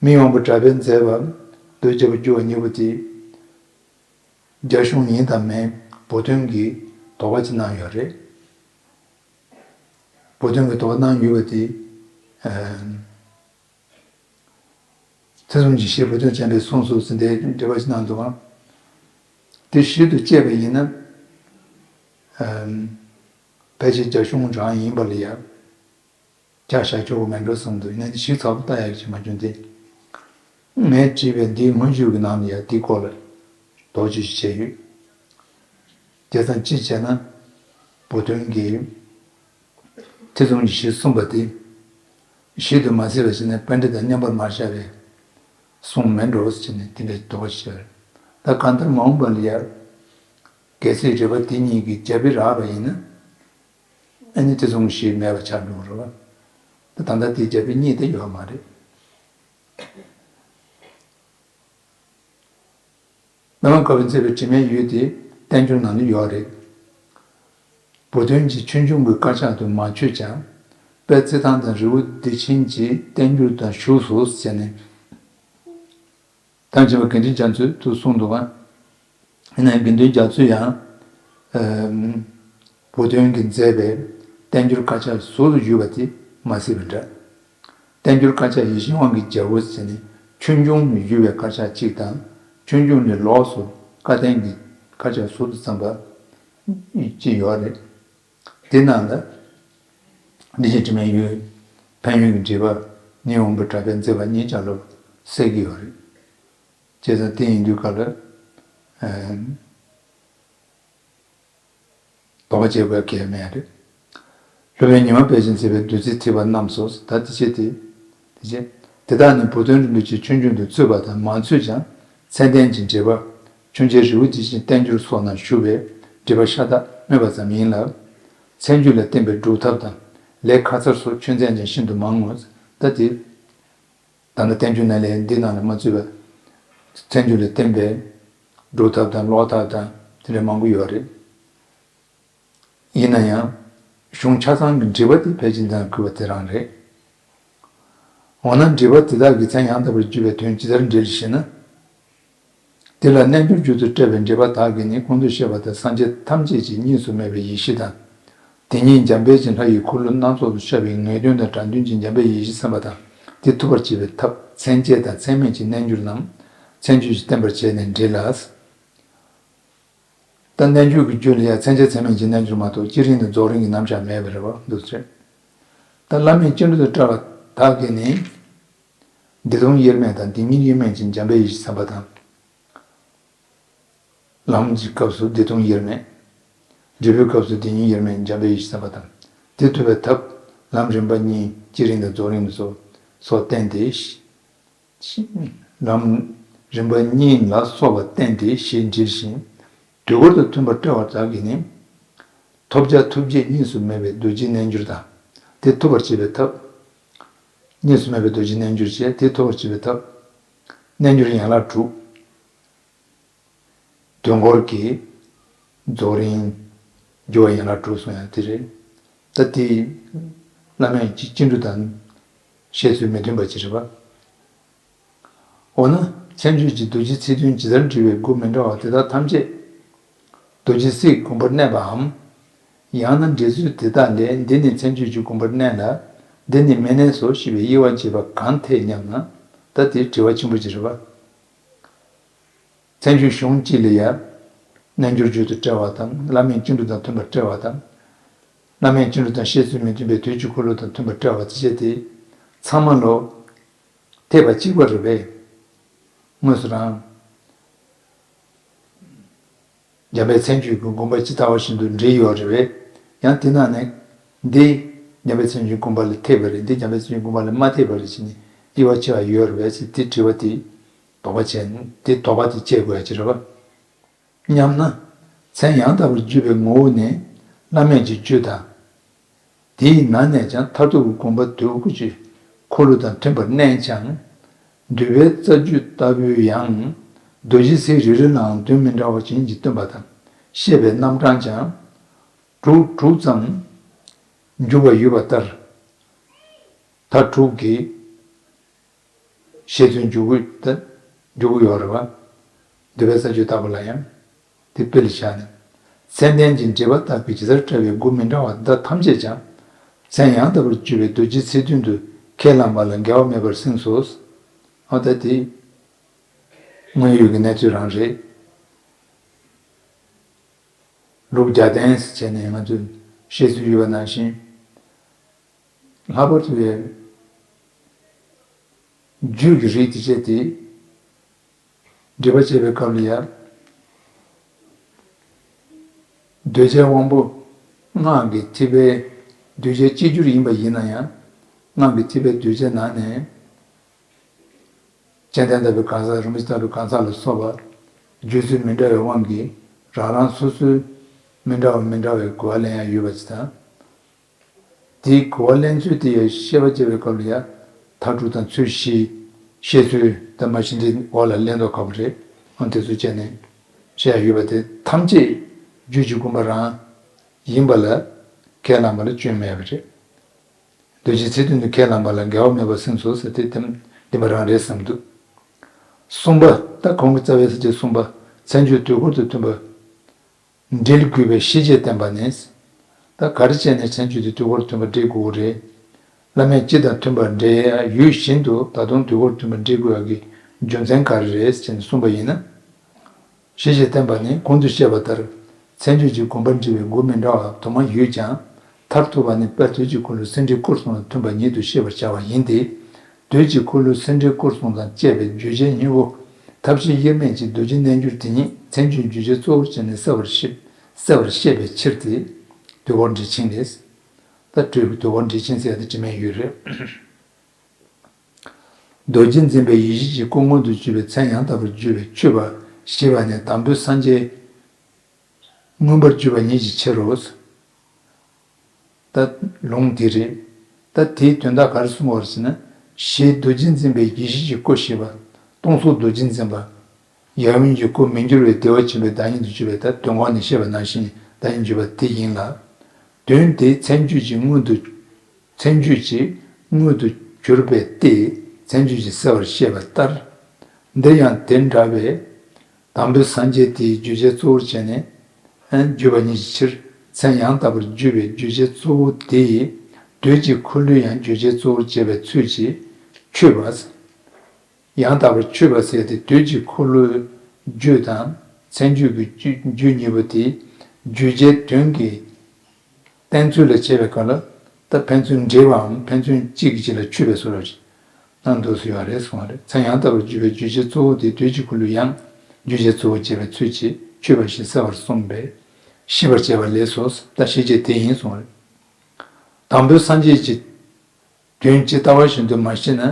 མི་དབང་པོ་གྲགས་པས་མཛད་པ་རྡོ་རྗེ་རྒྱལ་པོར་འགྱུར་བ་གཉིས་པོ་དེ། རྒྱ་གཞུང་ཡིན་དང་མིན་བོགས་ཐོན་གྱིས་དོགས་པ་ཅིག་གནང་ཡོད་རེད། བོགས་ཐོན་གྱིས་དོགས་པ་གནང་ཡོད་པ་དེ། ཨ། ཐེ་ཚོམ་གྱི་གཞིར་བོགས་ཐོན་ཆེན་པོས་གསུངས་སོ་ཟེར་ཏེ་འགྲེལ་པ་ཞིག་གནང་འདུག་གམ། དེ་ཞིབ་ཏུ་དཔྱད་པ་ཡིན་ན། ཨམ། ཕལ་ཆེར་རྒྱ་གཞུང་རང་ཡིན་པ་ལ་ཡང་། ཆ་བཞག་ཆོག་གི་མེད་འགྲོ་བསམ་འདུག་ཡིན་ན་དེ་ཞིབ་ཚགས་པོ་ལྟ་ཡག་ཅིག་མ་བྱུང་སྟེ། ངས་བྲིས་པའི་འདིའི་སྔོན་ཞུགས་ཀྱི་ནང་ལ་ཡང་དེའི་སྐོར་ལ་དོགས་གཅོད་ཅིག་བྱས་ཡོད། བྱས་ཙང་གཅིག་བྱས་ན། བོགས་ཐོན་གྱིས། ཐེ་ཚོམ་གྱི་གཞིར་གསུངས་པ་དེ། ཞིབ་ཏུ་མ་གཟིགས་པ་ཞིག་ནས་པཎྜི་ཏ་མཉམ་པར་མ་བཞག་པའི་གསུང་མེད་འགྲོ་ཟེར་ནས་དེ་འདྲའི་དོགས་པ་ཞིག་བྱས། ད་གང་ལྟར་མ་འོངས་པ་ལ་ཡང་། གལ་སྲིད་རེ་བ་དེ་གཉིས་ཀྱི་རྒྱབ་པའི་རག་པ་ཡིན་ན། ཨ་ནི་ཐེ་ཚོམ་གྱི་གཞི་མེད་པ་ཆགས་འགྲོ་གི་རེད་བ། ད་ད་ལྟ་དེའི་རྒྱབ་པའི་གཉིས་དེ་ཡོད་མ་རེད། མི་མང་བཀའ་བརྒྱུད་མཛད་པའི་དྲི་མེད་འོད་དེ་བསྟན་འགྱུར་ནང་ལ་ཡོད་རེད། བུ་སྟོན་གྱིས་ཆོས་འབྱུང་གི་དཀར་ཆག་ཏུ་མ་ཆུད་ཀྱང་། དཔལ་རྩེ་ཐང་དང་རི་བོ་བདེ་ཆེན་གྱི་བསྟན་འགྱུར་དང་བཞུགས་སོ་ཟེར་ནས། ཐང་ཆེན་པ་དགེ་འདུན་རྒྱ་མཚོས་དུ་གསུངས་འདུག་ག་ཡིན་ནའང་དགེ་འདུན་རྒྱ་མཚོས་ཡང་། ཨམ། བུ་སྟོན་གྱིས་མཛད་པའི་བསྟན་འགྱུར་དཀར་ཆག་ཟུར་དུ་བཞུགས་པ་དེ་མ་གཟིགས་པ་འདྲ། བསྟན་འགྱུར་དཀར་ཆག་ཡིད་བཞིན་དབང་གི་རྒྱལ་པོ་ཟེར་ནས་ཆོས་འབྱུང་ནས་བཞུགས་པའི་དཀར་ཆག་གཅིག་དང་། ཆོས་འབྱུང་ནས་ལོགས་སུ་བཀའ་བསྟན་གྱི་དཀར་ཆག་ཟུར་དུ་བརྩམས་པ་གཅིག་ཡོད་རེད། དེ་ནང་ལ་འདི་བཞིན་དྲི་མེད་འོད། ཕན་ཡོན་གྱི་འགྲེལ་པ། ནི་འོང་པའི་གྲགས་པས་མཛད་པ་གཉིས་ཀྱང་ལོ་གསལ་གྱི་ཡོད་རེད། བྱས་ཙང་དེ་ཡིན་དུས་སྐབས་ལ། ཨ། དོགས་པ་བྱེད་དགོས་གལ་མེད་རེད། སློབ་དཔོན་ཉི་མ་དཔལ་གྱིས་མཛད་པའི་བདུད་རྩི་ཐེག་པ་རྣམས་སོ། ད་དེ་བྱས་ཏེ། དེ་བྱས། དེ་དག་ནི་བུ་སྟོན་རིན་པོ་ཆེའི་ཆོས་འབྱུང་དུ་ཚུད་པ་དང་མ་ཚུད་ཀྱང་མཚན་ལྡན་གྱི་འགྲེལ་པ། མཆོད་མཇལ་རི་བོ་བདེ་ཆེན་བསྟན་འགྱུར་སོགས་ན་བཞུགས་པའི་འགྲེལ་པ་ཤ་སྟག་སྨོས་པ་ཙམ་ཡིན་ལ། མཚན་བརྗོད་ལ་བརྟེན་པའི་སྒྲུབ་ཐབས་དང་ལས་ཁ་མཚར་སོགས་ཆོས་མཚན་ཅན་ཤིན་ཏུ་མང་ངོ་། ད་དེ། ད་ནི་བསྟན་འགྱུར་ནང་ལས་འདི་ནང་ལ་མ་ཚུད་པའི་མཚན་བརྗོད་ལ་བརྟེན་པའི་སྒྲུབ་ཐབས་དང་ཀློག་ཐབས་དང་དེ་འདྲ་མང་པོ་ཡོད་རེད། ཡིན་ན་ཡང་། གཞུང་ཆ་ཚང་གི་འགྲེལ་པ་དེ་ཕལ་ཆེར་འདི་ན་གུས་པ་དེ་རང་རེད། འོ་ན་འགྲེལ་པ་དེ་དག་གི་མཚན་ཡང་དག་པར་བརྗོད་པའི་དོན་ཇི་ལྟར་འགྲེལ་ཞེ་ན། དེ་ལ་རྣལ་འབྱོར་རྒྱུད་དུ་བཀྲལ་བའི་འགྲེལ་པ་དག་གིས་ནི་གོང་དུ་བཤད་པ་ལྟར་སངས་རྒྱས་ཐམས་ཅད་ཀྱི་གཉིས་སུ་མེད་པའི་ཡེ་ཤེས་དང་། དེ་ཉིད་འཇམ་དཔལ་གྱི་ལྷ་ཡི་འཁོར་ལོ་སྣ་ཚོགས་སུ་ཤར་བའི་ངེས་དོན་དང་སྒྲ་དོན་གྱི་འཇམ་དཔལ་ཡེ་ཤེས་བསམ་པ་དང་། དེ་ཐུབ་པར་བྱེད་པའི་ཐབས་མཚན་བཅས་དང་མཚན་མེད་ཀྱི་རྣལ་འབྱོར་རྣམས་མཚན་བརྗོད་ཀྱིས་བསྟན་པར་བྱས་ནས་འགྲེལ་ལ། ད་རྣལ་འབྱོར་གྱི་རྒྱུད་ལ་ཡང་མཚན་བཅས་མཚན་མེད་ཀྱི་རྣལ་འབྱོར་མ་གཏོགས་སྤྱི་རིམ་དང་རྫོགས་རིམ་གྱི་རྣམ་གཞག་མེད་པ་རེད་པ་འདུག་ཟེར། ད་བླ་མེད་སྤྱི་འགྲོ་དང་བྲལ་བ་དག་གིས་ནི། བདེ་སྟོང་དབྱེར་མེད་དང་བདེན་གཉིས་དབྱེར་མེད་ཀྱི་འཇམ་དཔལ་ཡེ་ཤེས་བསམ་པ་དང་། ལམ་གྱི་སྐབས་སུ་བདེ་སྟོང་དབྱེར་མེད། འབྲས་བུའི་སྐབས་སུ་བདེན་གཉིས་དབྱེར་མེད་འཇམ་དཔལ་ཡེ་ཤེས་བསམ་པ་དང་། དེ་ཐུབ་པའི་ཐབས་ལམ་རིམ་པ་གཉིས་སྤྱི་རིམ་དང་རྫོགས་རིམ་སོགས་སོགས་བསྟན་ཏེ། ལམ་རིམ་པ་གཉིས་ལ་སོགས་པ་བསྟན་ཏེ་ཞེས་འགྲེལ་ཞིང་། དུས་འཁོར་དང་མཐུན་པར་བཀྲལ་བ་དག་གིས་ནི། ཐོབ་བྱ་ཐུབ་བྱེད་གཉིས་སུ་མེད་པའི་རྡོ་རྗེའི་རྣལ་འབྱོར་དང་། དེ་ཐུབ་པར་བྱེད་པའི་ཐབས། གཉིས་སུ་མེད་པའི་རྡོ་རྗེའི་རྣལ་འབྱོར་བྱས་དེ་ཐུབ་པར་བྱེད་པའི་ཐབས། རྣལ་འབྱོར་ཡན་ལག་དྲུག་དུས་འཁོར་གྱི་རྫོགས་རིམ། འགྱུར་བ་ཡན་ལག་དྲུག་གསུངས་ཡང་དེ་རེད། ད་དེ་བླ་མེད་ཀྱི་སྤྱི་འགྲོ་དང་བཤད་ཚུལ་མི་མཐུན་པ་ཅིག་རེད་པ། འོ་ན་མཚན་བརྗོད་ཀྱི་རྡོ་རྗེའི་ཚིག་དོན་ཇི་ལྟར་འགྲེལ་བའི་སྒོ་མི་འདྲ་བ་དེ་དག་ཐམས་ཅད་རྡོ་རྗེ་སྲས་དགོངས་པར་གནས་པའམ། ཡང་ན་འགྲེལ་ཚུལ་དེ་དག་ལས་འདི་ནི་མཚན་བརྗོད་ཀྱི་དགོངས་པར་གནས་ལ། འདི་ནི་མི་གནས་སོ་ཞེས་པའི་དབྱེ་བ་འབྱེད་པ་གང་འཐད་སྙམ་ན། ད་དེ་དྲི་བ་ཆེན་པོ་ཅིག་རེད་པ། མཚན་བརྗོད་གཞུང་གཅིག་ལ་ཡང་། རྣལ་འབྱོར་རྒྱུད་དུ་བཀྲལ་བ་དང་བླ་མེད་སྤྱི་འགྲོ་དང་མཐུན་པར་བཀྲལ་བ་དང་། བླ་མེད་སྤྱི་འགྲོ་དང་བཤད་ཚུལ་མི་མཐུན་པའི་དུས་ཀྱི་འཁོར་ལོ་དང་མཐུན་པར་བཀྲལ་བ་དེ་བྱས་ཏེ། ཚང་མ་ལོ། འཐད་པ་གཅིག་པ་རེད་པས། དངོས་སུ་རང་། འཇམ་དཔལ་མཚན་བརྗོད་ཀྱི་དགོངས་པ་ཇི་ལྟ་བ་བཞིན་དུ་འགྲེལ་ཡོད་རེད་པས། ཡང་དེ་ནང་ནས། འདི། འཇམ་དཔལ་མཚན་བརྗོད་དགོངས་པ་ལ་འཐད་པ་རེད། འདི་འཇམ་དཔལ་མཚན་བརྗོད་དགོངས་པ་ལ་མ་འཐད་པ་རེད་ཅེས་ནི་དབྱེ་བ་ཕྱེ་བ་ཡོད་རེད་པས་ཅེས་དེ་དྲི་བ་དེ། དོགས་པ་བྱས་ནས་དེ་དོགས་པ་དེ་བཅད་དགོས་ཡ་ཅིག་རེད་པ། སྙམ་ན། མཚན་ཡང་དག་པར་བརྗོད་པའི་ངོ་བོ་ནི་བླ་མེད་ཀྱི་རྒྱུད་དང་། དེའི་ནང་ནས་ཀྱང་མཐར་ཐུག་གི་དགོངས་པ་འདོད་དགུ་གི་འཁོར་ལོ་དང་མཐུན་པར་གནས་ཀྱང་། འདུས་པའི་རྩ་རྒྱུད་ལྟ་བུའི་ཡང་། རྡོ་རྗེ་སྲས་རེ་རེ་ལའང་དོན་མི་འདྲ་བ་ཅན་གྱིས་སྟོན་པ་དང་བཤད་པའི་རྣམ་གྲངས་ཀྱང་། དྲུག་དྲུག་ཙམ་འཇུག་པ་ཡོད་པ་ལྟར། ད་དྲུག་གི་བཤད་ཚུལ་འཇུག་གི་ད་འཇུག་གི་ཡོད་རེད་པ། འདུས་པའི་རྩ་རྒྱུད་ལྟ་བུ་ལ་ཡང་། དེ་དཔེ་ལ་བཞག་ནས། མཚན་ལྡན་གྱི་འགྲེལ་པ་དག་གིས་ཇི་ལྟར་བཀྲལ་བའི་སྒོ་མི་འདྲ་བ་འདི་དག་ཐམས་ཅད་ཀྱང་། མཚན་ཡང་དག་པར་བརྗོད་པའི་རྡོ་རྗེའི་ཚིག་དོན་དུ་ཁས་བླངས་པ་ལ་འགལ་བ་མེད་པར་སེམས་སོ། འོ་ད་དེ། དངོས་ཡོད་ཀྱི་གནས་ཚུལ་རང་རེད། ལུགས་རྒྱབ་རྟེན་ཟེར་བྱས་ནས་ང་ཚོས་བཤད་སྲོལ་ཡོད་པ་ནང་བཞིན། ལྷག་པར་དུ་ཡང་། རྒྱུད་ཀྱི་རིགས་དེ་བྱས་ཏེ། འགྲེལ་པ་བྱེད་པའི་སྐབས་ལ་ཡང་། གདུལ་བྱའི་དབང་པོ་སྔགས་ཀྱི་ཐེག་པའི་གདུལ་བྱའི་གཅིག་གྱུར་ཡིན་པ་ཡིན་ན་ཡང་། སྔགས་ཀྱི་ཐེག་པའི་གདུལ་བྱའི་ནང་ནས། སྤྱན་ལྡན་དམ་པའི་གང་ཟག་རིན་པོ་ཆེ་དམ་པའི་གང་ཟག་ལ་སོགས་པ། བརྗོད་ཚུལ་མི་འདྲ་བའི་དབང་གིས་རང་རང་སོ་སོའི་མི་འདྲ་བ་མི་འདྲ་བའི་གོ་བ་ལེན་ཡ་ཡོད་པ་ཅིག་དང་། དེའི་གོ་བ་ལེན་ཚུལ་དེ་ཡང་བཤད་པ་བྱེད་པའི་སྐབས་ལ་ཡང་མཐའ་དྲུག་དང་ཚུལ་བཞི། བཤད་ཚུལ་དང་མ་གཞི་འདི་འོག་ལ་གླེང་མདོག་ཁ་པོ་རེད། འོན་དེ་ཚོ་བྱས་ནས་ ཞེས་ཡོད་པ་དེ་ཐམས་ཅད་རྒྱུད་ཀྱི་དགོངས་པ་རང་ཡིན་པ་ལ་ཁས་བླངས་པ་ལ་སྐྱོན་མེད་པ་རེད། འདུ་བྱེད་ཚིག་དོན་དུ་ཁས་བླངས་པ་ལ་འགལ་བ་མེད་པར་ཟིན་སོ་ཟེར་ཏེ། དེ་འདི་མ་རང་རེད་བསམ་འདུག་གསུམ་པ། ད་གོང་གི་རྩ་བའི་ས་བཅད་གསུམ་པ། མཚན་བརྗོད་དུས་འཁོར་དུ་མཐུན་པ་འགྲེལ་དགོས་པའི་ཤེས་བྱེད་བསྟན་པ་ནི། ད་ག་རེ་བྱས་ནས་མཚན་བརྗོད་དེ་དུས་འཁོར་མཐུན་པ་འགྲེལ་དགོས་རེད། བླ་མེད་སྤྱི་དང་མཐུན་པར་འགྲེལ་ཡ་ཡོད་བཞིན་དུ་ད་དུང་དུས་འཁོར་མཐུན་པ་འགྲེལ་དགོས་ཡ་གི་རྒྱུ་མཚན་ག་རེ་རེད་ཅེས་གསུངས་པ་ཡིན་ན། ཤེས་བྱེད་བསྟན་པ་ནི་གོང་དུ་བཤད་པ་ལྟར་མཚན་བརྗོད་ཀྱི་དགོངས་པ་འགྲེལ་བའི་སྒོ་མི་འདྲ་བ་དུ་མ་ཡོད་ཀྱང་། མཐར་ཐུག་པ་ནི་དཔལ་དུས་ཀྱི་འཁོར་ལོ་སེམས་འགྲེལ་སྐོར་གསུམ་ལ་མཐུན་པ་ཉིད་དུ་ཤེས་པར་བྱ་བ་ཡིན་ཏེ། དུས་ཀྱི་འཁོར་ལོའི་སེམས་འགྲེལ་སྐོར་གསུམ་དང་བཅས་པའི་བརྗོད་བྱའི་སྙིང་པོ་ཐབས་ཤེས་དབྱེར་མེད་ཀྱི་རྡོ་རྗེ་རྣལ་འབྱོར་དེ་ཉིད་མཚན་བརྗོད་བརྗོད་བྱའི་གཙོ་བོར་བྱས་ནས་གསལ་བར་བཤད་གསལ་བར་བཤད་པའི་ཕྱིར་ཏེ། དུས་འཁོར་འགྲེལ་ཆེན་ལས། ད་དུས་དུས་འཁོར་འགྲེལ་ཆེན་ཟེར་ཡ་དེ་དྲི་མེད་ཡོད་རེད། རྡོ་རྗེ་འཛིན་པའི་ཡེ་ཤེས་ཀྱི་སྐུ་མངོན་དུ་གྱུར་པའི་མཚན་ཡང་དག་པར་བརྗོད་པའི་མཆོད་པ་ཞེས་པ་ནི་དང་པོའི་སངས་རྒྱས་མངོན་པར་བརྗོད་པ་ཉིད་ཀྱི་ཕྱིར་རོ། ད་ལུང་འདི་རེད། ད་དེའི་དོན་དག་ག་རེ་གསུངས་པ་རེད་ཟེར་ན། ཞེས་རྡོ་རྗེ་འཛིན་པའི་ཡེ་ཤེས་ཀྱི་སྐུ་ཞེས་པ། སྟོང་གཟུགས་རྡོ་རྗེ་འཛིན་པ། ཡབ་ཡུམ་གྱི་སྐུ་མི་འགྱུར་བའི་བདེ་བ་ཆེན་པོའི་བདག་ཉིད་དུ་གྱུར་པའི་ད་དོན་གོང་ནས་བཤད་པ་ནང་བཞིན་བདག་ཉིད་གྱུར་པ་དེ་ཡིན་ལ། དོན་དེ་མཚན་བརྗོད་ཀྱི་མངོན་དུ། མཚན་བརྗོད་ཀྱི་མངོན་དུ་གྱུར་པས་ཏེ། མཚན་བརྗོད་ཀྱིས་གསལ་བར་བཤད་པ་ལྟར། འདིར་ཡང་དེ་འདྲ་བའི། དང་པོའི་སངས་རྒྱས་དེའི་བརྗོད་བྱའི་གཙོ་བོར་བྱས་ནས་བརྗོད་པ་ཉིད་ཀྱི་ཕྱིར། མཚན་ཡང་དག་པར་བརྗོད་པའི་བརྗོད་བྱའི་གཙོ་བོ་དེ་ཡིས་དུས་ཀྱི་འཁོར་ལོའི་ཡང་བརྗོད་བྱའི་གཙོ་བོར་བྱས་པའི་ཚུལ་གྱིས་མཆོད་པ། ཡང་དག་པར་མཆོད་པ་ཟེར་ཏེ་དུས་ཀྱི་འཁོར་ལོའི་རྒྱུད་དང་མཚན་བརྗོད་ཀྱི་རྒྱུད་རྒྱུད་གཉིས་པོ་དེ་བརྗོད་བྱའི་དོན་གྱི་བསྟན་ཚུལ་ལ་བྱས་པའི་སྐབས་ལ། ད་ཕན་ཚུན་འབྲེལ་བའམ་ཕན་ཚུན་གཅིག་གིས་གཅིག་ལ་མཆོད་པའི་བཟོ་འདྲ་ཞིག་གནང་འདུག་ཟེར་བ་རེད་གསུངས་པ་རེད། མཚན་ཡང་དག་པར་བརྗོད་པའི་བརྗོད་བྱའི་གཙོ་བོ་དེ་དུས་ཀྱི་འཁོར་ལོའི་ཡང་བརྗོད་བྱའི་གཙོ་བོ་བྱས་པའི་ཚུལ་གྱིས་མཆོད་པ་ཞེས་གསལ་བར་གསུངས་པས། ཤེས་པར་བྱ་བ་ལས་སོ། ད་ཤེས་བྱེད་དེ་ཡིན་གསུངས་པ་རེད། དང་པོའི་སངས་རྒྱས་ཀྱི་དོན་ཇི་ལྟ་བ་བཞིན་དུ་མ་ཤེས་ན།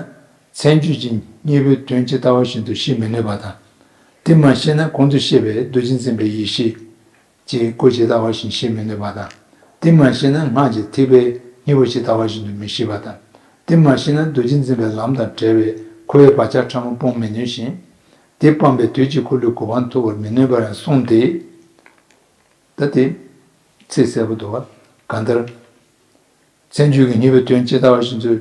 མཚན་བརྗོད་ཀྱི་སྙིང་པོའི་དོན་ཇི་ལྟ་བ་བཞིན་དུ་ཤེས་མི་ནུས་པ་དང་། དེ་མ་ཤེས་ན་གོང་དུ་བཤད་པའི་རྡོ་རྗེ་འཛིན་པའི་ཡེ་ཤེས་ཀྱི་སྐུ་ཇི་ལྟ་བ་བཞིན་ཤེས་མི་ནུས་པ་དང་། དེ་མ་ཤེས་ན་སྔགས་ཀྱི་ཐེག་པའི་སྙིང་པོ་ཇི་ལྟ་བ་བཞིན་དུ་མི་ཤེས་པ་དང་། དེ་མ་ཤེས་ན་རྡོ་རྗེ་འཛིན་པའི་ལམ་དང་བྲལ་བའི་འཁོར་བའི་བག་ཆགས་ཕྲ་མོ་སྤོང་མི་ནུས་ཤིང་། དེ་སྤངས་པས་དུས་ཀྱི་འཁོར་ལོའི་གོ་འཕང་ཐོབ་པར་མི་ནུས་པར་ཡང་གསུངས་ཏེ། ད་དེ་ཚིག་གསལ་པོ་འདུག་བ། གང་ལྟར། མཚན་བརྗོད་ཀྱི་སྙིང་པོའི་དོན་ཇི་ལྟ་བ་བཞིན་དུ།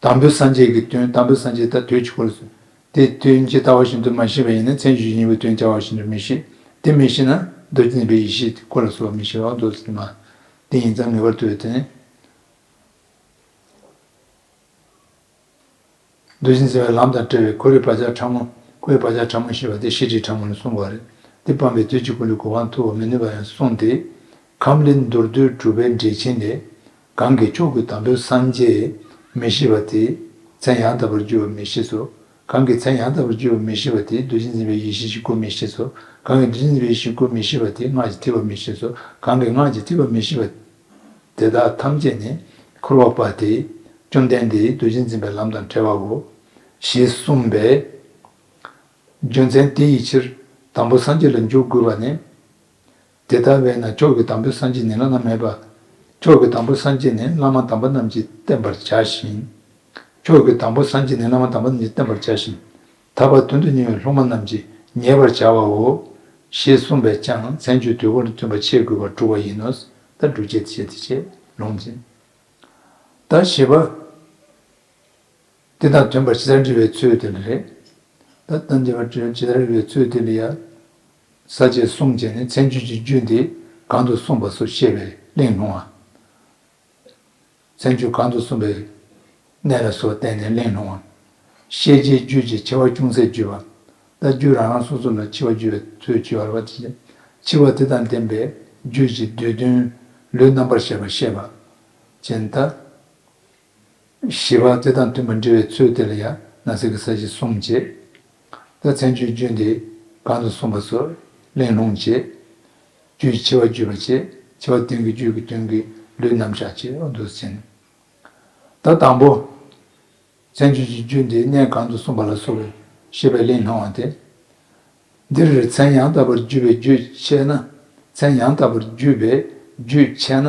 དང་པོའི་སངས་རྒྱས་ཀྱི་དོན། དང་པོའི་སངས་རྒྱས་ད་དུས་ཀྱི་འཁོར་ལོ་སོ། དེ་དོན་ཇི་ལྟ་བ་བཞིན་དུ་མ་ཤེས་པ་ཡིན་ན་མཚན་བརྗོད་ཀྱི་སྙིང་པོའི་དོན་ཇི་ལྟ་བ་བཞིན་དུ་མི་ཤེས། དེ་མི་ཤེས་ན་རྡོ་རྗེ་འཛིན་པའི་ཡེ་ཤེས་དེ་འཁོར་ལ་སོགས་པ་མི་ཤེས་པ་འདུག་ཟེར་མ། དེ་ཡིན་ཙང་ངེས་པར་དུ་དེ་ནི། རྡོ་རྗེ་འཛིན་པའི་ལམ་དང་བྲལ་བའི་འཁོར་བའི་བག་ཆགས་ཕྲ་མོ། འཁོར་བའི་བག་ཆགས་ཕྲ་མོ་ཞེས་པ་དེ་ཤེས་སྒྲིབ་ཕྲ་མོ་ལ་གསུངས་པ་རེད། དེ་སྤངས་པས་དུས་ཀྱི་འཁོར་ལོའི་གོ་འཕང་ཐོབ་པར་མི་ནུས་པར་ཡང་གསུངས་ཏེ། ཁམས་ལས་མདོར་བསྡུས་གྲུབ་པའི་འགྲེལ་ཆེན་ལས། གང་གིས་མཆོག་གི་དང་པོའི་སངས་རྒྱས་མི་ཤེས་པ་དེས་མཚན་ཡང་དག་པར་བརྗོད་པ་མི་ཤེས་སོ། གང་གིས་མཚན་ཡང་དག་པར་བརྗོད་པ་མི་ཤེས་པ་དེས་རྡོ་རྗེ་འཛིན་པའི་ཡེ་ཤེས་ཀྱི་སྐུ་མི་ཤེས་སོ། གང་གིས་རྡོ་རྗེ་འཛིན་པའི་ཡེ་ཤེས་ཀྱི་སྐུ་མི་ཤེས་པ་དེས་སྔགས་ཀྱི་ཐེག་པ་མི་ཤེས་སོ། གང་གིས་སྔགས་ཀྱི་ཐེག་པ་མི་ཤེས་པ། དེ་དག་ཐམས་ཅད་ནི་འཁོར་བ་པ་སྟེ། བཅོམ་ལྡན་འདས་རྡོ་རྗེ་འཛིན་པའི་ལམ་དང་བྲལ་བའོ། ཞེས་གསུངས་པས། རྒྱུ་མཚན་དེ་ཡི་ཕྱིར་དང་པོ་སངས་རྒྱས་ལ་འཇུག་དགོས་པ་ནི། དེ་ལྟ་བས་ན་མཆོག་གི་དང་པོའི་སངས་རྒྱས་ནི་བླ་ན་མེད་པ། མཆོག་གི་དང་པོའི་སངས་རྒྱས་ནི་བླ་མ་དམ་པ་རྣམས་ཀྱིས་བསྟན་པར་བྱ་ཞིང་། མཆོག་གི་དང་པོའི་སངས་རྒྱས་ནི་བླ་མ་དམ་པ་རྣམས་ཀྱིས་བསྟན་པར་བྱ་ཞིང་། ཐར་པ་དོན་དུ་གཉེར་བའི་སློབ་མ་རྣམས་ཀྱིས་ཉན་པར་བྱ་བའོ། ཞེས་གསུངས་པས་ཀྱང་མཚན་བརྗོད་དུས་འཁོར་དུ་མཐུན་པ་ཆེས་དགོས་པར་གྲུབ་པ་ཡིན་ནོ། ད་སྒྲུབ་བྱེད་དེ་བྱེད་དེ་བྱེད་ལུང་འཛིན། ད་བཞི་པ། དེ་དང་མཐུན་པར་ཇི་ལྟར་འབྲེལ་བའི་ཚུལ་དེ་ལ་རེད། ད་ལྟར་འབྲེལ་བ་ཇི་ལྟར་འབྲེལ་བའི་ཚུལ་དེ་ལ་ཡང་། ས་བཅད་གསུམ་བྱས་ནས་མཚན་བརྗོད་ཀྱི་རྒྱུད་འདི་གང་དུ་གསུངས་པ་སོགས་བཤད་པའི་གླེང་སློང་བ། མཚན་བརྗོད་གང་དུ་གསུངས་པའི་གནས་ལ་སོགས་བསྟན་ནས་གླེང་སློང་བ། ཤེས་བྱའི་རྒྱུད་ཀྱི་ཕྱེ་བ་ཅུང་ཟད་བརྗོད་པ། ད་རྒྱུད་རང་རང་སོ་སོ་ལ་ཕྱེ་བ་བརྗོད་པའི་ཚུལ་བརྗོད་པ་དེ། ཕྱེ་བ་དེ་དང་ལྡན་པའི་རྒྱུད་ཀྱི་བསྡུས་དོན་ལུས་རྣམ་པར་བཤད་པ་བཤད་པ། ཅན་ད། བཞི་པ་དེ་དང་མཐུན་པར་འབྲེལ་བའི་ཚུལ་དེ་ལ་ཡང་ནང་གསེས་ཀྱི་ས་བཅད་གསུམ་བྱས། ད་མཚན་བརྗོད་རྒྱུད་འདི་གང་དུ་གསུངས་པ་སོགས་གླེང་སློང་བྱས། རྒྱུད་ཕྱེ་བ་བརྗོད་པ་བྱས། ཕྱེ་བ་དོན་གྱི་རྒྱུད་ཀྱི་དོན་གྱི་ལུས་རྣམ་གཞག་བྱས་འོ་འདུག་ཟེར། ད་དང་པོ། མཚན་བརྗོད་ཀྱི་རྒྱུད་འདི་གནས་གང་དུ་གསུངས་པ་ལ་སོགས་པའི་ཤེས་པའི་གླེང་སློང་བ་སྟེ། འདིར་མཚན་ཡང་དག་པར་བརྗོད་པའི་རྒྱུད་ཆེ་ན། མཚན་ཡང་དག་པར་བརྗོད་པའི་རྒྱུད་ཆེ་ན།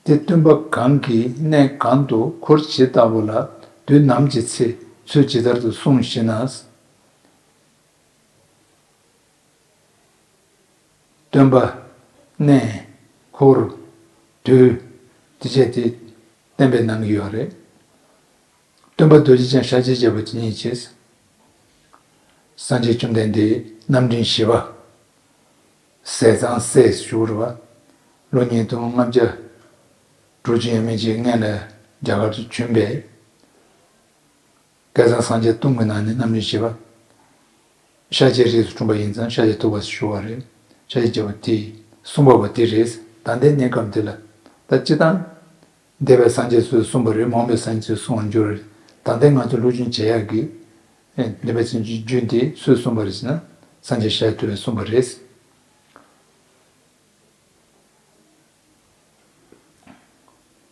དེ་སྟོན་པ་གང་གིས་གནས་གང་དུ་འཁོར་ཇི་ལྟ་བུ་ལ་དུས་ནམ་གྱི་ཚེ་ཚུལ་ཇི་ལྟར་དུ་གསུངས་ཤེ་ན། སྟོན་པ། གནས། འཁོར། དུས། དེ་བྱས་ཏེ་བསྟན་པའི་ནང་གི་ཡོད་རེད། སྟོན་པ་རྡོ་རྗེ་ཅན་ཤཱཀྱའི་རྒྱལ་པོ་དེ་ཉིད་ཀྱིས། སངས་རྒྱས་བཅོམ་ལྡན་འདས་རྣམ་འདྲེན་བཞི་པ། ཟས་གཙང་སྲས་སུ་བཞུགས་པ། ལོ་ཉིས་སྟོང་ལྔ་བརྒྱ་དྲུག་ཅུ་ཡས་མས་ཅིག་སྔོན་ལ་རྒྱ་གར་དུ་བྱོན་པའི། བསྐལ་བཟང་སངས་རྒྱས་སྟོང་གི་ནང་ནས་རྣམ་འདྲེན་བཞི་པ། ཤཱཀྱའི་རིགས་སུ་འཁྲུངས་པ་ཡིན་ཙང་ཤཱཀྱ་ཐུབ་པ་ཞུ་བ་རེད། ཤཱཀྱའི་རྒྱལ་པོ་དེ་གསུམ་པ་བ་དེ་རེད། ད་ལྟའི་གནས་སྐབས་འདི་ལ་ད་སྤྱིར་བཏང་འདས་པའི་སངས་རྒྱས་ཚོས་གསུངས་པ་རེད། མ་འོངས་པའི་སངས་རྒྱས་ཚོས་གསུང་བར་འགྱུར་རེད། ད་ལྟའི་ང་ཚོ་སློབ་སྦྱོང་བྱེད་ཡག་གི་འདས་པའི་སངས་རྒྱས་རྒྱུད་འདི་སུས་གསུངས་པ་རེད་ཟེར་ན་སངས་རྒྱས་ཤཱཀྱ་ཐུབ་པས་གསུངས་པ་རེད།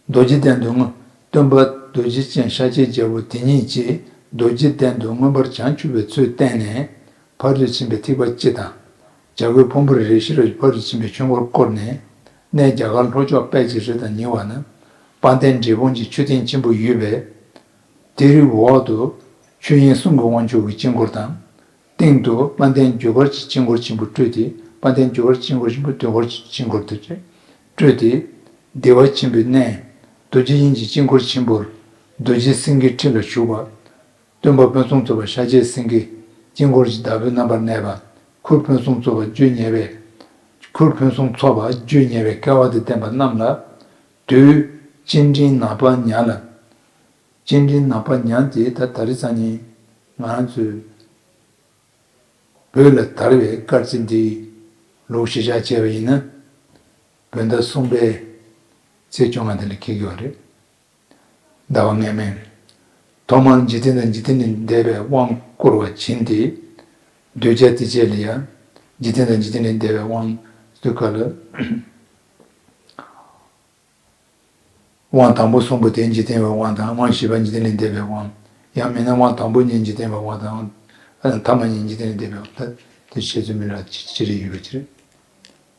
རྡོ་རྗེ་གདན་དུ་མངོན། སྟོན་པ་རྡོ་རྗེ་ཅན་ཤཱཀྱའི་རྒྱལ་པོ་དེ་ཉིད་ཀྱིས་རྡོ་རྗེ་གདན་དུ་མངོན་པར་བྱང་ཆུབ་པའི་ཚུལ་བསྟན་ནས། ཕ་རོལ་ཏུ་ཕྱིན་པའི་ཐེག་པ་སྤྱི་དང་། བྱ་རྒོད་ཕུང་པོ་རེ་རེ་ཤེས་རབ་ཀྱི་ཕ་རོལ་ཏུ་ཕྱིན་པའི་ཆོས་འཁོར་བསྐོར་ནས། གནས་རྒྱ་གར་ལྷོ་ཕྱོགས་དཔལ་གྱི་རི་དང་ཉེ་བ་ན། དཔལ་ལྡན་འབྲས་སྤུངས་ཀྱི་མཆོད་རྟེན་ཆེན་པོ་ཡོད་པས། དེའི་འོག་ཏུ་ཆོས་དབྱིངས་གསུམ་གྱི་དབང་ཕྱུག་གི་དཀྱིལ་འཁོར་དང་། སྟེང་དུ་དཔལ་ལྡན་རྒྱུ་སྐར་གྱི་དཀྱིལ་འཁོར་ཆེན་པོ་སྤྲོས་ཏེ། དཔལ་ལྡན་རྒྱུ་སྐར་གྱི་དཀྱིལ་འཁོར་ཆེན་པོ་དུས་འཁོར་གྱི་དཀྱིལ་འཁོར་དུ་སྤྲོས་ཏེ། བདེ་བ་ཆེན་པོའི་གནས། རྡོ་རྗེ་དབྱིངས་ཀྱི་དཀྱིལ་འཁོར་ཆེན་པོར། རྡོ་རྗེ་སེང་གེའི་ཁྲི་ལ་བཞུགས་པ། སྟོན་པ་ཕུན་སུམ་ཚོགས་པ་ཤཱཀྱའི་སེང་གེ། དཀྱིལ་འཁོར་གྱི་བདག་པོའི་རྣམ་པར་གནས་པ། ཁུར་ཕུན་སུམ་ཚོགས་པ་རྒྱུ་ཉེ་བའི། ཁུར་ཕུན་སུམ་ཚོགས་པ་རྒྱུ་ཉེ་བའི་སྐལ་བ་དང་ལྡན་པ་རྣམས་ལ། དུས་སྤྱན་འདྲེན་ནག་པ་ཉ་ལ། སྤྱན་འདྲེན་ནག་པ་ཉ་དེ་ད་ད་རེས་སང་ཉིན་ང་རང་ཚོའི་བོད་ལ་དར་བའི་སྐར་རྩིས་འདི་ལོ་གཞི་བཞག་བྱས་པ་ཡིན་ན། བོད་ཟླ་གསུམ་པའི་ཚེས་བཅོ་ལྔ་དེ་ལ་འཁེལ་གྱི་ཡོད་རེད། ཟླ་བ་སྔ་མའི་རེད། ཐོག་མར་འཇིག་རྟེན་དང་འཇིག་རྟེན་ལས་འདས་པའི་དབང་བསྐུར་བ་བྱིན་ཏེ། གདུལ་བྱ་དེ་བཅས་ལ་ཡང་འཇིག་རྟེན་དང་འཇིག་རྟེན་ལས་འདས་པའི་དབང་ཟེར་དུས་སྐབས་ལ། དབང་དང་པོ་གསུམ་པོ་དེ་འཇིག་རྟེན་པའི་དབང་དང་། དབང་བཞི་པ་འཇིག་རྟེན་ལས་འདས་པའི་དབང་། ཡང་མིན་ན་དབང་དང་པོ་གཉིས་འཇིག་རྟེན་པའི་དབང་དང་། དབང་ཐ་མ་གཉིས་འཇིག་རྟེན་ལས་འདས་པའི་དབང་ལ་དེ་བཤད་ཚུལ་མི་འདྲ་ཅི་རེ་ཡོད་པ་ཅི་རེད།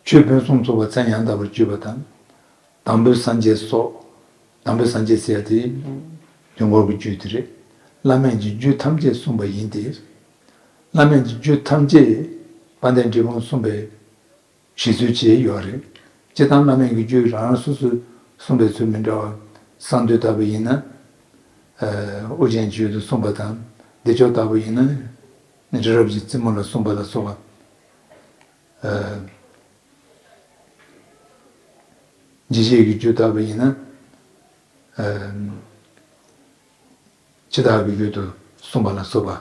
ཆོས་ཕུན་སུམ་ཚོགས་པ་མཚན་ཡང་དག་པར་བརྗོད་པ་དང་། དམ་པའི་སངས་རྒྱས་སོགས། དམ་པའི་སངས་རྒྱས་ཟེར་ཡ་དེ་དུས་འཁོར་གྱི་རྒྱུད་དེ་རེད། བླ་མེད་ཀྱི་རྒྱུད་ཐམས་ཅད་གསུངས་པ་ཡིན་ཏེ། བླ་མེད་ཀྱི་རྒྱུད་ཐམས་ཅད་དཔལ་ལྡན་འབྲས་སྤུངས་གསུངས་པའི་བཞེད་ཚུལ་བཅས་ཡོད་རེད། སྤྱིར་བཏང་བླ་མེད་ཀྱི་རྒྱུད་རང་རང་སོ་སོས་གསུངས་པའི་ཚུལ་མི་འདྲ་བ། གསང་འདུས་ལྟ་བུ་ཡིན་ན། ཨ་ཨོ་རྒྱན་རྒྱུད་དུ་གསུངས་པ་དང་། བདེ་མཆོག་ལྟ་བུ་ཡིན་ན། རི་རབ་ཀྱི་རྩེ་མོ་ལ་གསུངས་པ་ལ་སོགས་པ། ཨ་འཇིགས་བྱེད་ཀྱི་རྒྱུད་ལྟ་བུ་ཡིན་ན། ཨ་འཆི་བདག་གི་རྒྱུད་དུ་གསུངས་པ་ལ་སོགས་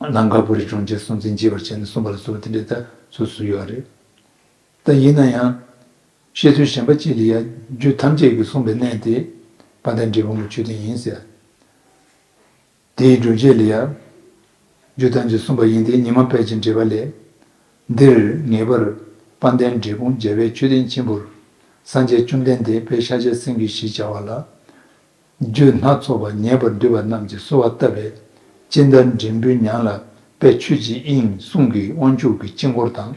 པ། ནམ་མཁའ་བོད་རིའི་གྲོང་ཁྱེར་སྲོང་བཙན་འཇིགས་པར་བྱས་ནས་གསུངས་པ་ལ་སོགས་པ་དེ་འདྲའི་ད་སོ་སོ་ཡོད་རེད། ད་ཡིན་ན་ཡང་། བཤད་ཚུལ་གཞན་པ་གཅིག་ལ་ཡང་རྒྱུད་ཐམས་ཅད་ཀྱིས་གསུངས་པའི་གནས་དེ་དཔལ་ལྡན་འབྲས་སྤུངས་ཀྱི་མཆོད་རྟེན་ཡིན་ཟེར། དེའི་སྒྲུབ་བྱེད་ལ་ཡང་རྒྱུད་ཐམས་ཅད་གསུངས་པ་ཡིན་ཏེ། ཉི་མ་དཔལ་གྱི་འགྲེལ་པ་ལས། འདིར་ངེས་པར་དཔལ་ལྡན་འབྲས་སྤུངས་རྒྱལ་བའི་མཆོད་རྟེན་ཆེན་པོར། སངས་རྒྱས་བཅོམ་ལྡན་འདས་དཔལ་ཤཱཀྱ་སེང་གེ་ཞེས་བྱ་བ་ལ། རྒྱུད་སྣ་ཚོགས་པ་ཉན་པར་འདོད་པ་རྣམས་ཀྱིས་གསོལ་བ་བཏབ་པས། སྤྱན་དང་འདྲེན་པའི་ཉམས་ལ་དཔལ་ཆོས་ཀྱི་དབྱིངས་གསུང་གི་དབང་ཕྱུག་གི་དཀྱིལ་འཁོར་དང་།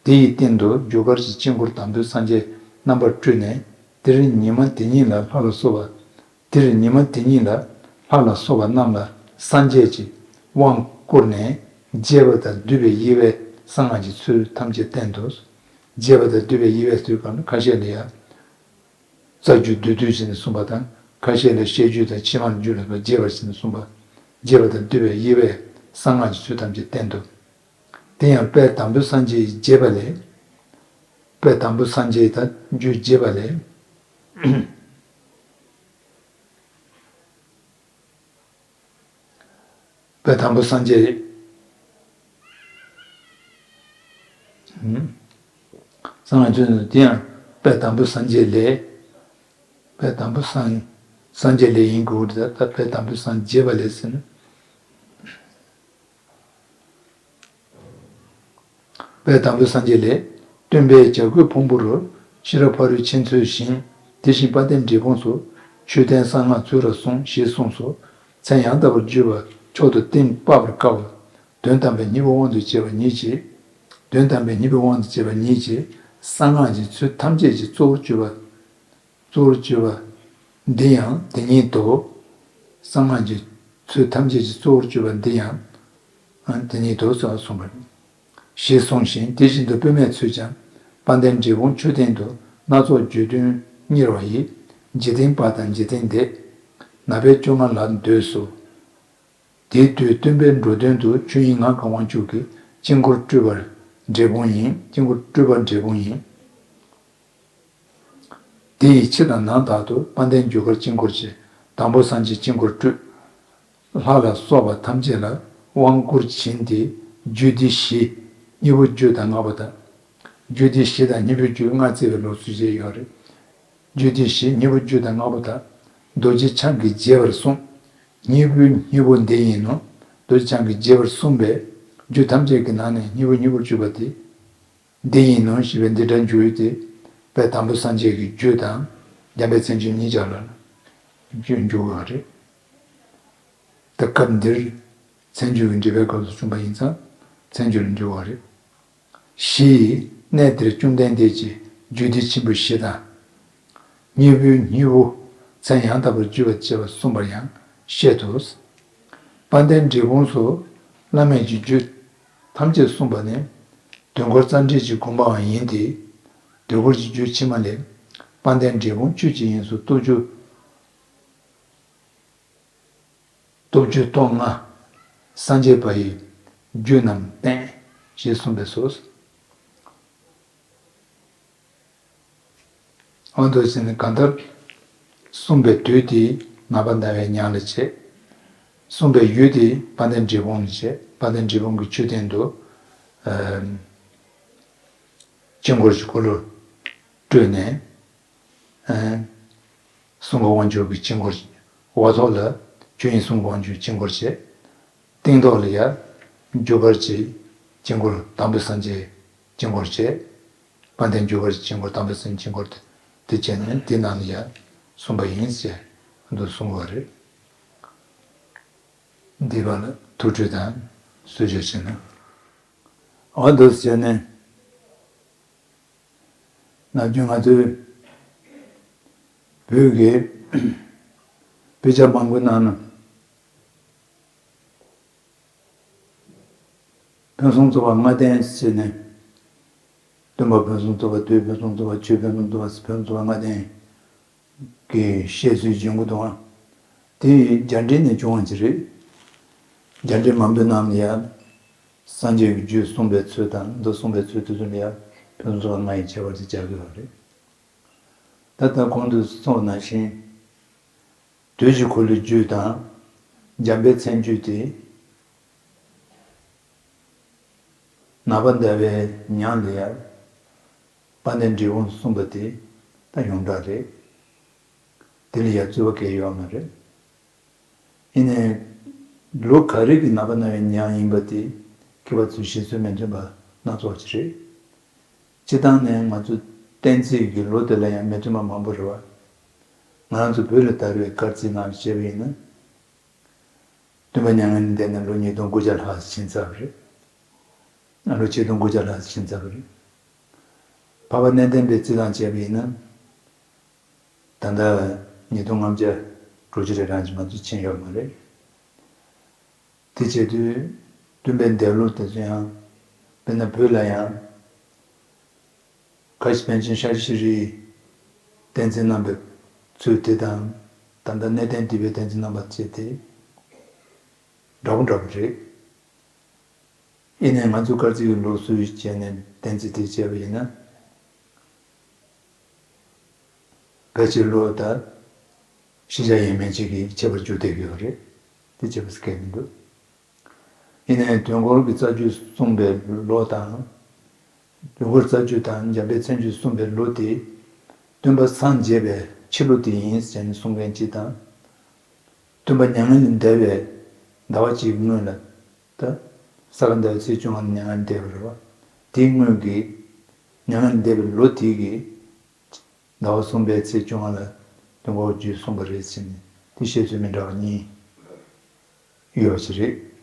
དེ་ཡི་སྟེང་དུ་རྒྱུ་སྐར་གྱི་དཀྱིལ་འཁོར་དམ་པའི་སངས་རྒྱས་རྣམ་པར་སྤྲུལ་ནས། དེར་ཉི་མ་དེ་ཉིད་ལ་ལྷ་ལ་སོགས་པ། དེར་ཉི་མ་དེ་ཉིད་ལ་ལྷ་ལ་སོགས་པ་རྣམས་ལ་སངས་རྒྱས་ཀྱི་དབང་བསྐུར་ནས། རྒྱས་པ་དང་བསྡུས་པའི་དབྱེ་བས་གསང་སྔགས་ཀྱི་ཚུལ་ཐམས་ཅད་བསྟན་ཏོ། རྒྱས་པ་དང་བསྡུས་པའི་དབྱེ་བས་ཟེར་དུས་སྐབས་ནི་ཁ་ཤས་ལ་ཡང་། རྩ་རྒྱུད་བསྡུས་བསྡུས་བྱས་ནས་གསུངས་པ་དང་། ཁ་ཤས་ལ་བཤད་རྒྱུད་དང་ཕྱི་མར་རྒྱུད་ལ་སོགས་རྒྱས་པར་བྱས་ནས་གསུངས་པ། རྒྱས་པ་དང་བསྡུས་པའི་དབྱེ་བས་གསང་སྔགས་ཀྱི་ཚུལ་ཐམས་ཅད་བསྟན་ཏོ། དེ་ཡང་དཔལ་དམ་པའི་སངས་རྒྱས་ཀྱི་རྒྱས་པ་ལས། དཔལ་དམ་པའི་སངས་རྒྱས་དང་རྒྱུད་རྒྱས་པ་ལས། དཔལ་དམ་པའི་སངས་རྒྱས། ཨུམ། གསང་སྔགས་ཚུལ་དེ་ཡང་དཔལ་དམ་པའི་སངས་རྒྱས་ལས། དཔལ་དམ་པའི་སངས། སངས་རྒྱས་ལས་ཡིན་དགོས་ཀྱི་རེད། ད་དཔལ་དམ་པའི་སངས་རྒྱས་པ་ལས་ཟེར་ན། དཔལ་དམ་པའི་སངས་རྒྱས་ལས། སྟོན་པས་བྱ་རྒོད་ཕུང་པོ་རུ། ཤེས་རབ་ཕ་རོལ་ཕྱིན་འཚོལ་ཞིང་། དེ་བཞིན་དཔལ་ལྡན་འབྲས་སྤུངས་སུ། མཆོད་རྟེན་གསང་སྔགས་ཚུལ་རབ་གསུངས། ཞེས་གསུངས་སོ། མཚན་ཡང་དག་པར་བརྗོད་པ་མཆོག་ཏུ་གཏན་དཔག་པར་དཀའ་བ། དོན་དམ་པའི་སྙིང་པོའི་དབང་དུ་བྱས་པ་ཉིད་ཀྱིས། དོན་དམ་པའི་སྙིང་པོའི་དབང་དུ་བྱས་པ་ཉིད་ཀྱིས། གསང་སྔགས་ཀྱི་ཚུལ་ཐམས་ཅད་ཀྱི་གཙོ་བོར་གྱུར་པ། གཙོ་བོར་གྱུར་པ་འདི་ཡང་དེ་ཉིད་དོ། གསང་སྔགས་ཀྱི་ཚུལ་ཐམས་ཅད་ཀྱི་གཙོ་བོར་གྱུར་པ་འདི་ཡང་དེ་ཉིད་དོ་ཞེས་གསུངས་པ་རེད། ཞེས་གསུངས་ཤིང་། དེ་བཞིན་དུ་པུས་མོའི་ཚུལ་ཀྱང་། དཔལ་ལྡན་འབྲས་སྤུངས་མཆོད་རྟེན་དུ། སྣ་ཚོགས་བརྗོད་དོན་གཉེར་བ་ཡིས། འཇིག་རྟེན་པ་དང་འཇིག་རྟེན་འདས། ནག་པོའི་བཅོ་ལྔ་ལ་འདོད་གསོལ། དེའི་དུས་སྟོན་པས་འགྲོ་དོན་དུ། ཆོས་དབྱིངས་ངང་གི་དབང་ཕྱུག་གི། དཀྱིལ་འཁོར་སྤྲུལ་པ་འབྲས་སྤུངས་ཡིན། དཀྱིལ་འཁོར་སྤྲུལ་པ་འབྲས་སྤུངས་ཡིན། དེ་ཡི་ཕྱི་དང་ནང་དག་ཏུ། དཔལ་ལྡན་རྒྱུ་སྐར་དཀྱིལ་འཁོར་བཅས། དང་པོ་སངས་རྒྱས་དཀྱིལ་འཁོར་སྤྲུལ། ལྷ་ལ་སོགས་པ་ཐམས་ཅད་ལ། དབང་བསྐུར་བྱིན་ཏེ་རྒྱུད་སྡེ་བཞི། སྙིང་པོ་རྒྱུད་དང་ལྔ་པོ་དང་། རྒྱུད་སྡེ་བཞི་དང་སྙིང་པོའི་རྒྱུད་ལྔ་བརྩི་བའི་ལུགས་སྲོལ་བཅས་ཡོད་རེད། རྒྱུད་སྡེ་བཞི་སྙིང་པོ་རྒྱུད་དང་ལྔ་པོ་དང་། རྡོ་རྗེ་འཆང་གིས་རྒྱས་པར་གསུངས། སྙིང་པོའི་སྙིང་པོ་འདི་ཡིན་ནོ། རྡོ་རྗེ་འཆང་གིས་རྒྱས་པར་གསུངས་པའི་རྒྱུད་ཐམས་ཅད་ཀྱི་ནང་ནས་སྙིང་པོའི་སྙིང་པོར་གྱུར་པ་དེ། འདི་ཡིན་ནོ་ཞེས་པའི་འདི་འདྲ་འཇུག་ཡུལ་དེ། དཔལ་དང་པོ་སངས་རྒྱས་ཀྱི་རྒྱུད་དང་། འཇམ་དཔལ་མཚན་བརྗོད་གཉིས་ཆར་ལ་འཇུག་འཇུག་པ་རེད། ད་སྐབས་འདིར་མཚན་བརྗོད་ཀྱི་འགྲེལ་པའི་སྐབས་སུ་བྱུང་བ་ཡིན་ཙང་། མཚན་བརྗོད་ལ་འགྲེལ་བ་རེད། བཞི་ཡིས་གནས་འདིར་བཅོམ་ལྡན་འདས་ཀྱི་རྒྱུད་སྡེ་ཆེན་པོ་བཞི་དང་། སྙིང་པོའི་སྙིང་པོ་མཚན་ཡང་དག་པར་བརྗོད་པར་བྱེད་པ་གསུངས་པར་ཡང་བཤད་དོ། དཔལ་ལྡན་འབྲས་སྤུངས་སུ་བླ་མེད་ཀྱི་རྒྱུད་ཐམས་ཅད་གསུངས་པ་ནི། དུས་འཁོར་རྩ་འགྲེལ་གྱི་དགོངས་པའང་ཡིན་ཏེ། དུས་འཁོར་གྱི་རྒྱུད་ཕྱི་མ་ལས། དཔལ་ལྡན་འབྲས་སྤུངས་ཆོས་ཀྱི་དབྱིངས་སུ་སྟོབས་བཅུ། སྟོབས་བཅུ་སྟོང་ལྔ། སངས་རྒྱས་པ་ཡི་རྒྱུད་རྣམས་བསྟན། ཞེས་གསུངས་པས་སོ། འོ་འདུག་ཟེར་ནས་གང་ལྟར། གསུངས་པའི་དུས་དེའི་ནག་པ་ཟླ་བའི་ཉག་ལ་བྱེད། གསུངས་པའི་ཡུལ་དེ་དཔལ་ལྡན་འབྲས་སྤུངས་ལ་བྱེད། དཔལ་ལྡན་འབྲས་སྤུངས་ཀྱི་མཆོད་རྟེན་དུ། ཨ། དཀྱིལ་འཁོར་གྱི་འཁོར་ལོ་སྤྲུལ་ནས། ཨ། གསུང་གི་དབང་ཕྱུག་གི་དཀྱིལ་འཁོར། འོག་ཐོག་ལ་ཆོས་དབྱིངས་གསུང་གི་དབང་ཕྱུག་དཀྱིལ་འཁོར་བྱས། སྟེང་ཐོག་ལ་ཡང་རྒྱུ་སྐར་གྱི་དཀྱིལ་འཁོར། དང་པོ་སངས་རྒྱས་དཀྱིལ་འཁོར་བྱས། དཔལ་ལྡན་རྒྱུ་སྐར་གྱི་དཀྱིལ་འཁོར། དང་པོ་སངས་རྒྱས་དཀྱིལ་འཁོར་དེ་བྱས་ནས་དེ་ནང་ལ་ཡང་གསུངས་པ་ཡིན་ཞེས་འདུག་གསུང་བ་རེད། འདི་ག་ལ་ཐུགས་ཁྲོས་དང་གསོལ་ཇ་བྱས་ན། འོ་འདུག་བྱས་ནས། ནམ་རྒྱུན་ང་ཚོའི་བོད་ཀྱི་དཔེ་ཆ་མང་པོའི་ནང་ན། ཕུན་སུམ་ཚོགས་པ་ལྔ་ལྡན་ཟེར་ནས། སྟོན་པ་ཕུན་སུམ་ཚོགས་པ། དུས་ཕུན་སུམ་ཚོགས་པ། ཆོས་ཕུན་སུམ་ཚོགས་པ། ཕུན་སུམ་ཚོགས་པ་ལྔ་ལྡན་གྱི་བཤད་སྲོལ་བྱུང་གི་འདུག་ཨང་། དེ་རྒྱ་འགྲེལ་ནས་བྱུང་བ་ཅིག་རེད། རྒྱ་འགྲེལ་མང་པོའི་ནང་ལ་ཡང་། སངས་རྒྱས་ཀྱི་རྒྱུད་གསུངས་པའི་ཚུལ་དང་། མདོ་གསུངས་པའི་ཚུལ་དེ་ཚོ་ལ་ཡང་ཕུན་སུམ་ཚོགས་པ་ལྔ་ཡི་ཁྱད་པར་དེ་སྦྱར་གྱི་ཡོད་རེད། ད་ལྟ་གོང་དུ་གསུངས་པ་ནང་བཞིན། དུས་ཀྱི་འཁོར་ལོའི་རྒྱུད་དང་། འཇམ་དཔལ་མཚན་བརྗོད་དེ། ནག་པ་ཟླ་བའི་ཉག་ལ་ཡང་། དཔལ་ལྡན་འབྲས་སྤུངས་གསུངས་པ་དེ་ད་ཡོངས་གྲགས་རེད། དེ་ལ་ཡང་རྩོད་པ་གང་ཡང་ཡོད་མ་རེད། ཡིན་ནའི་ལོ་ག་རེ་གི་ནག་པ་ཟླ་བའི་ཉག་ཡིན་པ་དེ་མཁས་པ་ཚོའི་བཤད་སྲོལ་མི་མཐུན་པ་སྣ་ཚོགས་ཅིག་རེད། སྤྱིར་བཏང་ནས་ང་ཚོ་གཏན་ཚིགས་ཀྱི་ལོ་དེ་ལ་ཡང་མི་མཐུན་པ་མང་པོ་རེད་བ། ང་རང་ཚོ་བོད་ལ་དར་བའི་སྐར་རྩིས་ནང་བཤད་པ་ཡིན་ན། སྟོན་པ་མྱ་ངན་ལས་འདས་ནས་ལོ་ཉིས་སྟོང་དགུ་བརྒྱ་ལྷག་ཕྱིན་ཚར་བ་རེད། ཨ། ལོ་ཆིག་སྟོང་དགུ་བརྒྱ་ལྷག་ཕྱིན་ཚར་བ་རེད། འཕགས་པ་གནས་བརྟན་པའི་རྩིས་ཐང་བྱས་པ་ཡིན་ན། ད་ལྟ་ཉིས་སྟོང་ལྔ་བརྒྱ་དྲུག་ཅུ་རེ་གྲངས་ཅིག་མ་གཏོགས་ཕྱིན་ཡོད་མ་རེད། དེ་བྱེད་དུས་སྟོན་པའི་འདས་ལོ་དེ་ཚོ་ཡང་། དཔེར་ན་བོད་ལ་ཡང་། ཁ་ཆེ་པཎ་ཆེན་ཤཱཀྱ་ཤྲཱི་ཡི་བསྟན་འཛིན་རྣམ་པའི་ཚུལ་དེ་དང་། ད་ལྟ་གནས་བརྟན་སྡེ་པའི་བསྟན་འཛིན་རྣམ་པ་བཅས་དེ་འདྲ་པོ་འདྲ་པོ་རེད། ཡིན་ནའི་ང་ཚོའི་སྐར་རྩིས་ཀྱི་ལུགས་སྲོལ་བྱས་ནས་གཏན་ཚིགས་དེ་བྱས་པ་ཡིན་ན། ཕལ་ཆེར་ལོ་དང་ཤེས་བྱ་ཡིན་མིན་གཅིག་གི་ཁྱད་པར་འགྱུར་བསྡད་ཀྱི་ཡོད་རེད། དེ་བྱས་པ་སྐད་མི་འདུག་ཡིན་ནའི་དུས་འཁོར་གྱི་རྩ་རྒྱུད་གསུངས་པའི་ལོ་དང་། དུས་འཁོར་རྩ་རྒྱུད་དང་འཇམ་དཔལ་མཚན་བརྗོད་གསུངས་པའི་ལོ་དེ། སྟོན་པ་སངས་རྒྱས་པའི་ཕྱི་ལོ་དེ་ཡིན་ཟེར་ནས་གསུང་མཁན་གཅིག་དང་། སྟོན་པ་མྱ་ངན་ལས་འདས་པའི་ཟླ་བ་གཅིག་སྔོན་ལ། ད་ས་ག་ཟླ་བའི་ཚེས་བཅོ་ལྔ་ནས་མྱ་ངན་འདས་པ་རེད་བ། དེའི་སྔོན་གྱི་མྱ་ངན་ལས་འདས་པའི་ལོ་དེ་གི་ཟླ་བ་གསུམ་པའི་ཚེས་བཅོ་ལྔ་ལ་དུས་འཁོར་རྒྱུད་གསུངས་པ་རེད་ཟེར་ནས། དེ་བཤད་ཚུལ་མི་འདྲ་བ་གཉིས་ཡོད་པ་ཞིག་རེད།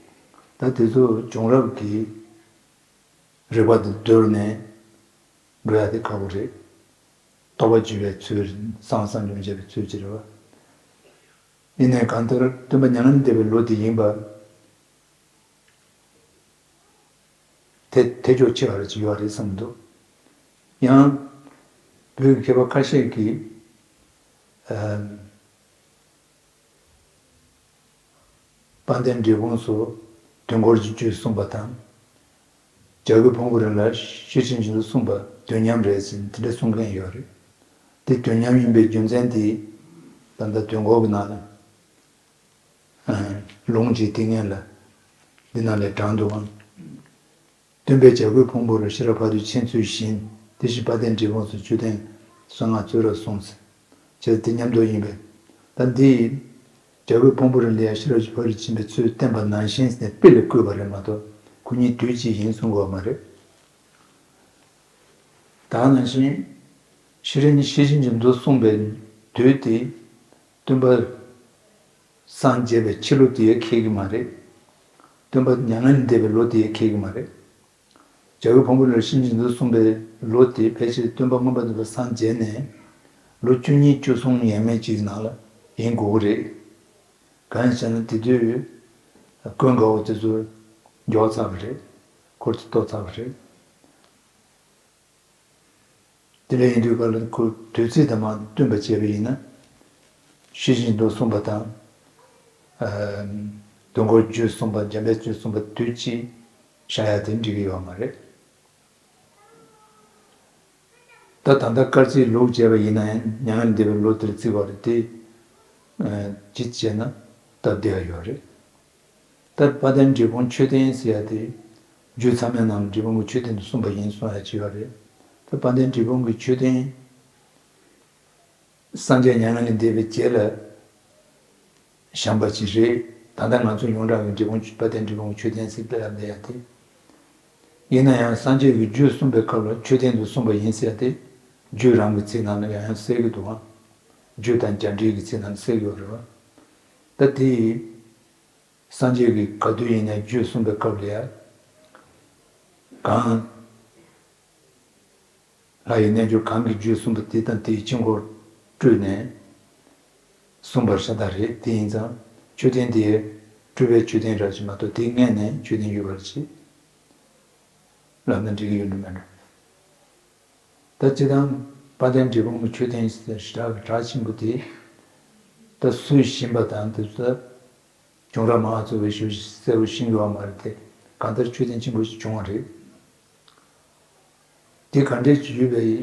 ད་དེ་ཚོ་བྱུང་རབས་ཀྱི་རིགས་པ་དེ་བསྡུར་ནས་འགྲོ་ཡ་དེ་ཁག་པོ་རེད། རྟོག་པ་འཇུག་པའི་ཚུལ། གསང་བ་གསང་རྒྱུ་མི་བྱེད་པའི་ཚུལ་ཅིག་རེད་བ། ཡིན་ནའི་གང་ལྟར་སྟོན་པ་མྱ་ངན་འདས་པའི་ལོ་དེ་ཡིན་པ། ཐེ་ཐེ་ཕྱོགས་ཆེ་བ་རེ་ཅིག་ཡོད་རེད་བསམ་འདུག། ཡང་བོད་ཀྱི་མཁས་པ་ཁ་ཤས་ཀྱིས་ཨ། དཔལ་ལྡན་འབྲས་སྤུངས་སུ་དུས་འཁོར་གྱི་རྒྱུད་གསུངས་པ་དང་། བྱ་རྒོད་ཕུང་པོའི་རི་ལ་ཤེར་ཕྱིན་གྱི་མདོ་གསུངས་པ་དུས་མཉམ་རེད་ཟེར་དེ་འདྲ་གསུང་མཁན་ཡོད་རེད། དེ་དུས་མཉམ་ཡིན་པའི་རྒྱུ་མཚན་དེ་ད་ལྟ་དུས་འཁོར་གྱི་ནང་ལ་ལུང་གཅིག་དེ་སྔོན་ལ་འདི་ནང་ལས་དྲངས་འདུག་གམ། སྟོན་པས་བྱ་རྒོད་ཕུང་པོའི་རི་ཤེས་རབ་ཕ་དུས་ཆེན་ཚུལ་བཞིན་དེ་བཞིན་དཔལ་ལྡན་འབྲས་སྤུངས་སུ་མཆོད་རྟེན་གསང་སྔགས་བཙུན་རབ་གསུངས་ཟེར། བྱས་ཙང་དེ་མཉམ་དུ་ཡིན་པས། ད་འདི་བྱ་རྒོད་ཕུང་པོའི་རི་ལ་ཡང་ཤེས་རབ་ཀྱི་ཕ་རོལ་ཕྱིན་པའི་ཚུལ་བསྟན་པ་ནང་བཞིན་ཟེར་ནས་དཔེ་ལ་བཀོད་པ་རེད་མ་གཏོགས་ཁོ་གཉིས་དུས་གཅིག་ཡིན་གསུང་དགོས་པ་མ་རེད། ད་ནང་བཞིན་ཤེར་ཕྱིན་ཤེར་ཕྱིན་གྱི་མདོ་གསུངས་པའི་དུས་དེ་སྟོན་པ་སངས་རྒྱས་པའི་ཕྱི་ལོ་དེ་ཡང་འཁེལ་གྱི་མ་རེད། སྟོན་པ་མྱ་ངན་ལས་འདས་པའི་ལོ་དེ་ཡང་འཁེལ་གྱི་མ་རེད། བྱ་རྒོད་ཕུང་པོའི་རི་ལ་ཤེར་ཕྱིན་གྱི་མདོ་གསུངས་པའི་ལོ་དེ་ཕལ་ཆེར་སྟོན་པ་མངོན་པར་མཛད་པ་སངས་རྒྱས་ནས་ལོ་བཅུ་གཉིས་བཅུ་གསུམ་ཡས་མས་ཅིག་ནང་ལ་ཡིན་དགོས་ཀྱི་རེད། གང་ཡིན་ཟེར་ན་དེ་དུས་ཀུན་དགའ་བོ་དེ་ཚོ་མགྱོགས་ཚར་བ་རེད། འཁོར་དེ་གཏོར་ཚར་བ་རེད། དེ་འདྲ་ཡིན་དུས་ག་ལ་ཁོ་དུས་ཚིགས་དང་མ་བསྟུན་པ་བྱས་པ་ཡིན་ན། ཤེར་ཕྱིན་མདོ་གསུངས་པ་དང་། ཨ། དུས་འཁོར་རྒྱུད་གསུངས་པ་འཇམ་དཔལ་རྒྱུད་གསུངས་པ་དུས་གཅིག་བཞག་ཡ་དེ་འགྲིག་གི་ཡོད་མ་རེད། ད་ད་ལྟ་སྐར་རྩིས་ལུགས་བྱས་པ་ཡིན་ན་ཡང་མྱ་ངན་ལས་འདས་པའི་ལོ་དེར་བརྩི་བ་རེད་དེ། ཨ། ཅི་བྱས་ན་སྟབས་བདེ་བ་ཡོད་རེད། ད་དཔལ་ལྡན་འབྲས་སྤུངས་མཆོད་རྟེན་ཟེར་ཡ་དེ། རྒྱུད་ཚང་མའི་ནང་འབྲས་སྤུངས་ཀྱི་མཆོད་རྟེན་དུ་གསུངས་པ་ཡིན་གསུང་ཡ་ཅིག་ཡོད་རེད། ད་དཔལ་ལྡན་འབྲས་སྤུངས་ཀྱི་མཆོད་རྟེན་སངས་རྒྱས་མྱ་ངན་ལས་འདས་པའི་རྗེས་ལ་བཞེངས་པ་ཅིག་རེད། ད་ལྟ་ང་ཚོ་ཡོངས་གྲགས་ཀྱི་འབྲས་སྤུངས་དཔལ་ལྡན་འབྲས་སྤུངས་ཀྱི་མཆོད་རྟེན་ཟེར་སླེབས་ཡ་དེ། ཡིན་ན་ཡང་སངས་རྒྱས་ཀྱི་རྒྱུད་གསུངས་པའི་སྐབས་ལ་མཆོད་རྟེན་དུ་གསུངས་པ་ཡིན་ཟེར་ཡ་དེ། རྒྱུད་རང་གི་ཚིག་ནང་ལ་ཡང་ཡང་གསལ་གྱི་འདུག་ག། རྒྱུད་དང་རྒྱ་འགྲེལ་གྱི་ཚིག་ནང་ལ་གསལ་གྱི་ཡོད་རེད་བ། ད་དེ། སངས་རྒྱས་ཀྱིས་ག་དུས་ཡིན་ནའི་རྒྱུད་གསུངས་པའི་སྐབས་ལ་ཡང་། གང་། ལྷ་ཡི་རྣལ་འབྱོར་གང་གིས་རྒྱུད་གསུངས་པ་དེ་དང་དེའི་དཀྱིལ་འཁོར་སྤྲུལ་ནས་གསུངས་པར་ཤ་སྟག་རེད། དེ་ཡིན་ཙང་མཆོད་རྟེན་དེ་སྤྲུལ་པའི་མཆོད་རྟེན་ར་ཅིག་མ་གཏོགས་དེའི་སྔོན་ནས་མཆོད་རྟེན་ཡོད་པ་ར་ཅིག་ལབ་ན་འགྲིག་གི་ཡོད་འགྲོ་མེད་འགྲོ། ད་སྤྱིར་བཏང་དཔལ་ལྡན་འབྲས་སྤུངས་ཀྱི་མཆོད་རྟེན་ཞེས་གྲགས་ཀྱི་གྲགས་ཆེན་པོ་དེ། ད་སུས་བཞེངས་པ་དང་དེ་ཚོ་ད་བྱུང་རབས་མང་ཚོ་བས་ཞིབ་གསལ་པོ་ཤེས་ཀྱི་ཡོད་མ་རེད་དེ། གང་ལྟར་མཆོད་རྟེན་ཆེན་པོ་ཞིག་བྱུང་བ་རེད། དེ་ག་འདྲས་ཀྱི་ཡོད་པའི་དབྱེ་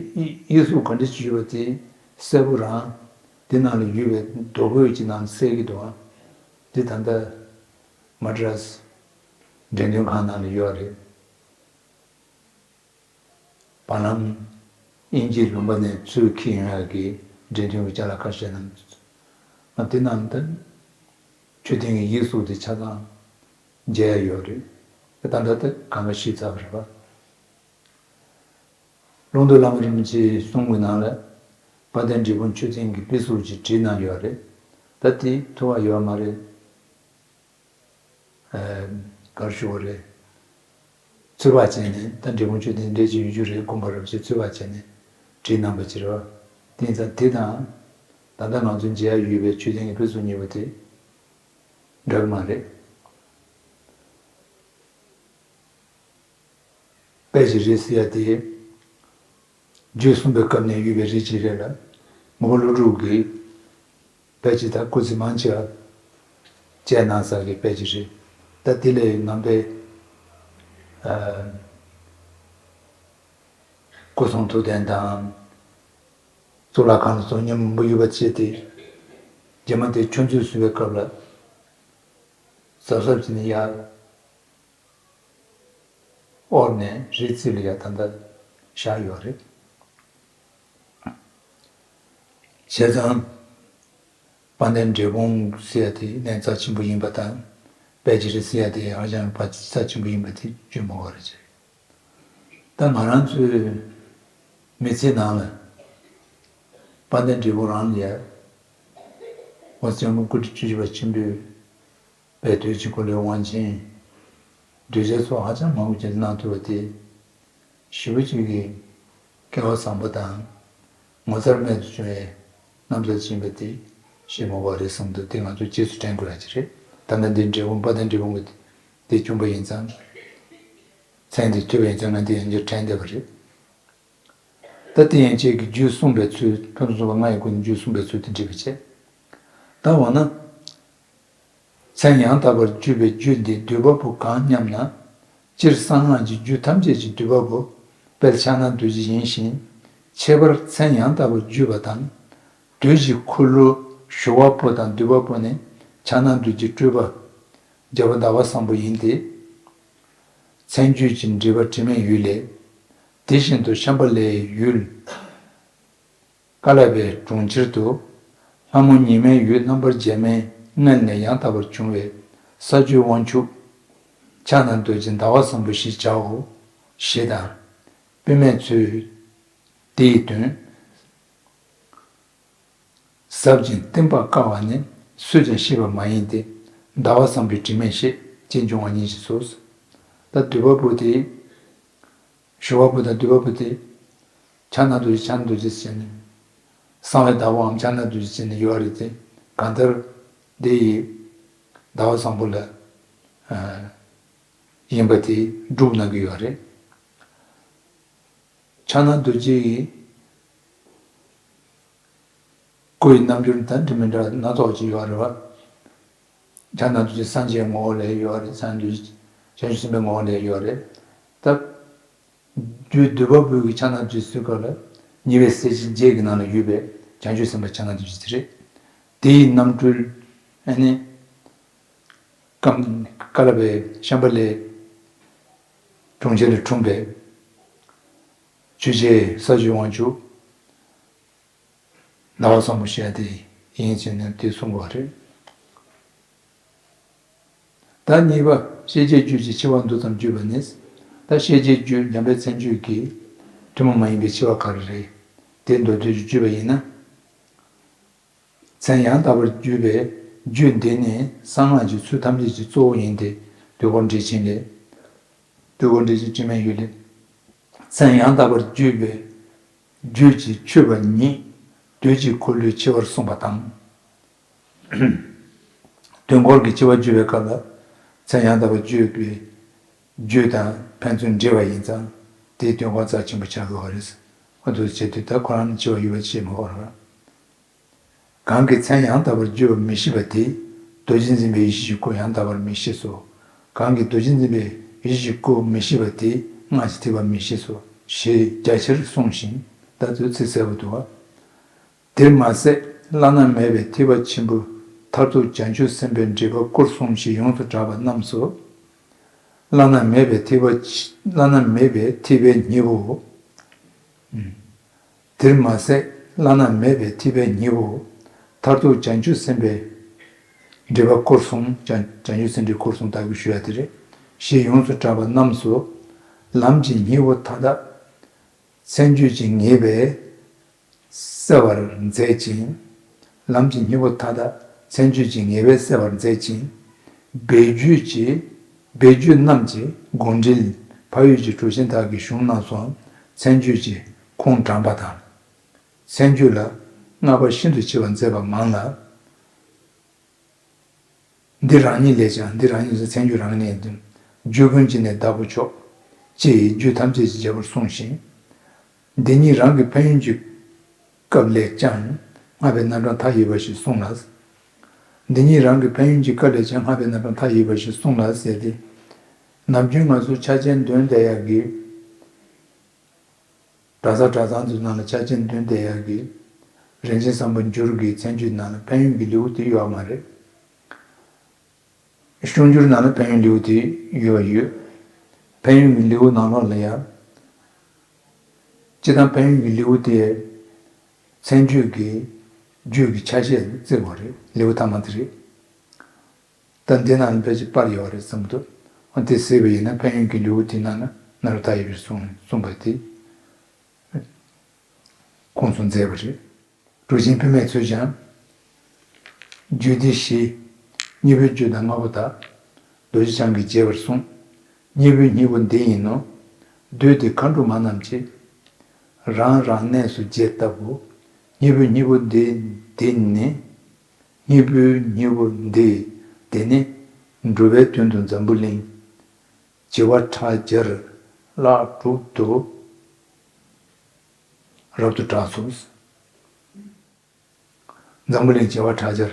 དབྱེ་གཟུགས་ག་འདྲས་ཀྱི་ཡོད་པ་དེ་གསལ་པོ་རང་དེ་ནང་ལ་ཡོད་པའི་རྡོ་བརྐོས་ཀྱི་ནང་གསལ་གྱི་འདུག་ཨང་། དེ་ད་ལྟ་མ་ཌི་རཱས་འགྲེམས་སྟོན་ཁང་ནང་ལ་ཡོད་རེད། བར་ལམ་དབྱིན་ཇིའི་ལུང་པ་ནས་ཚུར་འཁྱེར་ཡོང་ཡག་གི་འགྲེམས་སྟོན་གྱི་ཅ་ལག་ཁ་ཤས་རྣམས། ང་དེ་རྣམས་ད་མཆོད་རྟེན་གྱི་དབྱེ་གཟུགས་དེ་ཆ་ཚང་མཇལ་ཡག་ཡོད་རེད། ད་ལྟ་ད་གང་ག་ཤེས་ཚར་བ་རེད་པ། ཀློང་རྡོལ་བླ་མ་རིན་པོ་ཆེའི་གསུང་གི་ནང་ལ་དཔལ་ལྡན་འབྲས་སྤུངས་མཆོད་རྟེན་གྱི་དཔེ་གཟུགས་ཅིག་བྲིས་གནང་ཡོད་རེད། ད་དེ་ཐུབ་པ་ཡོད་མ་རེད། ཨ། ག་རེ་ཞུ་དགོས་རེད། ཚོད་དཔག་བྱས་ནས་ད་འབྲས་སྤུངས་མཆོད་རྟེན་འདྲ་ཅིག་ཡོད་རྒྱུ་རེད་དགོངས་པ་རེད་ཅེས་ཚོད་དཔག་བྱས་ནས་བྲིས་གནང་བ་ཅིག་རེད་བ། དེ་ཡིན་ཙང་དེ་དང་ད་ལྟ་ང་ཚོ་མཇལ་ཡག་ཡོད་པའི་མཆོད་རྟེན་གྱི་དཔེ་གཟུགས་གཉིས་པོ་དེ་འདྲ་གི་མ་རེད། དཔེ་ཅིག་རེད་ཟེར་ཡ་དེ། རྒྱུད་གསུངས་པའི་སྐབས་ནས་ཡོད་པའི་རིགས་ཅིག་རེད་ལ། ངོ་བོ་ཀླུ་སྒྲུབ་ཀྱིས་དཔེ་ཅིག་ད་སྐུ་ཚེ་མང་ཆེ་བ་བྱས་གནང་ས་གི་དཔེ་ཅིག་རེད། ད་དེ་ལས་ནང་པའི་ཨ། སྐུ་གསུང་ཐུགས་རྟེན་དང་། གཙུག་ལག་ཁང་ལ་སོགས་མཉམ་མི་ཡུལ་པ་བྱས་ཏེ། རྗེས་མ་དེ་ཆོས་མཛོད་བཟོ་བའི་སྐབས་ལ། གཟབ་གཟབ་བྱས་ནས་ཡར། དབོར་ནས་རི་རྩེ་ལ་ཡ་ད་ལྟ་བཞག་ཡོད་རེད། བྱས་ཙང་། དཔལ་ལྡན་འབྲས་སྤུངས་ཟེར་ཡ་དེ་གནས་རྩ་ཆེན་པོ་ཡིན་པ་དང་། དཔལ་གྱི་རི་ཟེར་ཡ་དེ་ཧ་ཅང་གི་རྩ་ཆེན་པོ་ཡིན་པ་དེ་བརྗོད་མི་དགོས་རེད་ཅེས། ད་ང་རང་ཚོའི་མི་ཚེ་ནང་ལ་དཔལ་ལྡན་འབྲས་སྤུངས་རང་ལ་ཡ། འོད་ཟེར་སྤྱན་སྐུ་སྐུ་ཕྲེང་བཅུ་བཞི་པ་ཆེན་པོས། དཔལ་དུས་ཀྱི་འཁོར་ལོའི་དབང་ཆེན། གདུལ་བྱ་སོགས་ཧ་ཅང་མང་པོ་ཅིག་གནང་ཐུབ་པ་དེ། ཞེ་པོ་ཅིག་གི་སྐལ་བ་བཟང་པོ་དང་། ངོ་མཚར་རྨད་དུ་བྱུང་བའི་རྣམ་ཐར་ཅིག་ཡིན་པ་དེ་ཤེས་མི་དགོས་པ་རེད་བསམ་འདུག་དེ་ང་ཚོས་རྗེས་སུ་དྲན་དགོས་ཡ་ཅིག་རེད། ད་ལྟ་འདི་འབྲས་སྤུངས་དཔལ་ལྡན་འབྲས་སྤུངས་ཀྱི་དེ་བྱུང་པ་ཡིན་ཙང་། གཏན་དུ་ཐོས་པ་ཡིན་ཙང་ང་འདི་ཡན་ཆད་དྲན་བསྡད་པ་རེད། ད་དེ་ཡན་ཆད་ཀྱི་རྒྱུད་གསུངས་པའི་ཚུལ་ཕུན་སུམ་ཚོགས་པ་ལྔ་ཡི་སྒོ་ནས་རྒྱུད་གསུངས་པའི་ཚུལ་དེ་འགྲིག་པ་བྱས། ད་འོ་ན། མཚན་ཡང་དག་པར་བརྗོད་པའི་རྒྱུད་འདི་འདུས་པ་པོ་གང་སྙམ་ན། སྤྱིར་གསང་སྔགས་ཀྱི་རྒྱུད་ཐམས་ཅད་ཀྱི་འདུས་པ་པོ་དཔལ་ཕྱག་ན་རྡོ་རྗེ་ཡིན་ཞིང་། ཁྱད་པར་མཚན་ཡང་དག་པར་བརྗོད་པ་དང་། རྡོ་རྗེ་འཁོར་ལོ་ཞུ་བ་པོ་དང་འདུས་པ་པོ་ནི་ཕྱག་ན་རྡོ་རྗེ་སྤྲུལ་པ་རྒྱལ་པོ་ཟླ་བ་བཟང་པོ་ཡིན་ཏེ། མཚན་བརྗོད་ཀྱི་འགྲེལ་པ་དྲི་མེད་འོད་ལས། དེ་བཞིན་དུ་ཤམྦྷ་ལའི་ཡུལ། ཀ་ལ་པའི་གྲོང་ཁྱེར་དུ། ལྷ་མོ་ཉི་མའི་འོད་རྣམ་པར་རྒྱལ་མའི་མངལ་ནས་ཡང་དག་པར་བྱུང་བའི་ས་བཅུའི་དབང་ཕྱུག་ཕྱག་ན་རྡོ་རྗེ་ཟླ་བ་བཟང་པོ་ཞེས་བྱའོ། ཞེས་དང་། དཔེ་མེད་ཚུལ་དེའི་དོན། ཟབ་ཅིང་བསྟན་པ་དཀའ་བ་ནི་སུས་ཀྱང་ཤེས་པ་མ་ཡིན་ཏེ། ཟླ་བ་བཟང་པོའི་དྲི་མེད་ཤེས་ཅེས་འབྱུང་བ་ཉིད་ཅེས་སོ། ད་འདུས་པ་པོ་དེ། ཞུ་བ་པོ་དང་འདུས་པ་པོ་དེ། ཕྱག་ན་རྡོ་རྗེ་ཕྱག་ན་རྡོ་རྗེ་ཟེར་ནས། གསང་བའི་བདག་པོའམ་ཕྱག་ན་རྡོ་རྗེ་ཟེར་ནས་ཡོད་རེད་དེ། གང་ལྟར་དེ་ཡི་ཟླ་བ་བཟང་པོ་ལ་ཡིན་པ་དེ་སྒྲུབ་གནང་གི་ཡོད་རེད། ཕྱག་ན་རྡོ་རྗེ་ཡི་སྐུ་ཡི་རྣམ་འགྱུར་དང་འདྲ་མི་འདྲ་སྣ་ཚོགས་ཅིག་ཡོད་རེད་བ། ཕྱག་ན་རྡོ་རྗེ་སངས་རྒྱས་ངོ་བོ་ལ་ཡོད་རེད། སངས་རྒྱས་བྱང་ཆུབ་སེམས་དཔའི་ངོ་བོ་ལ་ཡོད་རེད། ད། རྒྱུད་འདུས་པ་པོའི་གི་ཕྱག་ན་རྡོ་རྗེ་ཟེར་སྐབས་ལ་ཉེ་བའི་སྲས་བཅས་བརྒྱད་ཀྱི་ནང་ལ་ཡོད་པའི་བྱང་ཆུབ་སེམས་དཔའ་ཕྱག་ན་རྡོ་རྗེ་དེ་རེད། དེ་ཡི་རྣམ་སྤྲུལ་ཨ་ནི། ཀམ་ཀ་ལ་པའི་ཤམྦྷ་ལའི་གྲོང་ཁྱེར་ལ་འཁྲུངས་པའི་ཆོས་རྗེ་ས་བཅུའི་དབང་ཕྱུག་ཟླ་བ་བཟང་པོ་ཞེས་དེ་ཡིན་ཟེར་ནས་དེ་གསུངས་པ་རེད། ད་གཉིས་པ་ཤེས་བྱའི་རྒྱུད་ཀྱི་འཆི་བ་འདུག་ཙམ་བརྗོད་པ་ནི། ད་ཤེས་བྱའི་རྒྱུད་འཇམ་དཔལ་མཚན་བརྗོད་ཀྱི་ཐུན་མོང་མ་ཡིན་པའི་འཆི་བ་ག་རེ་རེད། དེ་མདོར་བསྡུས་ཀྱིས་བརྗོད་པ་ཡིན་ན། མཚན་ཡང་དག་པར་བརྗོད་པའི་རྒྱུད་འདི་ནི་གསང་སྔགས་ཀྱི་ཚུལ་ཐམས་ཅད་ཀྱི་གཙོ་བོ་ཡིན་ཏེ། འདོད་དགུ་འགྲེལ་ཆེན་ལས། འདོད་དགུ་འགྲེལ་ཆེན་དྲི་མེད་འོད་ལས། མཚན་ཡང་དག་པར་བརྗོད་པའི་རྒྱུད་ཀྱི་མཆོད་པ་ཉིད་རྡོ་རྗེ་འཁོར་ལོའི་འཆི་བར་གསུངས་པ་དང་། དུས་འཁོར་གྱི་འཆི་བ་བརྗོད་པའི་སྐབས་ལ་མཚན་ཡང་དག་པར་བརྗོད་པའི་རྒྱུད་དང་ཕན་ཚུན་འབྲེལ་བ་ཡིན་ཙང་དེའི་དོན་ཁོ་རྩ་ཆེན་པོ་ཆགས་དགོས་པ་རེད། འོ་འདུག་བྱེད་དུས་ད་ཁོ་རང་ནི་འཆི་བ་ཡོད་པ་ཅིས་མི་དགོས་རེད། གང་གིས་མཚན་ཡང་དག་པར་བརྗོད་པ་མི་ཤེས་པ་དེས་རྡོ་རྗེ་འཛིན་པའི་ཡེ་ཤེས་ཀྱི་སྐུ་ཡང་དག་པར་མི་ཤེས་སོ། གང་གིས་རྡོ་རྗེ་འཛིན་པའི་ཡེ་ཤེས་ཀྱི་སྐུ་མི་ཤེས་པ་དེས་སྔགས་ཀྱི་ཐེག་པ་མི་ཤེས་སོ། ཞེས་རྒྱ་ཆེར་གསུངས་ཤིང་ད་དུ་ཚིག་གསལ་པོ་འདུག་པ། དེར་མ་ཟད་བླ་ན་མེད་པའི་ཐེག་པ་ཆེན་པོའི་མཐར་ཐུག་བྱང་ཆུབ་སེམས་དཔའི་འགྲེལ་པ་སྐོར་གསུམ་ཞེས་ཡོངས་སུ་གྲགས་པ་རྣམས་སོ། བླ་ན་མེད་པའི་ཐེག་པ་ཆ་བླ་ན་མེད་པའི་ཐེག་པའི་སྙིང་པོ། དེར་མ་ཟད་བླ་ན་མེད་པའི་ཐེག་པའི་སྙིང་པོ། མཐར་ཐུག་བྱང་ཆུབ་སེམས་དཔའི་འགྲེལ་པ་སྐོར་གསུམ། བྱང་བྱང་ཆུབ་སེམས་འགྲེལ་སྐོར་གསུམ་ལྟ་བུ་ཞུ་ཡ་དེ་རེད། ཞེས་ཡོངས་སུ་གྲགས་པ་རྣམས་སོ། ལམ་གྱི་སྙིང་པོ་མཐའ་དག་མཚན་བརྗོད་ཀྱིས་ངེས་པའི་གསལ་བར་མཛད་ཅིང་། ལམ་གྱི་སྙིང་པོ་མཐའ་དག་མཚན་བརྗོད་ཀྱིས་ངེས་པའི་གསལ་བར་མཛད་ཅིང་། སྦས་རྒྱུད་ཀྱི་སྦས་རྒྱུད་རྣམས་ཀྱི་དགོངས་འགྲེལ་འཕགས་ཡུལ་གྱི་གྲུབ་ཆེན་དག་གིས་གཞུང་རྣམས་སུའང་མཚན་བརྗོད་ཀྱི་ཁུངས་དྲངས་པ་དང་། མཚན་བརྗོད་ལ་བསྔགས་པ་ཤིན་ཏུ་ཆེ་བ་མཛད་པ་མང་ལ། འདི་རང་ཉིད་ལས་ཀྱང་། འདི་རང་ཉིད་ཟེར་མཚན་བརྗོད་རང་ཉིད་ལས་ཀྱང་། རྒྱུད་ཀུན་གྱི་ནི་བདག་པོ་མཆོག་ཅེས་རྒྱུད་ཐམས་ཅད་ཀྱི་རྒྱལ་པོར་གསུངས་ཤིང་། འདི་ཉིད་རང་གི་ཕན་ཡོན་གྱི་སྐབས་ལས་ཀྱང་སྔགས་པའི་རྣམ་གྲངས་མཐའ་ཡས་པ་ཞིག་གསུངས་ལ། འདི་ཉིད་རང་གི་ཕན་ཡོན་གྱི་སྐབས་ལས་ཀྱང་སྔགས་པའི་རྣམ་གྲངས་མཐའ་ཡས་པ་ཞིག་གསུངས་ལ་ཟེར་ཏེ། ནམ་རྒྱུན་ང་ཚོ་ཕྱག་ཆེན་འདོན་བསྡད་ཡག་གི་གྲྭ་ས་གྲྭ་ཚང་ཚོའི་ནང་ལ་ཕྱག་ཆེན་འདོན་བསྡད་ཡག་གི་རིན་ཆེན་བཟང་པོ་འགྱུར་གྱི་མཚན་བརྗོད་ནང་ལ་ཕན་ཡོན་གྱི་ལེའུ་དེ་ཡོད་མ་རེད། གཞུང་འགྱུར་ནང་ལ་ཕན་ཡོན་ལེའུ་དེ་ཡོད་པ་ཡོད། ཕན་ཡོན་གྱི་ལེའུ་ནང་ལོགས་ལ་ཡང་། སྤྱིར་བཏང་ཕན་ཡོན་གྱི་ལེའུ་དེ་མཚན་བརྗོད་ཀྱི་རྒྱུད་ཀྱི་ཆ་ཤས་བརྩི་དགོས་རེད། ལེའུ་ཐ་མ་དེ་རེད། ད་འདི་ནང་ལ་ཕལ་ཆེར་པར་ཡོད་རེད་བསམ་འདུག་འོ་དེ་གཟིགས་པ་ཡིན་ན་ཕན་ཡོན་གྱི་ལེའུ་དེ་ནང་ན་ནཱ་རོ་ཏ་ཡི་བིར་གསུངས་གསུངས་པ་དེ་ཁུངས་སུ་མཛད་པ་རེད། གྲུབ་ཆེན་དཔེ་མེད་ཚུལ་ཀྱང་། རྒྱུད་སྡེ་བཞི། སྙིང་པོའི་རྒྱུད་དང་ལྔ་པོ་དག་རྡོ་རྗེ་འཆང་གིས་རྒྱས་པར་གསུངས། སྙིང་པོའི་སྙིང་པོ་འདི་ཡིན་ནོ། བདུད་སྡེ་མཁའ་འགྲོ་མ་རྣམས་ཀྱིས། རང་རང་གནས་སུ་རྒྱས་ལྟ་བུ། སྙིང་པོའི་སྙིང་པོ་འདི་འདི་ནི། སྙིང་པོའི་སྙིང་པོ་འདི་འདི་ནི། འགྲོ་བའི་དོན་དུ་འཛམ་བུ་གླིང་། བྱེ་བ་ཕྲག་བརྒྱར་ བརླག་གྲུབ་ཏུ་རབ་ཏུ་གྲགས་སོ། འཛམ་བུ་གླིང་བྱེ་བ་ཕྲག་བརྒྱར་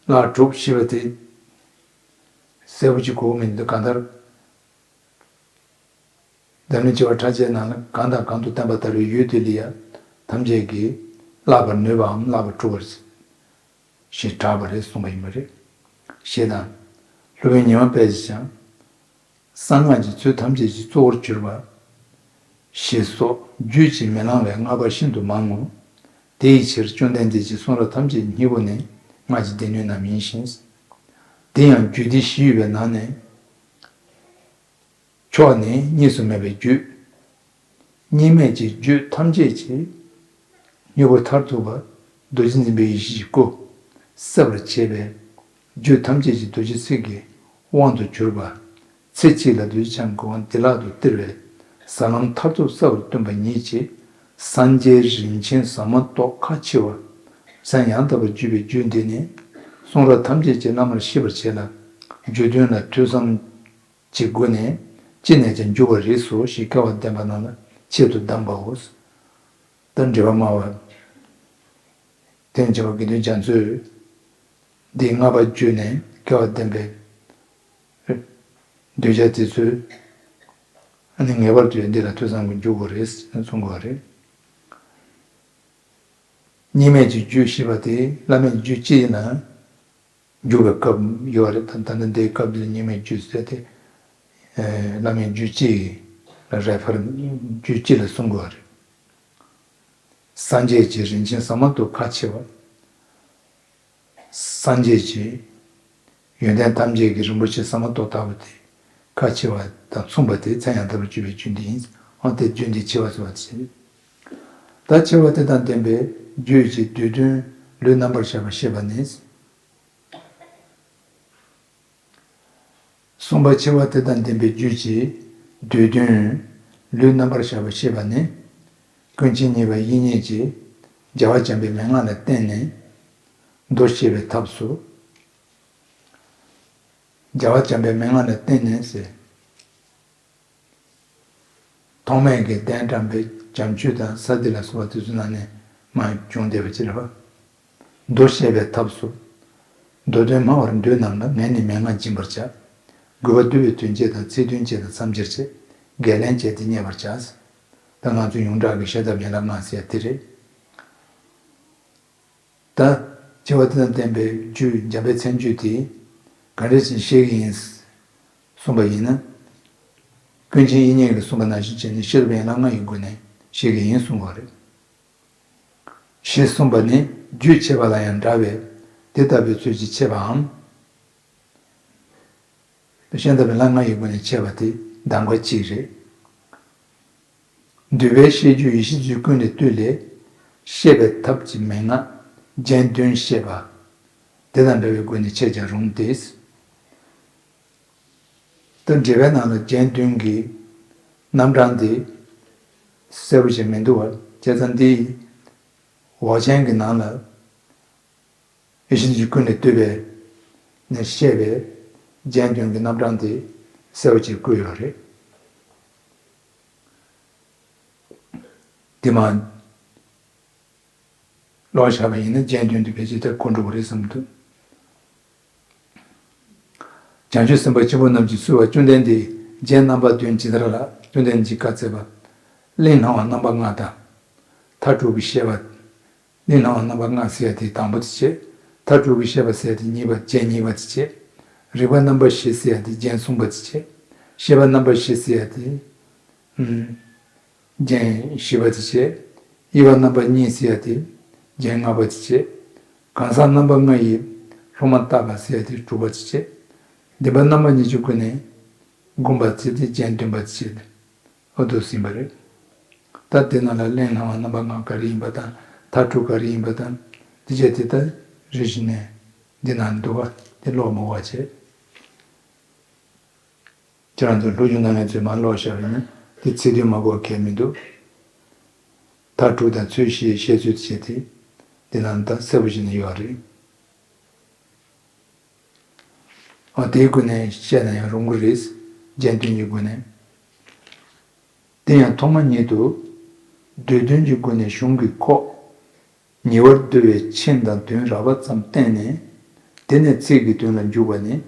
བརླག་གྲུབ་ཞེས་པ་དེ་གསལ་པོ་ཅིག་གོ་མི་འདུག་གང་ལྟར། འཛམ་གླིང་བྱེ་བ་ཕྲག་བརྒྱའི་ནང་ལ་གང་དང་གང་དུ་བསྟན་པ་ལྟར་བའི་ཡུལ་དེ་ལ་ཡང་ཐམས་ཅད་ཀྱིས་བརླག་པར་ནུས་པའམ་བརླག་པར་གྲུབ་པར་ཞེས་གྲགས་པ་རེད་གསུངས་པ་ཡིན་པ་རེད། ཞེས་དང་། སློབ་དཔོན་ཉི་མ་དཔལ་གྱིས་ཀྱང་། གསང་སྔགས་ཀྱི་ཚུལ་ཐམས་ཅད་ཀྱི་གཙོ་བོར་གྱུར་པ། ཞེས་སོགས་རྒྱུད་ཀྱིས་མི་ལང་བའི་བསྔགས་པ་ཤིན་ཏུ་མང་ངོ་། དེ་ཡི་ཕྱིར་བཅོམ་ལྡན་འདས་ཀྱིས་གསུང་རབ་ཐམས་ཅད་སྙིང་པོ་ནས་སྔགས་ཀྱི་སྡེ་སྣོད་རྣམས་ཡིན་ཞིང་། དེ་ཡང་རྒྱུད་སྡེ་བཞི་ཡོད་པའི་ནང་ནས། མཆོག་ནི་གཉིས་སུ་མེད་པའི་རྒྱུད། གཉིས་མེད་ཀྱི་རྒྱུད་ཐམས་ཅད་ཀྱི་སྙིང་པོ་མཐར་ཐུག་པ་རྡོ་རྗེ་འཛིན་པའི་ཡེ་ཤེས་ཀྱི་སྐུ་གསལ་བར་བྱེད་པའི་རྒྱུད་ཐམས་ཅད་ཀྱི་རྡོ་རྗེ་ཚིག་གི་དབང་དུ་གྱུར་པ། ཚེ་གཅིག་ལ་རྡོ་རྗེ་འཆང་གི་དབང་བདེ་བླག་ཏུ་སྟེར་བའི་ཟབ་ལམ་མཐར་ཐུག་གསལ་བར་སྟོན་པ་ཉིད་ཀྱི་སངས་རྒྱས་རིན་ཆེན་ཟ་མ་ཏོག་ཁ་ཕྱེ་བ། མཚན་ཡང་དག་པར་བརྗོད་པའི་རྒྱུད་འདི་ནི་གསུང་རབ་ཐམས་ཅད་ཀྱི་བླ་མར་ཤེས་པར་བྱས་ལ། རྒྱུད་དོན་ལ་ཐོས་བསམ་གྱི་སྒོ་ནས་ཅི་ནས་ཀྱང་འཇུག་པར་རིགས་སོ་ཞེས་སྐལ་བ་ལྡན་པ་རྣམས་ལ་ཆེད་དུ་གདམས་པའོ། ད་འགྲེལ་པ་སྨྲ་བ་དེ་བྱེད་པ་དགེ་འདུན་རྒྱ་མཚོས་འདི་ལྔ་པ་བརྒྱུད་ནས་སྐལ་བ་ལྡན་པའི་གདུལ་བྱ་དེ་ཚོས་ཨ་ནི་ངེས་པར་དུ་འདི་ལ་ཐོས་བསམ་གྱི་འཇུག་དགོས་རེད་གསུང་དགོས་རེད། གཉིས་མེད་ཀྱི་རྒྱུད་ཞེས་པ་དེ་བླ་མེད་རྒྱུད་སྤྱི་ཡིན་ན། འཇུག་པའི་སྐབས་ཡོད་རེད། ད་ད་ནི་འདིའི་སྐབས་འདིར་གཉིས་མེད་རྒྱུད་ཟེར་ཏེ། ཨེ་བླ་མེད་རྒྱུད་སྤྱི་ལ་རེ་ཕར་རྒྱུད་སྤྱི་ལ་གསུང་དགོས་རེད། སངས་རྒྱས་ཀྱི་རིན་ཆེན་ཟ་མ་ཏོག་ཁ་ཕྱེ་བ། སངས་རྒྱས་ཀྱི་ཡོན་ཏན་ཐམས་ཅད་ཀྱི་རིན་པོ་ཆེ་ཟ་མ་ཏོག་ལྟ་བུ་དེ་ཁ་ཕྱེ་བ་དང་མཚུངས་པ་དེ་མཚན་ཡང་དག་པར་བརྗོད་པའི་རྒྱུད་འདི་ཡིན། འོ་དེ་རྒྱུད་འདི་ཕྱེ་བ་ཟེར་བ་དེ་བྱས། ད་ཕྱེ་བ་དེ་དང་ལྡན་པའི་རྒྱུད་ཀྱི་བསྡུས་དོན་ལུས་རྣམ་པར་གཞག་པ་ཤེས་པ་ནི། གསུངས་པ་ཕྱེ་བ་དེ་དང་ལྡན་པའི་རྒྱུད་ཀྱི་བསྡུས་དོན་ལུས་རྣམ་པར་གཞག་པ་ཤེས་པ་ནི། ཀུན་མཁྱེན་གཉིས་པ་དབྱིག་གཉེན་གྱིས་རྒྱལ་བ་བྱམས་པའི་མན་ངག་ལ་བརྟེན་ནས་མདོ་བཤད་པའི་ཐབས་སུ། རྒྱལ་བ་བྱམས་པའི་མན་ངག་ལ་བརྟེན་ནས་ཟེར། ཐོགས་མེད་ཀྱི་གདན་དྲངས་པའི་བྱམས་ཆོས་དང་ས་སྡེ་ལ་སོགས་པ་དེ་ཚོའི་ནང་ནས་མར་བྱུང་བསྡད་པ་ཅིག་རེད་པ། མདོ་བཤད་པའི་ཐབས་སུ། མདོ་དོན་སྨྲ་བར་འདོད་རྣམས་ལ་ངས་ནི་མན་ངག་སྦྱིན་པར་བྱ། དགོས་པ་བསྡུ་བའི་དོན་བྱེད་དང་ཚིག་དོན་བྱེད་དང་མཚམས་སྦྱར་བྱེད། བརྒལ་ལན་བྱས་ཏེ་རྙེད་པར་བྱ། ད་ང་ཚོས་ཡོངས་གྲགས་ཀྱི་བཤད་ཐབས་ཡན་ལག་ལྔ་ཟེར་ཡ་དེ་རེད། ད། ཕྱེ་བ་དེ་དང་ལྡན་པའི་རྒྱུད་འཇམ་དཔལ་མཚན་བརྗོད་དེ། ག་འདྲ་ཞིག་ཤེས་ཀྱི་ཡིན། གསུངས་པ་ཡིན་ན། ཀུན་མཁྱེན་དབྱིག་གཉེན་གྱིས་གསུངས་པ་ནང་བཞིན་བྱས་ནས་ཤེས་རབ་ཡན་ལག་ལྔ་ཡི་སྒོ་ནས་ཤེས་ཀྱི་ཡིན་གསུངས་པ་རེད། ཞེས་གསུངས་པ་ནི་རྒྱུད་ཆད་པ་ལ་ཡང་འདྲ་བས་དེ་ལྟ་བུའི་ཚུལ་གྱིས་ཆད་པའམ། ཤེས་ཐབས་ཡན་ལག་ལྔ་ཡི་སྒོ་ནས་ཆད་པ་དེ་གདམས་ཀ་གཅིག་རེད། འདུས་པའི་ཤེས་རྒྱུད་ཡེ་ཤེས་རྒྱུད་ཀུན་ལས་བཏུས་ལས། བཤད་པའི་ཐབས་ཀྱི་མན་ངག་རྒྱན་བདུན་བཤད་པ། དེ་དང་འདྲ་བའི་སྒོ་ནས་ཆད་ཀྱང་རུང་སྟེ། ད་འགྲེལ་པའི་ནང་ལ་རྒྱན་བདུན་གྱི་རྣམ་གྲངས་དེ་གསལ་པོ་ཞིག་མི་འདུག་པ། བྱས་ཙང་འདི་འོག་ཆེན་གྱི་ནང་ལ། ཡེ་ཤེས་ཀྱི་ཀུན་ནས་བཏུས་པའི་ནས་བཤད་པའི་རྒྱན་བདུན་གྱི་རྣམ་གྲངས་དེ་གསལ་པོ་ཅིག་བཀོད་ཡོད་རེད། དེ་མ་ཀློག་བཞག་པ་ཡིན་ན་རྒྱན་བདུན་དེ་ཕལ་ཆེར་ད་གོ་འགྲོ་གི་རེད་བསམ་འདུག་བྱང་ཆུབ་སེམས་དཔའ་ཆེན་པོ་རྣམས་ཀྱིས་གསོལ་བ་བཅོམ་ལྡན་འདས་རྒྱན་རྣམ་པ་བདུན་ཇི་ལྟར་ལགས། བཅོམ་ལྡན་འདས་ཀྱིས་བཀའ་སྩལ་པ། གླེང་སླང་བ་རྣམ་པ་ལྔ་དང་། མཐའ་དྲུག་གི་བཤད་པ། གླེང་སླང་བ་རྣམ་པ་ལྔ་ཟེར་ཡ་དེ་དང་པོ་དེ་བྱས། མཐའ་དྲུག་གི་བཤད་པ་ཟེར་ཡ་དེ་གཉིས་པ་རྒྱན་གཉིས་པ་དེ་བྱས། རིགས་པ་རྣམ་པ་བཞི་ཟེར་ཡ་དེ་རྒྱན་གསུམ་པ་དེ་བྱས། བཤད་པ་རྣམ་པ་བཞི་ཟེར་ཡ་དེ། ཨུམ། རྒྱན་བཞི་པ་དེ་བྱས། དབྱེ་བ་རྣམ་པ་གཉིས་ཟེར་ཡ་དེ་རྒྱན་ལྔ་པ་དེ་བྱས། གང་ཟག་རྣམ་པ་ལྔ་ཡིས་སློབ་མ་བརྟག་པ་ཟེར་ཡ་དེ་དྲུག་པ་དེ་བྱས། བདེན་པ་རྣམ་པ་ཉིད་ཀྱི་སྒོ་ནས་བསྒོམ་པ་ཟེར་དེ་རྒྱན་བདུན་པ་དེ་བྱས། འོ་འདུག་ཟིན་པ་རེད། ད་དེ་ནང་ལ་གླེང་སླང་བ་རྣམ་པ་ལྔ་ག་རེ་ཡིན་པ་དང་མཐའ་དྲུག་ག་རེ་ཡིན་པ་དང་དེ་བྱས་དེ་ལྟར་རེ་ཞིག་ནས་འདི་ནང་འདུག་པ་དེ་ཀློག་མི་དགོས་པ་བྱས། ཁྱེད་རང་ཚོ་སློབ་སྦྱོང་གནང་མཁན་ཚོས་མར་ཀློག་བཞག་པ་ཡིན་ན་དེ་ཚིག་དོན་མ་གོ་གལ་མི་འདུག་མཐའ་དྲུག་དང་ཚུལ་བཞིའི་བཤད་ཚུལ་བྱས་ཏེ་འདི་ནང་ད་གསལ་པོ་བྱས་ནས་ཡོད་རེད། ཨ་དེའི་སྒོ་ནས་བཤད་ན་ཡང་རུང་གི་རེད། རྒྱན་སྟོན་གྱི་སྒོ་ནས། དེ་ཡང་ཐོག་མ་ཉིད་དུ་བསྡུས་དོན་གྱི་སྒོ་ནས་གཞུང་གི་ཁོག་ཉེ་བར་བསྡུ་བའི་ཆིངས་དང་དོན་རགས་པ་ཙམ་བསྟན་ནས། དེ་ནས་ཚིག་གི་དོན་ལ་འཇུག་པ་ནི།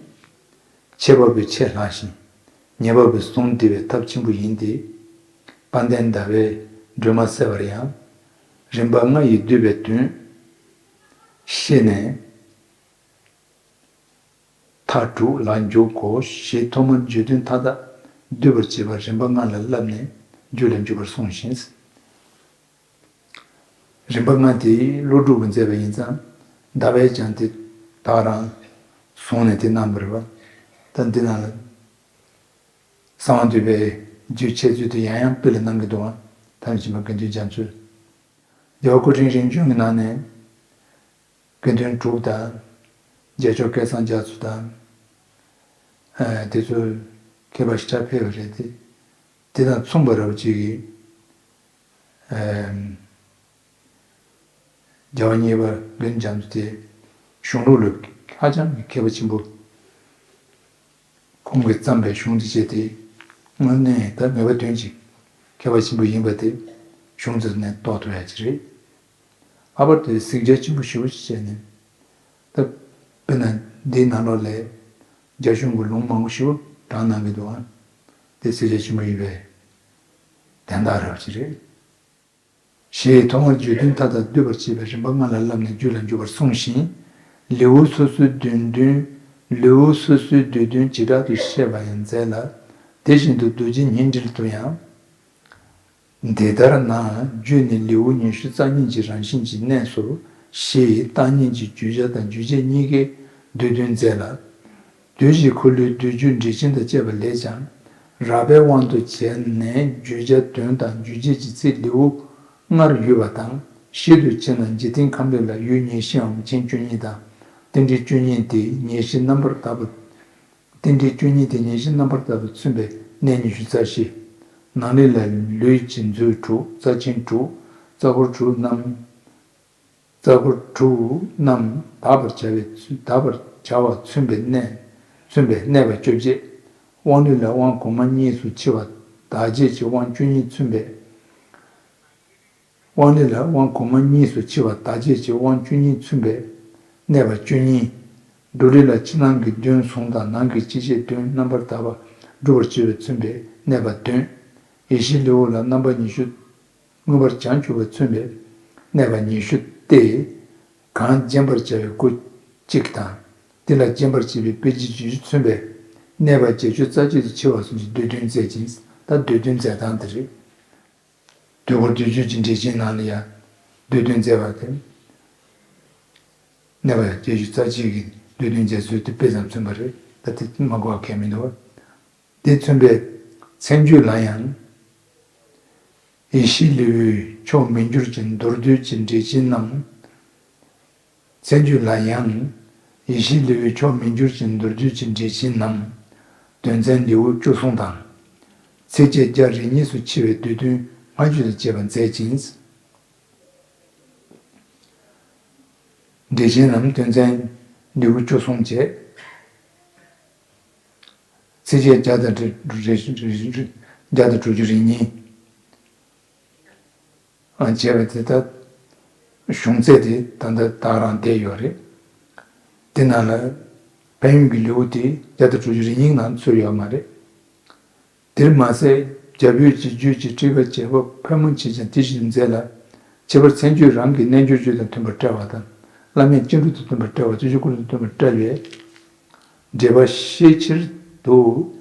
ཁྱད་པར་བའི་ཆེས་ལྷག་ཅིང་། ཉེ་བར་བའི་ཟུང་འབྲེལ་བའི་ཐབས་ཆེན་པོ་ཡིན་ཏེ། དཔལ་ལྡན་ཟླ་བའི་སྒྲོན་མ་གསལ་བར་ཡང་། རིམ་པ་ལྔ་ཡིས་བསྡུས་པའི་དོན་ཤེས་ནས། མཐའ་དྲུག་ལ་འཇུག་གོ། ཞེས་ཐོག་མར་བརྗོད་དོན་མཐའ་དག་བསྡུས་པར་བྱེད་པ་རིམ་པ་ལྔ་ལ་བསླབས་ནས་རྒྱུད་ལ་འཇུག་པར་གསུངས་ཤིང་། རིམ་པ་ལྔ་དེ་ཀླུ་སྒྲུབ་ཀྱིས་མཛད་པ་ཡིན་ཙང་། ཟླ་བས་ཀྱང་དེ་དག་རང་བཟུང་ནས་དེ་གནང་བ་རེད་པ། ད་འདི་ནང་ལ་གསང་བ་འདུས་པའི་རྒྱུད་འཆད་ཚུལ་དེ་ཡང་ཡང་སྤེལ་གནང་གི་འདུག་པ། ཐམས་ཅད་མཁྱེན་པ་དགེ་འདུན་རྒྱ་མཚོས། རྒྱལ་བ་སྐུ་ཕྲེང་རིམ་བྱོན་གྱི་ནང་ནས་དགེ་འདུན་དྲུག་དང་། རྒྱལ་མཆོག་སྐལ་བཟང་རྒྱ་མཚོ་དང་། ཨ་དེ་ཚོ་མཁས་པ་ཞེ་དྲག་ཕེབས་པ་རེད་དེ། དེ་དང་མཚུངས་པ་རབ་ཅིག་གིས། ཨ་རྒྱལ་བ་གཉིས་པ་དགེ་འདུན་རྒྱ་མཚོ་དེ་གཞུང་ལུགས་ལ་ཧ་ཅང་གི་མཁས་པ་ཆེན་པོ། ཁོང་གིས་བརྩམས་པའི་གཞུང་འདི་བྱས་ཏེ། དངོས་གནས་ད་ངེས་པ་དོན་གྱི་མཁས་པ་ཆེན་པོ་ཡིན་པ་དེ་གཞུང་འདི་ནས་རྟོགས་ཐུབ་ཡ་ཅིག་རེད། ལྷག་པར་དུ་གཟིགས་རྒྱ་ཆེན་པོ་ཞེ་པོ་ཞིག་བྱས་ནས། ད་དཔེར་ན་འདིའི་ནང་ལོགས་ལ་རྒྱ་གཞུང་གི་ལུང་མང་པོ་ཞེ་པོ་དྲངས་གནང་གི་འདུག་ཨ། དེ་གཟིགས་རྒྱ་ཆེན་པོ་ཡིན་པའི་དན་རྟགས་རབ་ཅིག་རེད། ཞེས་ཐོག་མར་བརྗོད་དོན་མཐའ་དག་བསྡུས་པར་བྱེད་པའི་རིམ་པ་ལྔ་ལ་བསླབས་ནས་རྒྱུད་ལ་འཇུག་པར་གསུངས་ཤིང་། ལེའུ་སོ་སོའི་བསྡུས་དོན། ལེའུ་སོ་སོའི་བསྡུས་དོན་བྱེ་བྲག་ཏུ་བཤད་པ་ཡང་མཛད་ལ། དེ་བཞིན་དུ་རྡོ་རྗེ་ཉི་གྲིལ་དུ་ཡང་། འདི་ལྟར་ན་རྒྱུད་ནི་ལེའུ་ཉི་ཤུ་རྩ་གཉིས་ཀྱི་རང་བཞིན་གྱི་གནས་སོ། ཞེས་བརྟག་གཉིས་ཀྱི་བརྗོད་བྱ་དང་རྗོད་བྱེད་གཉིས་ཀའི་བསྡུས་དོན་མཛད་ལ། བསྡུས་བྱའི་འཁོར་ལོའི་བསྡུས་རྒྱུད་འགྲེལ་ཆེན་དང་བཅས་པ་ལས་ཀྱང་། རགས་པའི་དབང་དུ་བྱས་ནས་བརྗོད་བྱ་དོན་དང་རྗོད་བྱེད་ཀྱི་ཚིག་ལེའུ་ལྔར་ཡོད་པ་དང་། ཞིབ་ཏུ་དཔྱད་ན་འཇིག་རྟེན་ཁམས་ལེ་ལ་ཡུལ་ཉེར་བཞིའམ་མཚན་བཅུ་གཉིས་དང་། རྟེན་འབྲེལ་བཅུ་གཉིས་ཏེ་ཉེར་བཞི་རྣམ་པར་དག་པ། རྟེན་འབྲེལ་བཅུ་གཉིས་ཏེ་ཉེར་བཞི་རྣམ་པར་དག་པས་མཚོན་པའི་གནས་ཉི་ཤུ་རྩ་བཞི། ནང་ལེ་ལ་ལུས་ཀྱི་མཛོད་དྲུག་རྩ་ཆེན་དྲུག་རྩ་འཁོར་དྲུག་རྣམས། རྩ་འཁོར་དྲུག་རྣམས་དག་པར་བྱ་བའི་ཚུལ། དག་པར་བྱ་བ་མཚོན་པའི་གནས། མཚོན་པའི་གནས་པ་བཅོ་བརྒྱད། དབང་ལུས་ལ་དབང་གོང་མ་གཉིས་སུ་ཕྱེ་བ་དག་བྱེད་ཀྱི་དབང་བཅུ་གཉིས་མཚོན་པའི། དབང་ལུས་ལ་དབང་གོང་མ་གཉིས་སུ་ཕྱེ་བ་དག་བྱེད་ཀྱི་དབང་བཅུ་གཉིས་མཚོན་པའི་གནས་པ་བཅུ་གཉིས། སྒྲུབ་ལུས་ལ་ཕྱི་ནང་གི་དོན་ཟུང་དང་ནང་གི་སྤྱི་བྱེ་བ་དོན་རྣམ་པར་དག་པ་སྒྲུབ་པར་བྱེད་པའི་མཚོན་པའི་གནས་པ་བདུན། ཡེ་ཤེས་ལེའུ་ལ་རྣམ་པ་ཉི་ཤུ། མངོན་པར་བྱང་ཆུབ་པ་མཚོན་པའི་གནས་པ་ཉི་ཤུ་སྟེ། གང་བརྗེན་པར་བྱ་བའི་སྐུ་གཅིག་དང་། དེ་ལ་བརྗེན་པར་བྱེད་པའི་དཔེ་བྱད་བཅུ་མཚོན་པའི་གནས་པ་བརྒྱད་ཅུ་རྩ་གཅིག་ཏུ་ཕྱེ་བ་གསུམ་གྱི་བསྡུས་དོན་མཛད་ཅིང་། ད་བསྡུས་དོན་མཛད་སྟངས་དེ་རེད། བསྡུས་སྐོར་བསྡུས་བརྗོད་ཀྱི་འགྲེལ་ཆེན་ནང་ལ་ཡང་བསྡུས་དོན་མཛད་པ་དེ། གནས་པ་བརྒྱད་ཅུ་རྩ་གཅིག་གི་བསྡུས་དོན་མཛད་ཚུལ་དེ་དཔེ་ཙམ་མཚོན་པ་རེད། ད་དེ་མ་གོ་བ་གང་ཡང་མི་འདུག་བ། དེ་མཚོན་པའི་མཚན་བརྗོད་ལ་ཡང་། ཡེ་ཤེས་ལེའུའི་མཆོག་མི་འགྱུར་གྱི་མདོར་བསྡུས་ཀྱི་འགྲེལ་ཆེན་ནམ། མཚན་བརྗོད་ལ་ཡང་། ཡེ་ཤེས་ལེའུའི་མཆོག་མི་འགྱུར་གྱི་མདོར་བསྡུས་ཀྱི་འགྲེལ་ཆེན་ནམ། དོན་ཚན་ལེའུ་བཅུ་གསུམ་དང་། ཚིགས་བཅད་བརྒྱ་རེ་གཉིས་སུ་ཕྱེ་བའི་བསྡུས་དོན་ལྔ་བཅུ་དང་བཅས་པ་མཛད་ཅིང་། འགྲེལ་ཆེན་ནམ་དོན་ཚན་ལེའུ་བཅུ་གསུམ་བཅས། ཚིགས་བཅད་བརྒྱ་དང་དྲུག་ཅུ་རེ་གཉིས། ཨ་བྱས་པ་དེ་ལྟར་གཞུང་ཚད་དེ་ད་ལྟ་ད་རང་བསྡད་ཡོད་རེད། དེ་ནང་ལ་ཕན་ཡོན་གྱི་ལེའུ་དེ་བརྒྱ་དང་དྲུག་ཅུ་རེ་གཉིས་ནང་ཚུད་ཡོད་མ་རེད། དེར་མ་ཟད་རྒྱ་བོད་ཀྱི་རྒྱུད་ཀྱི་ཁྲིད་པ་བྱེད་པ་ཕལ་མོ་ཆེས་ཀྱང་དེ་བཞིན་མཛད་ལ། ཁྱད་པར་མཚན་བརྗོད་རང་གི་རྣལ་འབྱོར་རྒྱུད་དང་མཐུན་པར་བཀྲལ་བ་དང་། བླ་མེད་སྤྱི་འགྲོ་དང་མཐུན་པར་བཀྲལ་བ། བརྗོད་བྱའི་འཁོར་ལོ་དང་མཐུན་པར་བཀྲལ་བས། འགྲེལ་པ་ཤས་ཆེར་དུ་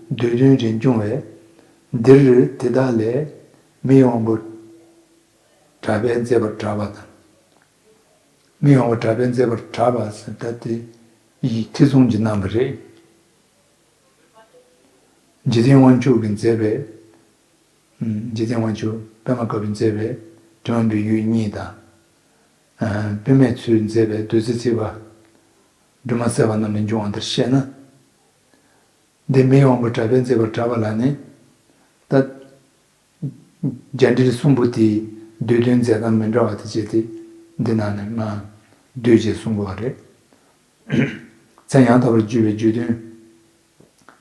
བསྡུས་དོན་རེ་འབྱུང་བས། འདིར་དེ་དག་ལས་མི་དབང་པོ་གྲགས་པས་མཛད་པར་གྲགས་པ་དང་། མི་དབང་པོ་གྲགས་པས་མཛད་པར་གྲགས་པ་ཟེར་ད་དེ་ཡི་ཐེ་ཚོམ་གྱིས་གནང་བ་རེད། འཇིག་རྟེན་དབང་ཕྱུག་གིས་མཛད་པའི། འཇིག་རྟེན་དབང་ཕྱུག་པདྨ་དཀར་པོས་མཛད་པའི་དྲི་བ་འདོན་ཡུལ་གཉིས་དང་། པདྨས་ཚུར་མཛད་པའི་བདུད་རྩི་ཚིག་པ། སྒྲོན་མ་གསལ་བ་རྣམས་ལས་འབྱུང་བ་ལྟར་བཤད་ན། འདི་མི་དབང་པོ་གྲགས་པས་མཛད་པར་གྲགས་པ་ལ་ནི། ད། རྒྱ་འགྲེལ་གསུམ་པོ་དེའི་བསྡུས་དོན་མཛད་སྟངས་མི་འདྲ་བ་དེ་བྱས་ཏེ། འདི་ནང་ནས་མར་བསྡུས་བྱས་གསུང་དགོས་པ་རེད། མཚན་ཡང་དག་པར་བརྗོད་པའི་བརྗོད་དོན།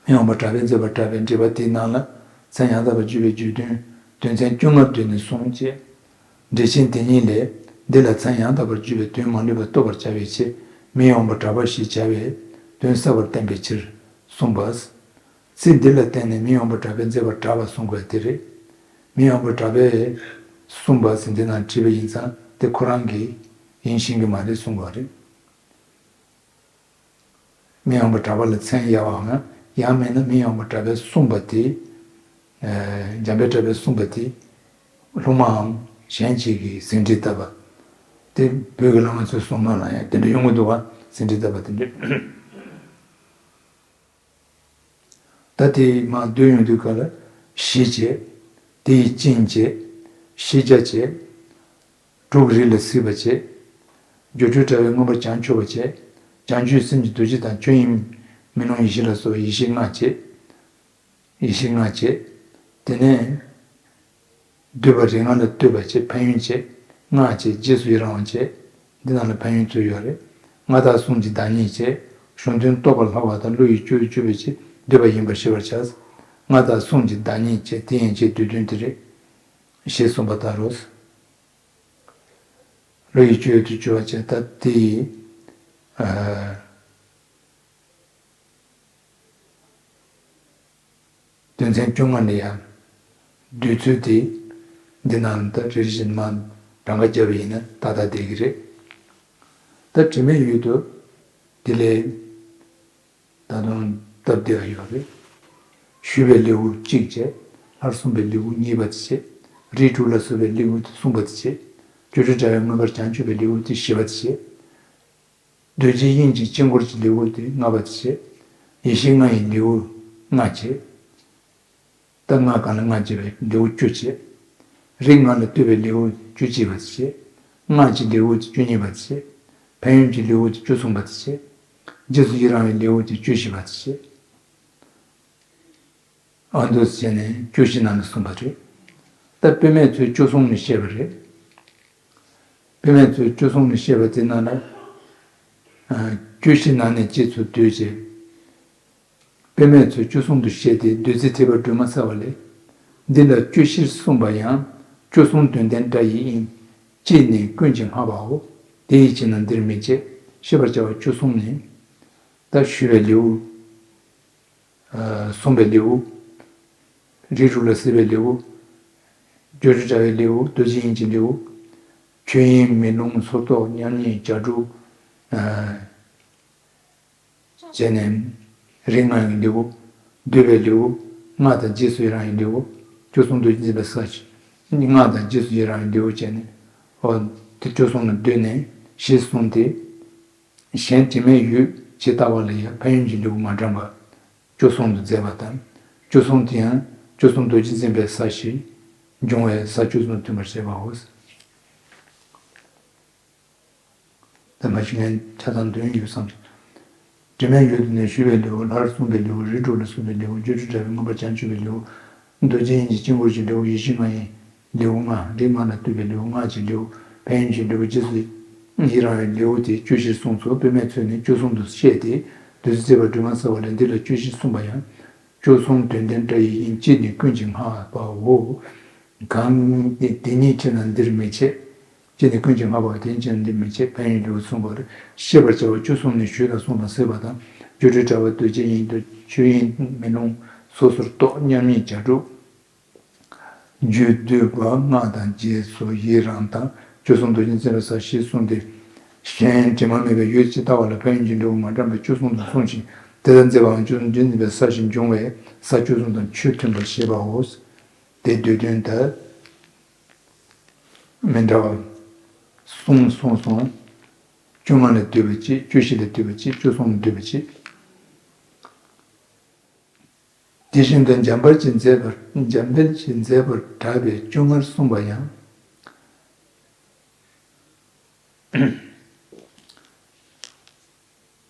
མི་འོང་བ་གྲགས་པས་མཛད་པར་གྲགས་པའི་འགྲེལ་པ་དེའི་ནང་ལ། མཚན་ཡང་དག་པར་བརྗོད་པའི་བརྗོད་དོན་དོན་ཚན་བཅོ་ལྔ་བསྡུས་ནས་གསུངས་ཅེས། འགྲེལ་ཆེན་དེ་ཉིད་ལས། འདི་ལ་མཚན་ཡང་དག་པར་བརྗོད་པའི་དོན་མ་ལུས་པ་རྟོགས་པར་བྱ་བའི་ཕྱིར། མི་འོང་བ་གྲགས་པ་ཞེས་བྱ་བའི་དོན་གསལ་བར་བསྟན་པའི་ཕྱིར་གསུངས་པ། ཚིག་འདི་ལ་བརྟེན་ནས་མི་འོང་བ་གྲགས་པས་མཛད་པར་གྲགས་པ་གསུང་དགོས་དེ་རེད། མི་འོང་བ་གྲགས་པས་གསུངས་པ་ཟེར་འདི་ནང་བྲིས་པ་ཡིན་ཙང་དེ་ཁོ་རང་གིས་ཡིན་ཤེས་ཀྱི་མ་རེད་གསུང་དགོས་རེད། མི་འོང་བ་གྲགས་པ་ལ་མཚན་གཡར་བའམ་ཡང་མིན་ན་མི་འོང་བ་གྲགས་པས་གསུངས་པ་དེ། འཇམ་དཔལ་གྲགས་པས་གསུངས་པ་དེ། སློབ་མའམ་གཞན་གཅིག་གིས་ཟིན་བྲིས་བཏབ་པ། དེ་བོད་ཀྱི་བླ་མ་ཚོས་གསུངས་ན་ལ་ཡང་དེ་འདྲ་ཡོང་གི་འདུག་བ། ཟིན་བྲིས་བཏབ་པ་དེ་འདྲ། ད་དེ་མར་བསྡུས་ཡོང་དུས་ག་ལ་གཞི་བྱས། དེ་ཡི་རྐྱེན་བྱས། ཤེས་བྱ་བྱས། དྲུག་རིགས་ལ་གཟིགས་པ་བྱས། སྒྱུ་འཕྲུལ་དྲ་བས་མངོན་པར་བྱང་ཆུབ་པ་བྱས། བྱང་ཆུབ་སེམས་ཀྱི་རྡོ་རྗེ་དང་ཆོས་དབྱིངས་མེ་ལོང་ཡེ་ཤེས་ལ་སོགས་པ་ཡེ་ཤེས་ལྔ་བྱས། ཡེ་ཤེས་ལྔ་བྱས། དེ་ནས། འདུས་པ་རིགས་ལྔ་ལ་ལྟོས་པ་བྱས་ཕན་ཡོན་བྱས། སྔགས་བྱས་རྗེས་སུ་ཡི་རང་བ་བྱས། འདི་རྣམས་ལ་ཕན་ཡོན་ཚུལ་ཡོད་རེད། སྔགས་དང་གསུམ་གྱི་བདག་ཉིད་བྱས། གཞུང་དོན་རྟོགས་པ་ལྷག་པ་དང་བློ་ཡི་སྤྱོད་ཡུལ་གཅོད་པའི་ཕྱིར་འདུས་པ་ཡིན་པར་ཤེས་པར་བྱ། སྔགས་དང་གསུམ་གྱི་བདག་ཉིད་བྱས་དེ་ཡན་ཆད་བསྡུས་དོན་དེ་རེད། ཞེས་གསུངས་པ་ལྟར་རོ། བློ་ཡི་སྤྱོད་ཡུལ་དུ་གྱུར་པ་བྱས་ད་དེ་ཡི། དོན་ཚན་བཅོ་ལྔ་ལ་ཡང་། བསྡུས་ཚུལ་དེ། འདི་ནང་ད་རེ་རེ་བཞིན་མ་གྲངས་ཀ་བརྒྱབ་པ་ཡིན་ན་ཏག་ཏག་བསྡད་ཀྱི་རེད། ད་དྲི་མེད་ཡུལ་དུ། དེ་ལས། ད་དུང་སྟབས་བདེ་བ་ཡོད་རེད། ཞུས་པའི་ལེའུ་གཅིག་བྱས། སླར་གསུངས་པའི་ལེའུ་གཉིས་པ་དེ་བྱས། རིགས་དྲུག་ལ་སོགས་པའི་ལེའུ་དེ་གསུམ་པ་དེ་བྱས། སྒྱུ་འཕྲུལ་དྲ་བས་མངོན་པར་བྱང་ཆུབ་པའི་ལེའུ་དེ་བཞི་པ་དེ་བྱས། རྡོ་རྗེ་དབྱིངས་ཀྱི་དཀྱིལ་འཁོར་གྱི་ལེའུ་དེ་ལྔ་པ་དེ་བྱས། ཡེ་ཤེས་ལྔ་ཡི་ལེའུ་ལྔ་བྱས། ད་ལྔ་གང་ལ་ལྔ་བྱས་པའི་ལེའུ་བཅུ་བྱས། རིགས་ལྔ་ལ་ལྟོས་པའི་ལེའུ་བཅུ་གཅིག་པ་དེ་བྱས། སྔགས་ཀྱི་ལེའུ་དེ་བཅུ་གཉིས་པ་དེ་བྱས། ཕན་ཡོན་གྱི་ལེའུ་དེ་བཅུ་གསུམ་པ་དེ་བྱས། རྗེས་སུ་ཡི་རང་བའི་ལེའུ་དེ་བཅུ་བཞི་པ་དེ་བྱས། ཨ་འདུག་བྱས་ནས་བཅུ་བཞི་ནང་ལ་གསུངས་པ་རེད། ད་དཔེ་མེད་ཚུལ་བཅུ་གསུམ་ནས་བཤད་པ་རེད། དཔེ་མེད་ཚུལ་བཅུ་གསུམ་ནས་བཤད་པ་དེ་ནང་ལ། ཨ། བཅུ་བཞི་ནང་ནས་གཅིག་ཚུར་བསྡུས་བྱས། དཔེ་མེད་ཚུལ་བཅུ་གསུམ་དུ་བཤད་དེ་བདུད་རྩི་ཐེག་པ་སྒྲོལ་མ་གསལ་བ་ལས། འདི་ལ་བཅུ་བཞིར་གསུངས་པ་ཡང་བཅུ་གསུམ་དོན་ལྡན་སྒྲ་ཡི་དབྱིངས་གཅིག་ནི་ཀུན་གྱིས་བསྔགས་པའོ། དེ་ཡི་ཕྱིར་ན་འདིར་མི་བྱེད། ཤེས་པར་བྱ་བ་བཅུ་གསུམ་ནི། ད་ཞུས་པའི་ལེའུ། གསུངས་པའི་ལེའུ། རིགས་དྲུག་ལ་གཟིགས་པའི་ལེའུ། སྒྱུ་འཕྲུལ་དྲ་བའི་ལེའུ། རྡོ་རྗེ་དབྱིངས་ཀྱི་ལེའུ། ཆོས་དབྱིངས་མེ་ལོང་སོར་རྟོག་མཉམ་ཉིད་བྱ་གྲུབ། བྱས་ནས། རིགས་ལྔ་ཡི་ལེའུ། འདུས་པའི་ལེའུ། སྔགས་དང་རྗེས་སུ་ཡི་རང་བའི་ལེའུ། བཅུ་གསུམ་དུ་འཛིན་པའི་ས་བཞི། སྔགས་དང་རྗེས་སུ་ཡི་རང་བའི་ལེའུ་བྱས་ནས། འོ། དེ་བཅུ་གསུམ་ལ་བསྡུས་ནས་ཞེས་གསུངས་ཏེ། གཞན་དྲི་མེད་འོད་ཇི་ལྟ་བ་ལ་ཡང་ཕན་ཡོན་གྱི་ལེའུ་མ་བགྲངས་པ། བཅུ་གསུམ་དུ་མཛད་པ་དང་། བཅུ་གསུམ་དེ་ཡང་བཅུ་གསུམ་རྡོ་རྗེ་འཛིན་པའི་ས་བཞི། འབྱུང་བའི་ས་བཅུ་གསུམ་མཐུན་པར་བྱེད་པའོ། དེ་མ་གཞི་ངས་ཆ་ཚང་འདོན་ཡོད་བསམ། དྲི་མེད་འོད་དུ་ནི་ཞུས་པའི་ལེའུ། སླར་གསུངས་པའི་ལེའུ། རིགས་དྲུག་ལ་གཟིགས་པའི་ལེའུ། སྒྱུ་འཕྲུལ་དྲ་བས་མངོན་པར་བྱང་ཆུབ་པའི་ལེའུ། རྡོ་རྗེ་དབྱིངས་ཀྱི་དཀྱིལ་འཁོར་གྱི་ལེའུ། ཡེ་ཤེས་ལྔ་ཡི་ལེའུ་ལྔ། རིགས་ལྔ་ལ་ལྟོས་པའི་ལེའུ་ལྔ་གི་ལེའུ། ཕན་ཡོན་གྱི་ལེའུ། རྗེས་སུ་ཡི་རང་བའི་ལེའུ་དེ་བཅུ་བཞིར་གསུངས་སོ། དཔེ་མེད་ཚུལ་ནི་བཅུ་གསུམ་དུ་བཤད་དེ་བདུད་རྩི་ཐེག་པ་སྒྲོལ་མ་གསལ་བ་ལས། འདི་ལ་བཅུ་བཞིར་གསུངས་པ་ཡང་བཅུ་གསུམ་དོན་ལྡན་སྒྲ་ཡི་དབྱིངས་གཅིག་ནི་ཀུན་གྱིས་བསྔགས་པའོ། གང་དེ་ཉིད་ཕྱིར་ན་འདིར་མི་བྱེད། གཅིག་ནི་ཀུན་གྱིས་བསྔགས་པའོ། དེ་ཕྱིར་ན་འདིར་མི་བྱེད། ཕན་ཡོན་ལེའུ་གསུངས་པ་རེད། ཤེས་པར་བྱ་བ་བཅུ་གསུམ་ནི་ཞུས་དང་གསུངས་དང་གཟིགས་པ་དང་། སྒྱུ་འཕྲུལ་དྲ་བ་རྡོ་རྗེ་དབྱིངས་དང་ཆོས་དབྱིངས་མེ་ལོང་སོ་སོར་རྟོག་མཉམ་ཉིད་བྱ་གྲུབ། རྒྱུད་སྡུད་པ་སྔགས་དང་རྗེས་སུ་ཡི་རང་དང་བཅུ་གསུམ་རྡོ་རྗེ་འཛིན་པའི་ས་བཞི་གསུངས་ཏེ། གཞན་དྲི་མ་མེད་པའི་འོད་ཇི་ལྟ་བ་ལ་ཕན་ཡོན་གྱི་ལེའུ་མ་བགྲངས་པའི་བཅུ་གསུམ་དུ་གསུངས་ཤིང་། དེ་ལྟར་མཛད་པའང་བཅུ་གསུམ་རྡོ་རྗེ་འཛིན་པའི་ས་བཞི་འབྱུང་བའི་ས་བཅུ་གསུམ་དང་ཆོས་མཐུན་པར་བྱེད་པའོ། དེ་བསྡུས་དོན་ལྟར། མི་འདྲ་བ་གསུམ་གསུངས་སོང་། བཅོ་ལྔ་ལ་བསྡུས་པ་གཅིག་བཅུ་བཞི་ལ་བསྡུས་པ་གཅིག་བཅུ་གསུམ་ལ་བསྡུས་པ་གཅིག་དེ་བཞིན་དུ་འཇམ་དཔལ་གྱིས་མཛད་པར་འཇམ་དཔལ་གྱིས་མཛད་པར་གྲགས་པའི་བཅོ་ལྔར་གསུངས་པ་ཡང་།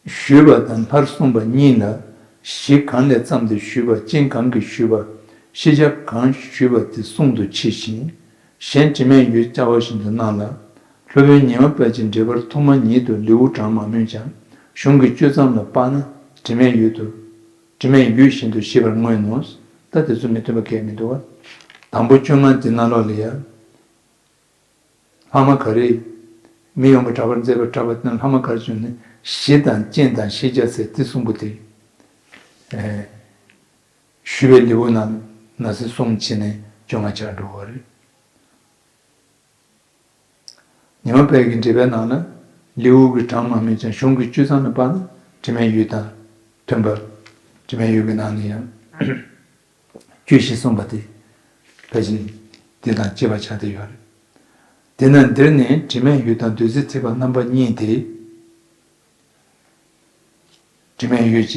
ཞུས་པ་དང་སླར་གསུངས་པ་གཉིས་ལ་གཞི་གང་ལས་བརྩམས་ཏེ་ཞུས་པ་རྐྱེན་གང་གིས་ཞུས་པ་ཤེས་བྱ་གང་ཞུས་པ་དེ་གསུང་དུ་མཆིས་ཤིང་། གཞན་དྲི་མེད་འོད་བྱ་བ་བཞིན་དུ་སྣང་ལ། སློབ་དཔོན་ཉི་མ་དཔལ་གྱིས་འགྲེལ་པར་ཐོག་མ་ཉིད་དུ་ལེའུ་བགྲང་མ་སྨོས་ཀྱང་གཞུང་གི་གཅོད་མཚམས་ལ་དཔག་ན་དྲི་མེད་འོད་དུ། དྲི་མེད་ཡུལ་བཞིན་དུ་ཤེས་པར་མངོན་ནོ། ད་དེ་ཚོ་མི་མཐུན་པ་གང་ཡང་མི་འདུག་བ། དང་པོ་བཅོ་ལྔ་དེ་ནང་ལོགས་ལ་ཡང་། ལྷག་མ་ག་རེ། མི་ཡོང་བ་གྲགས་པར་མཛད་པ་གྲགས་པ་དེ་ལྷག་མ་ག་རེ་བྱུང་ནས་གཞི་དང་རྐྱེན་དང་ཤེས་བྱ་ཟེར་དེ་གསུམ་པོ་དེ། ཨེ། ཞུ་བའི་ལེའུ་ནང་ན་ཟེར་གསུམ་བྱས་ནས་བཅོ་ལྔ་ཆགས་འགྲོ་བ་རེད། ཉི་མ་དཔལ་གྱི་འགྲེལ་པའི་ནང་ན་ལེའུ་གི་གྲངས་མང་མོད་ཀྱང་གཞུང་གི་བཅུད་ཙམ་ལ་དཔག་ན་དྲི་མེད་ཡུལ་དང་མཐུན་པ། དྲི་མེད་ཡུལ་གྱི་ནང་ནས་ཡང་བཅུ་བཞི་གསུངས་པ་དེ་ཕལ་ཆེར་དེ་དང་གཅིག་པ་ཆགས་བསྡད་ཡོད་རེད། དེས་ན་འདིར་ནི་དྲི་མེད་ཡུལ་དང་བདུད་རྩི་ཐིགས་པ་རྣམ་པ་གཉིས་ཏེ། དྲི་མེད་ཡུལ་བྱས།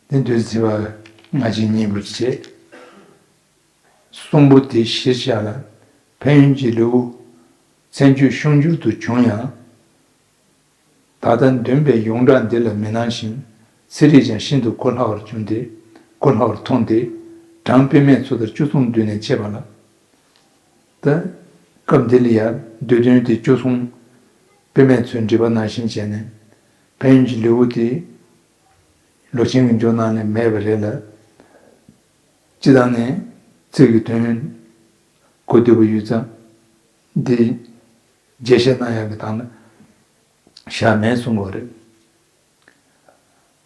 དེ་བདུད་རྩི་ཐིགས་པ་སྔ་ཕྱི་གཉིས་པོ་བྱས། གསུམ་པོ་དེ་གཞིར་བཞག་ལ། ཕན་ཡོན་གྱི་ལེའུ་མཚན་བརྗོད་ཤོང་འགྱུར་དུ་བྱུང་ཡང་། ད་ལྟ་འདོན་པའི་ཡོངས་གྲགས་འདི་ལ་མི་སྣང་ཞིང་། ཚིག་རིས་ཀྱང་ཤིན་ཏུ་གོ་སླ་བར་བྱུང་སྟེ། གོ་སླ་བར་མཐོང་སྟེ། གྲངས་དཔེ་མེད་ཚོ་ལྟར་བཅུ་གསུམ་བསྡུས་ནས་འཆད་པ་ལ། ད་སྐབས་འདི་ལ་ཡང་བསྡུས་དོན་དེ་བཅུ་གསུམ་དཔེ་མེད་ཚོས་འབྲི་བ་ནང་བཞིན་བྱས་ནས། ཕན་ཡོན་གྱི་ལེའུ་དེ་ལོ་ཆེན་གྱི་མཇུག་ནང་ནས་མེད་པ་རེད་ལ། སྤྱི་བཏང་ནས་ཚིག་གི་དོན་གོ་བདེ་པོ་ཡོད་ཙང་། འདི་རྒྱས་བཤད་གནང་ཡག་གི་དང་ན་བཞག་མེད་གསུང་གི་རེད།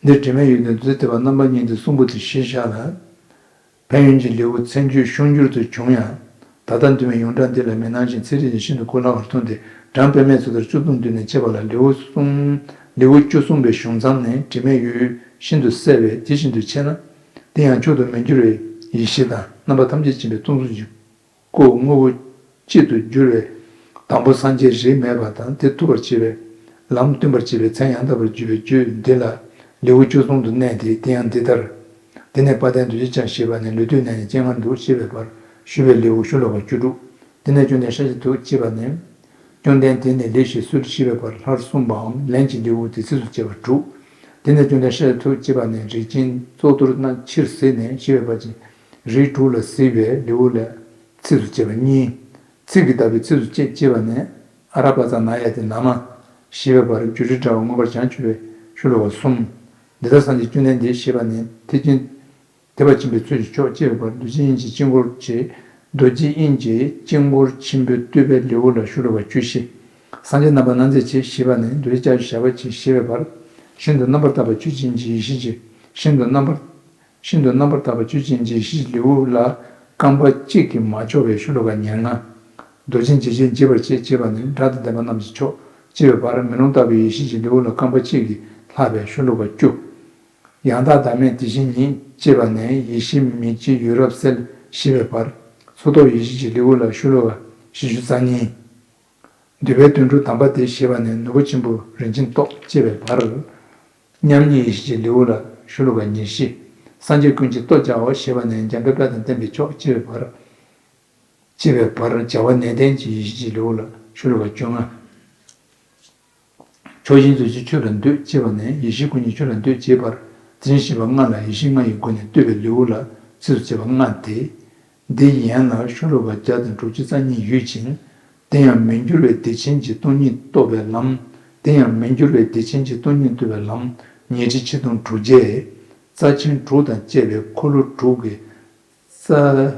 འདིར་དྲི་མེད་ཡུལ་དང་བདུད་རྩི་ཐིགས་པ་རྣམ་པ་གཉིས་ཏེ་གསུམ་པོ་དེ་གཞིར་བཞག་ལ། ཕན་ཡོན་གྱི་ལེའུ་མཚན་བརྗོད་ཤོང་འགྱུར་དུ་བྱུང་ཡང་། ད་ལྟ་འདོན་པའི་ཡོངས་གྲགས་འདི་ལ་མི་སྣང་ཞིང་། ཚིག་རིས་ཀྱང་ཤིན་ཏུ་གོ་སླ་བར་མཐོང་སྟེ། གྲངས་དཔེ་མེད་ཚོ་ལྟར་བཅུ་གསུམ་བསྡུས་ནས་འཆད་པ་ལ། ལེའུ་གསུམ། ལེའུ་བཅུ་གསུམ་པའི་གཞུང་མཚམས་ནས་དྲི་མེད་ཡུལ་ཤིན་ཏུ་གསལ་བས་དེ་བཞིན་དུ་འཆད་ན། དེ་ཡང་མཆོག་ཏུ་མི་འགྱུར་བའི་ཡེ་ཤེས་དང་རྣམ་པ་ཐམས་ཅད་མཁྱེན་པའི་སྟོང་གཟུགས་ཀྱི་སྐུ་དངོས་པོ་གཅིག་ཏུ་གྱུར་བའི་དང་པོ་སངས་རྒྱས་རིས་མེད་པ་དང་དེ་ཐུབ་པར་བྱེད་པའི་ལམ་སྟོན་པར་བྱེད་པའི་མཚན་ཡང་དག་པར་བརྗོད་པའི་རྒྱུད་འདི་ལ་ལེའུ་བཅུ་གསུམ་དུ་གནས་ཏེ། དེ་ཡང་འདི་ལྟར། དེ་ནས་དཔལ་ལྡན་རྡོ་རྗེ་འཆང་ཞེས་པ་ནི་ལུས་སྟོད་ནས་ནི་སྤྱན་སྔར་འདུག་ཅེས་པའི་བར་ཞུ་བའི་ལེའུ་ཤོ་ལོ་ཀ་བཅུ་དྲུག་དེ་ནས་བཅོམ་ལྡན་ཤཱཀྱ་ཐུབ་ཅེས་པ་ནི། བཅོམ་ལྡན་འདས་ནི་ལེགས་ཞེས་གསོལ་ཞེས་པའི་བར་ལྷར་གསུངས་པའམ་ལན་གྱི་ལེའུ་དེ་ཚིགས་སུ་བཅད་པ་དྲུག་དེ་ནས་བཅོམ་ལྡན་ཤཱཀྱ་ཐུབ་ཅེས་པ་ནི་རིགས་ཅན་གཙུག་ཏོར་རྣམས་ཕྱིར་གཟིགས་ནས་ཞེས་པའི་བར་གྱི་རིགས་དྲུག་ལ་གཟིགས་པའི་ལེའུ་ལ་ཚིགས་སུ་བཅད་པ་གཉིས། ཚིག་གི་བརྡ་པས་ཚིགས་སུ་བཅད་ཅེས་པ་ནི་ཨ་ར་པ་ཙ་ན་ཡ་ཏེ་ན་མ་ཞེས་པའི་བར་བརྗོད་བྲལ་དྲ་བ་མངོན་པར་བྱང་ཆུབ་པའི་ཤོ་ལོ་ཀ་གསུམ། འདི་ལྟར་སངས་རྒྱས་བཅོམ་ལྡན་འདས་ཞེས་པ་ནི་ཐེག་ཆེན་ཐེག་པ་ཆེན་པོའི་ཚུལ་གྱི་མཆོག་ཅེས་པའི་བར་རྡོ་རྗེ་དབྱིངས་ཀྱི་དཀྱིལ་འཁོར་ཆེ། རྡོ་རྗེ་དབྱིངས་ཀྱི་དཀྱིལ་འཁོར་ཆེན་པོའི་བསྟོད་པའི་ལེའུ་ལ་ཤོ་ལོ་ཀ་བཅུ་བཞི། སངས་རྒྱས་རྣམ་པར་སྣང་མཛད་ཆེ་ཞེས་པ་ནི་རྡོ་རྗེ་ལྕགས་ཀྱུ་ཞགས་པ་ཆེ་ཞེས་པའི་བར། ཤིན་ཏུ་རྣམ་པར་དག་པ་ཆོས་ཅན་གྱི་ཡེ་ཤེས་ཀྱི་ཤིན་ཏུ་རྣམ་པར། ཤིན་ཏུ་རྣམ་པར་དག་པ་ཆོས་ཅན་གྱི་ཡེ་ཤེས་ཀྱི་ལེའུ་ལ་རྐང་པ་གཅིག་གིས་མ་ཆོག་པའི་ཤོ་ལོ་ཀ་ཉེར་ལྔ། རྡོ་རྗེ་འཇིགས་བྱེད་འཇིགས་པར་བྱེད་ཅེས་པ་ནི་དགྲ་དང་ལྡན་པ་རྣམས་ཀྱི་མཆོག་ཅེས་པའི་བར་མེ་ལོང་ལྟ་བུའི་ཡེ་ཤེས་ཀྱི་ལེའུ་ལ་རྐང་པ་གཅིག་གིས་ལྷག་པའི་ཤོ་ལོ་ཀ་བཅུ། ཡང་དག་བདག་མེད་དེ་བཞིན་ཉིད་ཅེས་པ་ནས་ཡེ་ཤེས་མིག་ཕྱེ་ཡོད་རབ་གསལ་ཞེས་པའི་བར། མཚོ་ཐོག་ཡེ་ཤེས་ཀྱི་ལེའུ་ལ་ཤོ་ལོ་ཀ་བཞི་བཅུ་རྩ་གཉིས། འདུས་པའི་དོན་དྲུག་དམ་པ་སྟེ་ཞེས་པ་ནས་ནོར་བུ་ཆེན་པོ་རིན་ཆེན་ཏོག་ཅེས་པའི་བར། མཉམ་ཉིད་ཡེ་ཤེས་ཀྱི་ལེའུ་ལ་ཤོ་ལོ་ཀ་ཉེར་བཞི། སངས་རྒྱས་ཀུན་གྱི་ལྟོ་བྱའོ་ཞེས་པ་ནས་འཇམ་དཔལ་དཔལ་དང་ལྡན་པའི་མཆོག་ཅེས་པའི་བར། ཅེས་པའི་བར་བྱ་བ་ནན་ཏན་གྱི་ཡེ་ཤེས་ཀྱི་ལེའུ་ལ་ཤོ་ལོ་ཀ་བཅོ་ལྔ། ཕྱོགས་བཞི་རྫོགས་ཆེན་ཆོས་ལ་འདུད་ཅེས་པ་ནས་ཡེ་ཤེས་ཀུན་གྱི་ཆོས་ལ་འདུད་ཅེས་པར་དེ་བཞིན་གཤེགས་པ་ལྔ་ལ་ཡེ་ཤེས་ལྔ་ཡི་སྒོ་ནས་བསྟོད་པའི་ལེའུ་ལ་ཚིགས་སུ་བཅད་པ་ལྔ་སྟེ། འདི་ཡན་ལ་ཤོ་ལོ་ཀ་བརྒྱ་དང་དྲུག་ཅུ་རྩ་གཉིས་ཡོད་ཅིང་། དེ་ཡང་མི་འགྱུར་བའི་བདེ་ཆེན་གྱི་སྟོང་ཉིད་རྟོགས་པའི་ལམ། དེ་ཡང་མི་འགྱུར་བའི་བདེ་ཆེན་གྱི་སྟོང་ཉིད་རྟོགས་པའི་ལམ་ཉི་ཁྲི་ཆིག་སྟོང་དྲུག་བརྒྱ། རྩ་ཆེན་དྲུག་དང་བཅས་པའི་འཁོར་ལོ་དྲུག་གི་རྩ།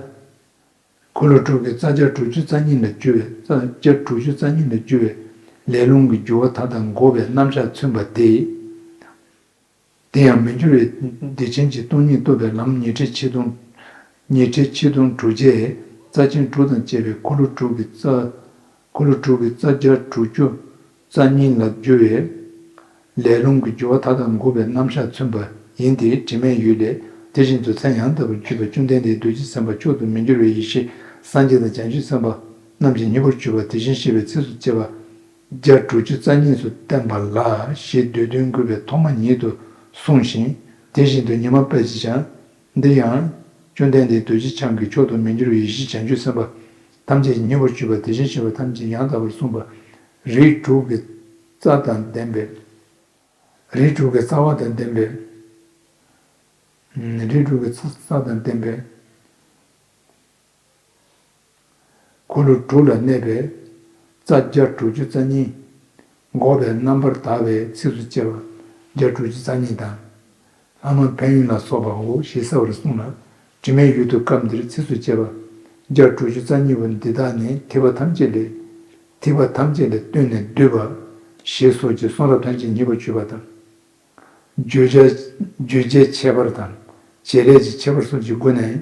འཁོར་ལོ་དྲུག་གི་རྩ་བརྒྱ་དྲུག་ཅུ་རྩ་གཉིས་ལ་རྒྱུ་བའི་རྩ་བརྒྱ་དྲུག་ཅུ་རྩ་གཉིས་ལ་རྒྱུ་བའི་ལས་རླུང་གི་རྒྱུ་བ་མཐའ་དག་འགོག་པའི་རྣམ་གཞག་མཚོན་པ་སྟེ། དེ་ཡང་མི་འགྱུར་བའི་བདེ་ཆེན་གྱི་སྟོང་ཉིད་རྟོགས་པའི་ལམ་ཉི་ཁྲི་ཆིག་སྟོང་། ཉི་ཁྲི་ཆིག་སྟོང་དྲུག་བརྒྱས་རྩ་ཆེན་དྲུག་དང་བཅས་པའི་འཁོར་ལོ་དྲུག་གི་རྩ། འཁོར་ལོ་དྲུག་གི་རྩ་བརྒྱ་དྲུག་ཅུ་རྩ་གཉིས་ལ་རྒྱུ་བའི་ལས་རླུང་གི་རྒྱུ་བ་མཐའ་དག་འགོག་པའི་རྣམ་གཞག་མཚོན་པ་ཡིན་ཏེ། དྲི་མེད་ཡུལ་ལས་དེ་བཞིན་དུ་མཚན་ཡང་དག་པར་བརྗོད་པ་བཅོམ་ལྡན་འདས་རྡོ་རྗེ་སེམས་དཔའ་མཆོག་ཏུ་མི་འགྱུར་བའི་ཡེ་ཤེས་སངས་རྒྱས་དང་བྱང་ཆུབ་སེམས་དཔའ་རྣམས་ཀྱི་སྙིང་པོར་གྱུར་པ་དེ་བཞིན་གཤེགས་པའི་ཚིགས་སུ་བཅད་པ་བརྒྱ་དྲུག་ཅུ་རྩ་གཉིས་སུ་བསྟན་པ་ལ་ཞེས་བསྡུས་དོན་བཀོད་པའི་ཐོག་མ་ཉིད་དུ་གསུངས་ཤིང་། དེ་བཞིན་དུ་ཉི་མ་དཔལ་གྱི་འཆང་། འདི་ཡང་བཅོམ་ལྡན་འདས་རྡོ་རྗེ་འཆང་གིས་མཆོག་ཏུ་མི་འགྱུར་བའི་ཡེ་ཤེས་བྱང་ཆུབ་སེམས་དཔའ་ཐམས་ཅད་ཀྱི་སྙིང་པོར་གྱུར་པ་དེ་བཞིན་གཤེགས་པ་ཐམས་ཅད་ཡང་དག་པར་གསུངས་པ། རིགས་དྲུག་གི་རྩ་དང་ལྡན་པའི། རིགས་དྲུག་གི་རྩ་བ་དང་ལྡན་པའི། རིགས་དྲུག་གི་རྩ་དང་ལྡན་པའི། འཁོར་ལོ་དྲུག་ལ་གནས་པའི་རྩ་བརྒྱ་དྲུག་ཅུ་རྩ་གཉིས། འགོག་པའི་རྣམ་པར་དག་པའི་ཚིགས་སུ་བཅད་པ་བརྒྱ་དྲུག་ཅུ་རྩ་གཉིས་དང་། ཨ་མ་ཕན་ཡོན་ལ་སོགས་པའོ་ཞེས་གསལ་བར་གསུངས་ལ། དྲི་མེད་ཡུལ་དུ་སྐབས་འདིར་ཚིགས་སུ་བཅད་པ་བརྒྱ་དྲུག་ཅུ་རྩ་གཉིས་པོ་འདི་དག་ནི་ཐེག་པ་ཐམས་ཅད་ལས། ཐེག་པ་ཐམས་ཅད་ལས་བཏོན་ནས་བསྡུས་པ་ཞེས་སོགས་ཀྱི་གསུང་རབ་ཐམས་ཅད་ཉེ་བར་གྱུར་པ་དང་། བརྗོད་བྱ་བརྗོད་བྱའི་ཁྱད་པར་དང་བྱེད་ལས་ཀྱི་ཁྱད་པར་སོགས་ཀྱི་སྒོ་ནས།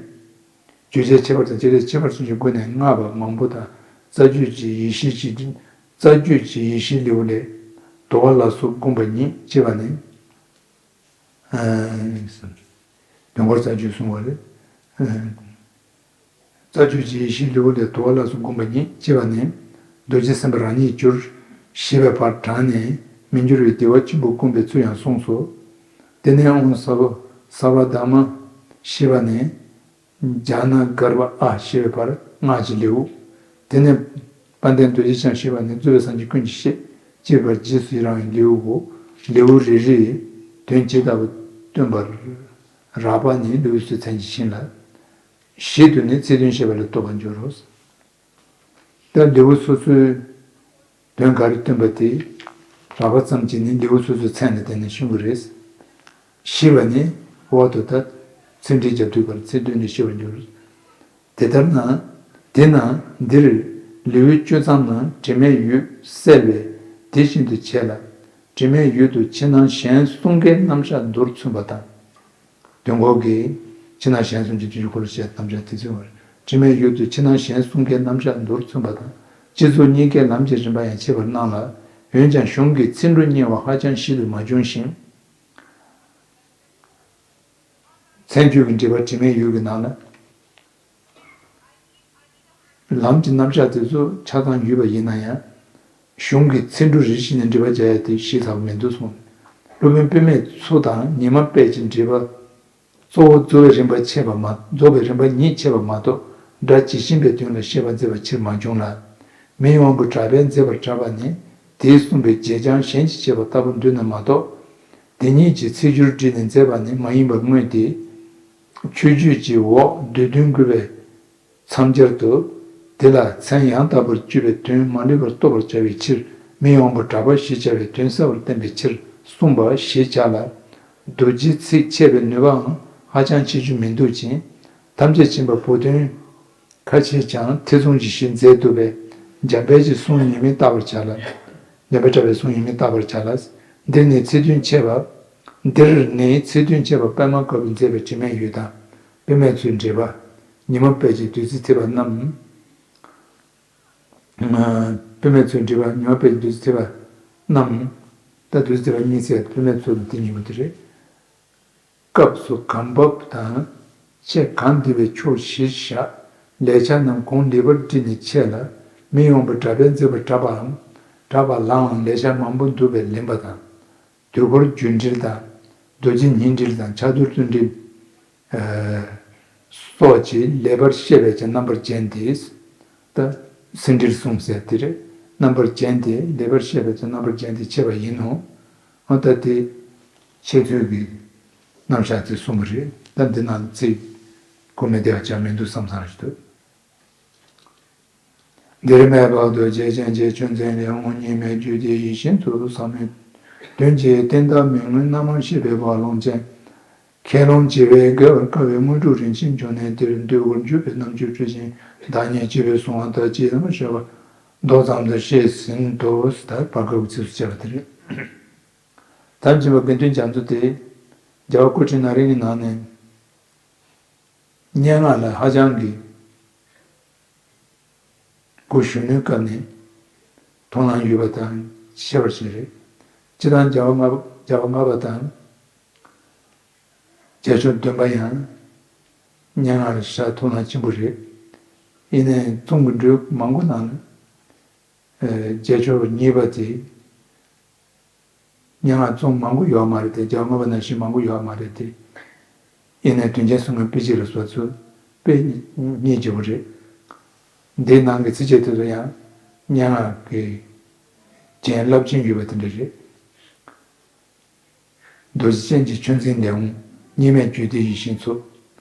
བརྗོད་བྱའི་ཁྱད་པར་དང་བྱེད་ལས་ཀྱི་ཁྱད་པར་སོགས་ཀྱི་སྒོ་ནས་བསྔགས་པ་མང་པོ་དང་རྩ་རྒྱུད་ཀྱི་ཡེ་ཤེས་ཀྱི་རྩ་རྒྱུད་ཀྱི་ཡེ་ཤེས་ལེའུ་ལས། དུ་བ་ལ་སོགས་བསྒོམ་པ་ཉིད་ཅེས་པ་ནི། དོན་འཁོར་རྩ་རྒྱུད་གསུང་བ་རེད། རྩ་རྒྱུད་ཀྱི་ཡེ་ཤེས་ལེའུ་ལས་དུ་བ་ལ་སོགས་བསྒོམ་པ་ཉིད་ཅེས་པ་ནི། རྡོ་རྗེ་སེམས་དཔའ་རང་ཉིད་གྱུར་ཞེས་པའི་བར་དྲངས་ནས་མི་འགྱུར་བའི་བདེ་བ་ཆེན་པོ་བསྒོམ་པའི་ཚུལ་ཡང་གསུངས་སོ། དེ་ནས་ཨོཾ་ས་བྷ་ས་བྷ་དྷརྨ་ཞེས་པ་ནི། ཛྙཱ་ན་གརྦྷ་ཨ་ཞེས་པའི་བར་སྔགས་ཀྱི་ལེའུ། དེ་ནས་དཔལ་ལྡན་རྡོ་རྗེ་འཆང་ཞེས་པ་ནི་གཙོ་བོ་སངས་རྒྱས་ཀུན་གྱི་སྲས་ཅེས་པ་རྗེས་སུ་ཡི་རང་བའི་ལེའུའོ། ལེའུ་རེ་རེའི་དོན་ཇི་ལྟ་བུ་སྟོན་པ་རགས་པ་ནི་ལེའུ་སོའི་མཚན་གྱིས་བྱིན་ལ། བཞི་དུ་ནི་ཚིག་དོན་བཤད་པ་ལ་ལྟོས་པར་འགྱུར་རོ། ད་ལེའུ་སོ་སོའི་དོན་ག་རེ་སྟོན་པ་དེ་རགས་པ་ཙམ་གྱིས་ནི་ལེའུ་སོ་སོའི་མཚན་ལ་བརྟེན་ནས་ཤོང་གི་རེད། ཞེས་པ་ནི་འོག་ཏུ་ད་ཚིག་འགྲེལ་རྒྱབ་དུས་སྐབས་ཚིག་དོན་ནི་ཤེས་པར་འགྱུར། དེ་ལྟར་ན། དེས་ན་འདིར་ལེའུའི་བཅུ་ཐམ་ནང་དྲི་མེད་ཡུལ་གསལ་བས་དེ་བཞིན་དུ་བྱས་ལ། དྲི་མེད་ཡུལ་དུ་ཕྱི་ནང་གཞན་གསུམ་ཀའི་རྣམ་གཞག་མདོར་མཚོན་པ་དང་། དོན་འཁོར་གྱི་ཕྱི་ནང་གཞན་གསུམ་གྱི་དུས་འཁོར་ཞེས་རྣམ་གཞག་དེ་ཚོའི་བར་དྲི་མེད་ཡུལ་དུ་ཕྱི་ནང་གཞན་གསུམ་ཀའི་རྣམ་གཞག་མདོར་མཚོན་པ་དང་། སྤྱི་གཙུག་གཉིས་ཀའི་ལམ་གྱི་རིམ་པ་ཡང་འཆད་པར་གནང་ལ། འོན་ཀྱང་གཞུང་གི་ཚིག་འབྲུ་གཉེར་བ་ཧ་ཅང་ཞིབ་ཏུ་མ་བྱུང་ཞིང་། མཚན་བརྗོད་ཀྱི་འགྲེལ་པ་དྲི་མེད་ཡུལ་གྱི་ནང་ལ། ལམ་གྱི་རྣམ་གཞག་དེ་ཚོ་ཆ་ཚང་ཡོད་པ་ཡིན་ན་ཡང་། གཞུང་གི་ཚིག་འབྲུ་རེ་བཞིན་ནས་འགྲེལ་པ་རྒྱག་ཡ་དེ་ཞིབ་ཚགས་པོ་མི་འདུག་གསུངས། སློབ་དཔོན་དཔེ་མེད་མཚོ་དང་ཉི་མ་དཔལ་གྱི་འགྲེལ་པ། གཙོ་བོ་རྫོགས་པའི་རིམ་པ་འཆད་པ་མ་རྫོགས་པའི་རིམ་པ་ཉིད་འཆད་པ་མ་གཏོགས་སྒྲ་ཇི་བཞིན་པའི་དོན་ལ་བཤད་པ་མཛད་པ་ཕྱིར་མ་བྱུང་ལ། མི་ཡོང་བུ་གྲགས་པས་མཛད་པར་གྲགས་པ་ནི་དེས་གསུངས་པའི་བྱས་རྐྱང་གཞན་གྱིས་བྱས་པ་ལྟ་བུར་འདོད་ན་མ་གཏོགས། དེ་ཉིད་ཀྱི་ཚིག་སྦྱོར་བྲིས་ནས་མཛད་པ་ནི་མ་ཡིན་པར་མངོན་ཏེ། མཆོད་བརྗོད་ཀྱི་འོག་བསྡུས་དོན་བཀོད་པའི་མཚམས་སྦྱར་དུ། དེ་ལ་མཚན་ཡང་དག་པར་བརྗོད་པའི་དོན་མ་ལུས་པར་རྟོགས་པར་བྱ་བའི་ཕྱིར་མི་ཡོང་བུ་གྲགས་པ་ཞེས་བྱ་བའི་དོན་གསལ་བར་བསྟན་པའི་ཕྱིར་གསུངས་པ་ཞེས་བྱ་ལ། རྡོ་རྗེའི་ཚིག་འཆད་པའི་ནུས་པའང་ཧ་ཅང་ཆེ་རྒྱུ་མི་འདུག་ཅིང་། ཐམས་ཅད་མཁྱེན་པ་བུ་སྟོན་ཁ་ཆེས་ཀྱང་ཐེ་ཚོམ་གྱི་གཞི་མཛད་འདུག་པས། འཇམ་དཔལ་གྱི་གསུང་ཉིད་མིན་བརྟག་པར་བྱ་ལ། འཇམ་དཔལ་གྲགས་པའི་གསུང་ཉིད་མིན་བརྟག་པར་བྱ་ལ། འདིར་ནི་ཚིག་དོན་འཆད་པ། འདིར་ནི་ཚིག་དོན་འཆད་པ་པདྨ་དཀར་པོས་མཛད་པའི་དྲི་མེད་ཡུལ་དང་། དཔེ་མེད་མཚོའི་འགྲེལ་པ། ཉི་མ་དཔལ་གྱི་བདུད་རྩི་ཐེག་པ་རྣམས། དཔེ་མེད་མཚོའི་འགྲེལ་པ་ཉི་མ་དཔལ་གྱི་བདུད་རྩི་ཐེག་པ་རྣམས། ད་བདུད་རྩི་ཐེག་པ་གཉིས་ཚེ་དཔེ་མེད་མཚོ་དང་དེ་གཉིས་པོ་དེ་རེད། སྐབས་སུ་གང་བབ་དང་། འཆད་གང་བདེ་བའི་ཕྱོགས་གཞིར་བཞག་ལེགས་སྦྱར་རྣམས་གུང་ལེགས་པར་བྲིས་ནས་འཆད་ལ། མི་ཡོང་བུ་གྲགས་པས་མཛད་པར་གྲགས་པའམ། གྲགས་པ་ལའང་ལེགས་སྦྱར་མང་པོ་འདུག་པས་ལེན་པ་དང་། དུས་འཁོར་རྒྱུད་འགྲེལ་དང་། རྡོ་རྗེ་ཉིད་འགྲེལ་དང་ཕྱག་རྡོར་ཏུ་འགྲེལ། སོགས་ཀྱིས་ལེགས་པར་བཤད་པའི་ཀྱང་རྣམ་པར་བརྒྱན་ཏེ། ད་སེང་འགྲེལ་གསུངས་ཟེར་དེ་རེད། རྣམ་པར་བརྒྱན་ཏེ་ལེགས་པར་བཤད་པའི་ཀྱང་རྣམ་པར་བརྒྱན་ཏེ་འཆད་པ་ཡིན་ནོ། འོ་ད་དེ་འཆད་ཚུལ་གྱི་རྣམ་གཞག་དེ་གསུངས་པ་རེད། ད་འདི་ནང་ཚིག་གོ་མི་བདེ་བ་ཅང་མི་འདུག་བསམ་བསམ་ཞིག་འདུག་འདིར་མེད་པར་རྡོ་རྗེ་སྤྱན་གྱི་ཆུ་འཛིན་ལེའུ་གཉིས་མེད་རྒྱུད་སྡེ་ཡིད་བཞིན་དུ་ཟབ་མོའི་དོན་གྱི་བསྟན་བདག་མི་མངོན་རྣམ་མང་བཤད་པའི་བར་ལུང་ཅན། མཁས་རློམ་བྱེ་བས་བརྒལ་བར་དཀའ་བའི་དངོས་གྲུབ་རིན་ཆེན་འབྱུང་གནས་འདིར། འདོད་དགུར་འཇུག་པའི་རྣལ་འབྱོར་སྤྲུལ་ཞིང་བདག་ཉིད་སྤྱི་བོས་བཟུང་བ་ལྟར་ཅེས་ལམ་ཞུས་པ་མདོ་ཙམ་དུ་བཤད་ཟིན་ཏོ། ད་བར་སྐབས་ཀྱི་ཚིགས་སུ་བཅད་པ་དེ་རེད། དམ་ཅན་པ་དགེ་འདུན་རྒྱ་མཚོ་དེ་རྒྱལ་བ་སྐུ་ཕྲེང་ན་རིང་གི་ནང་ནས། སྙན་ངག་ལ་ཧ་ཅང་གི་གོ་གཞོན་ནུའི་སྐབས་ནས་མཐོང་སྣང་ཡོད་པ་དང་ཤེས་པར་བྱས་རེད། སྤྱིར་བཏང་རྒྱལ་བ་ལྔ་པ་རྒྱལ་བ་ལྔ་པ་དང་། རྒྱལ་མཆོག་བདུན་པ་ཡང་སྙན་ངག་ལ་ཧ་ཅང་མཐོང་སྣང་ཆེན་པོ་རེད། ཡིན་ནའི་རྩོམ་གྱི་འགྲོས་མང་པོ་ནང་ལ། རྒྱལ་མཆོག་གཉིས་པ་དེ། སྙན་ངག་རྩོམ་མང་པོ་ཡོད་མ་རེད་དེ། རྒྱལ་བ་ལྔ་པ་ནང་བཞིན་མང་པོ་ཡོད་མ་རེད་དེ། ཡིན་ནའི་དོན་ཆེན་གསུང་མཁན་དཔེ་གཅིག་ལ་སོགས་ཚུལ་དཔེ་རྙེད་རྒྱུ་བོ་རེད། འདིའི་ནང་གི་ཚིགས་བཅད་དེ་ཚོ་ཡང་སྙན་ངག་གི་རྒྱན་རླབས་ཆེན་ཡོད་པ་དེ་འདྲ་རེད། རྡོ་རྗེ་ཅན་གྱི་ཆུ་འཛིན་ལེའུ་གཉིས་མེད་རྒྱུད་སྡེ་ཡིད་བཞིན་མཚོ།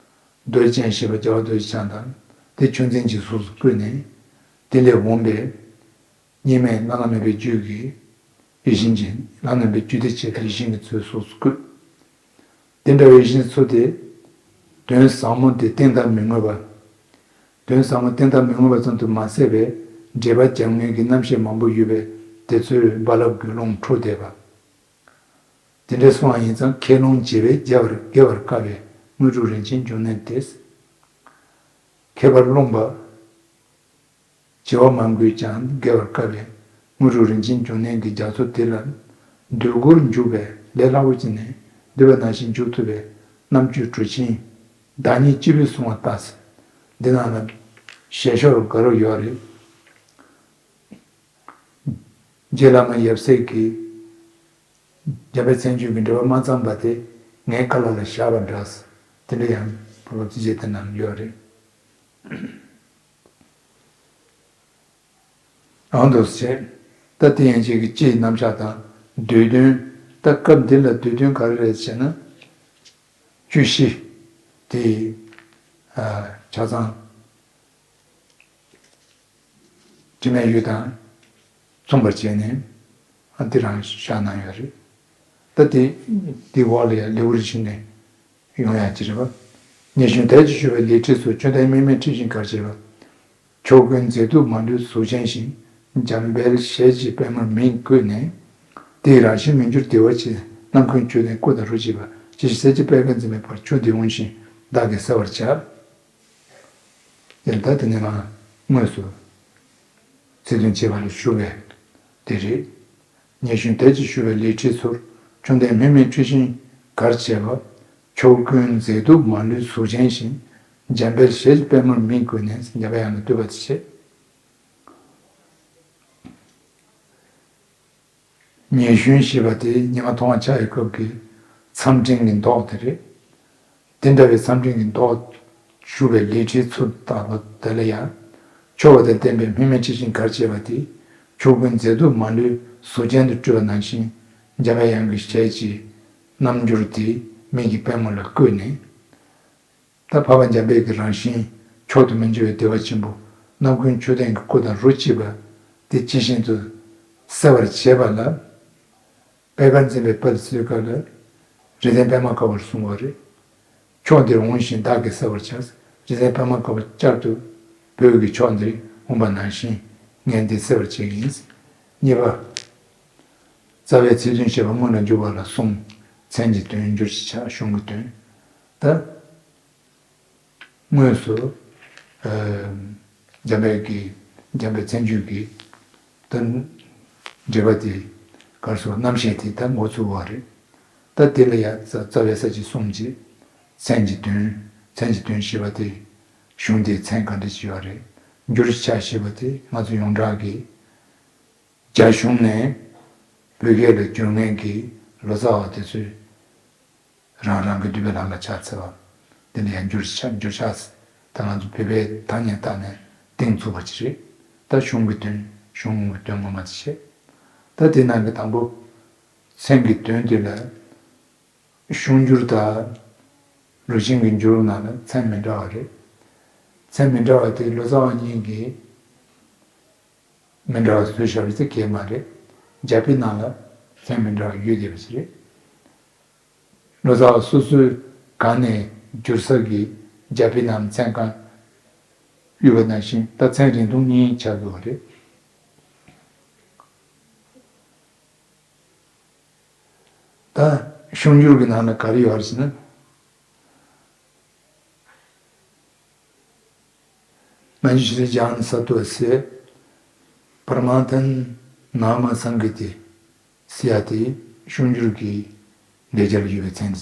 རྡོ་རྗེ་ཅན་ཞེས་པ་རྒྱལ་བ་རྡོ་རྗེ་འཆང་དང་། དེ་ཆུ་འཛིན་གྱི་གཟུགས་སུ་བཀོད་ནས། དེ་ལས་འོངས་པའི་གཉིས་མེད་བླ་ན་མེད་པའི་རྒྱུད་ཀྱི་ཡིད་བཞིན་གྱི་བླ་ན་མེད་པའི་རྒྱུད་སྡེ་བྱས་ཏེ་ཡིད་བཞིན་གྱི་མཚོའི་གཟུགས་སུ་བཀོད། དེ་འདྲ་བའི་གཞི་ཚུལ་དེ། དོན་ཟབ་མོ་དེ་གཏན་དུ་མི་མངོན་པ། དོན་ཟབ་མོ་གཏན་དུ་མི་མངོན་པ་ཙམ་དུ་མ་ཟད་པའི་འགྲེལ་པ་རྒྱབ་མཁན་གྱི་རྣམ་བཤད་མང་པོ་ཡོད་པས། དེ་ཚོའི་རྦ་རླབས་ཀྱི་རླུང་འཁྲུགས་བསྡད་པ། དེ་འདྲ་སོང་བ་ཡིན་ཙང་ཁས་བླངས་བྱས་པས་རྒྱལ་བར་དགེ་བར་དཀའ་བའི་དངོས་གྲུབ་རིན་ཆེན་འབྱུང་གནས་དེ། ཁས་པར་བླངས་པ། བྱེ་བ་མང་པོས་ཀྱང་དགེ་བར་དཀའ་བའི་དངོས་གྲུབ་རིན་ཆེན་འབྱུང་གནས་ཀྱི་རྒྱ་མཚོ་དེ་ལ་འདོད་དགུར་འཇུག་པའི་ལས་སླ་བོ་ཅིག་ནི་འདོད་པ་ནང་བཞིན་འཇུག་ཐུབ་པའི་རྣམ་དཔྱོད་གྲུབ་ཆེན་བདག་ཉིད་སྤྱི་བོས་གསུངས་པ་ལྟར། འདི་ནང་ལ་ཞལ་ཤོར་དགའ་རབ་ཡོད་རེད། རྗེ་བླ་མ་ཡབ་སྲས་ཀྱིས་འཇམ་དཔལ་མཚན་བརྗོད་ཀྱི་འགྲེལ་པ་མ་བརྩམས་པ་དེ་ངའི་བཀའ་སློབ་ལ་བཞག་པ་འདྲ། དེ་འདྲ་ཡང་བུ་རབ་ཚེ་རྗེ་དེ་ནང་ཡོད་རེད། ཨང་དུ་བྱས། ད་དེ་ཡན་ཆད་ཀྱི་སྤྱིའི་རྣམ་གཞག་དང་། འདོད་དོན། ད་སྐབས་འདི་ལ་འདོད་དོན་ག་རེ་རེད་ཟེར་ན། བཅུ་བཞི། དེ། ཨ། ཆ་ཚང་། དྲི་མེད་ཡུལ་དང་མཚུངས་པར་བྱས་ནས། ཨ། འདི་རང་བཞག་གནང་ཡོད་རེད། ད་དེ། འདི་འོག་ལ་ཡང་ལེའུར་ཕྱིན་ནས་ཡོང་ཡག་ཅིག་རེད་པ། ཉེ་གཞོན་དལ་གྱིས་ཞུ་བའི་ལས་འཕྲོས་སུ། ཆོས་ལྡན་དམིགས་མེད་འཁྲི་ཤིང་གར་བྱེད་པ། ཕྱོགས་ཀུན་མཛེས་སྡུག་མ་ལུས་གཟུགས་ཅན་ཞིང་། འཇམ་དཔལ་ཞལ་གྱི་པདྨར་མིང་བཀོད་ནས། དེ་ཡི་རང་བཞིན་མི་འགྱུར་བདེ་བ་ཆེ། རྣམ་ཀུན་ཆོས་ལྡན་སྐུ་དང་རོ་གཅིག་པ། ཇི་ཞིག་སྲས་ཀྱི་པད་དཀར་འཛིན་པའི་བར། ཆོས་འདི་འོང་ཞིང་བདག་གིས་གསལ་བར་བྱ། ཡང་ད་དེ་ནས་མར་དངོས་སུ་ཚིག་དོན་བྱེད་པ་ལ་ཞུགས་པའི་དེ་རེད། ཉེ་གཞོན་དལ་གྱིས་ཞུ་བའི་ལས་འཕྲོས་སུ། ཆོས་ལྡན་དམིགས་མེད་འཁྲི་ཤིང་གར་བྱེད་པ། ཕྱོགས་ཀུན་མཛེས་སྡུག་མ་ལུས་གཟུགས་ཅན་ཞིང་། འཇམ་དཔལ་ཞལ་གྱི་པདྨར་མིང་བཀོད་ནས། འཇམ་དཔལ་དབྱངས་ལ་འདུད་པ་དེ་བྱེད། ཉེ་གཞོན་ཞེས་པ་དེ་ཉི་མ་ཐོ་བ་ཆགས་ཡོད་སྐབས་ཀྱི་མཚམས་སྤྲིན་གྱི་མདོག་དེ་རེད། དེ་འདྲ་བའི་མཚམས་སྤྲིན་གྱི་མདོག་ཞུ་བའི་ལས་འཕྲོའི་ཚུལ་ལྟ་བུ་དེ་ལ་ཡང་། ཕྱོགས་དང་ལྡན་པའི་དམིགས་མེད་འཁྲི་ཤིང་གར་བྱེད་པ་དེ། ཕྱོགས་ཀུན་མཛེས་སྡུག་མ་ལུས་གཟུགས་ཅན་དུ་སྤྲུལ་པ་ནང་བཞིན། འཇམ་པའི་དབྱངས་ཀྱི་ཞལ་གྱི་རྣམ་འགྱུར་དེ་མིག་གི་པད་མོ་ལ་བཀོད་ནས། ད་འཕགས་པ་འཇམ་དཔལ་གྱི་རང་བཞིན་མཆོག་ཏུ་མི་འགྱུར་བའི་བདེ་བ་ཆེན་པོ། རྣམ་ཀུན་ཆོས་ལྡན་གྱི་སྐུ་དང་རོ་གཅིག་པ་དེ་ཇི་བཞིན་དུ་གསལ་བར་བྱེད་པ་ལ། པད་དཀར་འཛིན་པའི་དཔལ་ཟེར་སྐབས་ལ། རིགས་ལྡན་པདྨ་དཀར་པོར་གསུངས་པ་རེད། ཕྱོགས་འདིར་འོང་ཞིང་བདག་གིས་གསལ་བར་བྱ། རིགས་ལྡན་པདྨ་དཀར་པོ་བསྐྱར་དུ་བོད་ཀྱི་ཕྱོགས་འདིར་འོངས་པ་ནང་བཞིན་ངས་འདི་གསལ་བར་བྱེད་ཀྱི་ཡིན། གཉིས་པ། རྩ་བའི་ཚིག་དོན་བཤད་པ་སྔོན་ལ་འཇུག་པ་ལ་གསུམ། མཚན་གྱི་དོན། འགྱུར་གྱི་ཆ། གཞུང་གི་དོན། ད། དངོས་སུ། ཨ། འཇམ་དཔལ་གྱི། འཇམ་དཔལ་མཚན་བརྗོད་ཀྱི། ད། འགྲེལ་པ་དེ། གར་སོགས་རྣམ་བཤད་དེ་ད་འགོ་ཚུགས་པ་རེད། ད་དེ་ལ་ཡང་རྩ་རྩ་བའི་ས་བཅད་གསུམ་གྱི། མཚན་གྱི་དོན། མཚན་གྱི་དོན་ཞེས་པ་དེ། གཞུང་དེའི་མཚན་ག་འདྲ་ཞིག་ཡོད་རེད། འགྱུར་གྱི་ཆ་ཞེས་པ་དེ་ང་ཚོ་ཡོངས་གྲགས་ཀྱི། རྒྱ་གཞུང་ནས་བོད་སྐད་ལ་བསྒྱུར་མཁན་གྱི་ལོ་ཙཱ་བ་དེ་ཚོས་རང་རང་གི་འདུས་པའི་ལམ་ལ་ཕྱག་འཚལ་བ། དེ་ལ་ཡང་འགྱུར་ཆ། འགྱུར་ཆ་ཟེར། ད་ང་ཚོ་བོད་པའི་ཐ་སྙད་བཏགས་ནས་གཏིང་ཚུགས་པ་ཅིག་རེད། ད་གཞུང་གི་དོན། གཞུང་གི་དོན་ངོ་མ་དེ་བྱས། ད་དེ་ནང་གི་དང་པོ། མཚན་གྱི་དོན་དེ་ལ། གཞུང་འགྱུར་དང་། རུ་ཆེན་གྱི་འགྱུར་ནང་ལ་མཚན་མི་འདྲ་བ་རེད། མཚན་མི་འདྲ་བ་དེ་ལོ་ཙཱ་བ་གཉིས་ཀྱིས་མི་འདྲ་བ་བཟོས་བཞག་པ་ཅིག་གང་ཡང་མ་རེད། རྒྱ་དཔེ་ནང་ལ་མཚན་མི་འདྲ་བ་ཡོད་བསྡད་པ་ཞིག་རེད། ལོ་ཙཱ་བ་སོ་སོའི་སྒང་ནས་བསྒྱུར་ས་གི་རྒྱ་དཔེ་ནང་མཚན་གང་ཡོད་པ་ནང་བཞིན་ད་མཚན་རིང་ཐུང་གཉིས་ཆགས་ཡོད་པ་རེད། ད་གཞུང་འགྱུར་གྱི་ནང་ན་ག་རེ་ཡོད་རེད་ཟེར་ན། མཉྫུ་ཤྲཱི་ཛྙཱ་ན་སཏྭ་སེ་པར་མཱརྠ་ནཱ་མ་སཾ་གི་ཏེ་ཟེར་ཡ་དེ་གཞུང་འགྱུར་གྱི་ལེགས་སྦྱར་ཡོད་པའི་མཚན་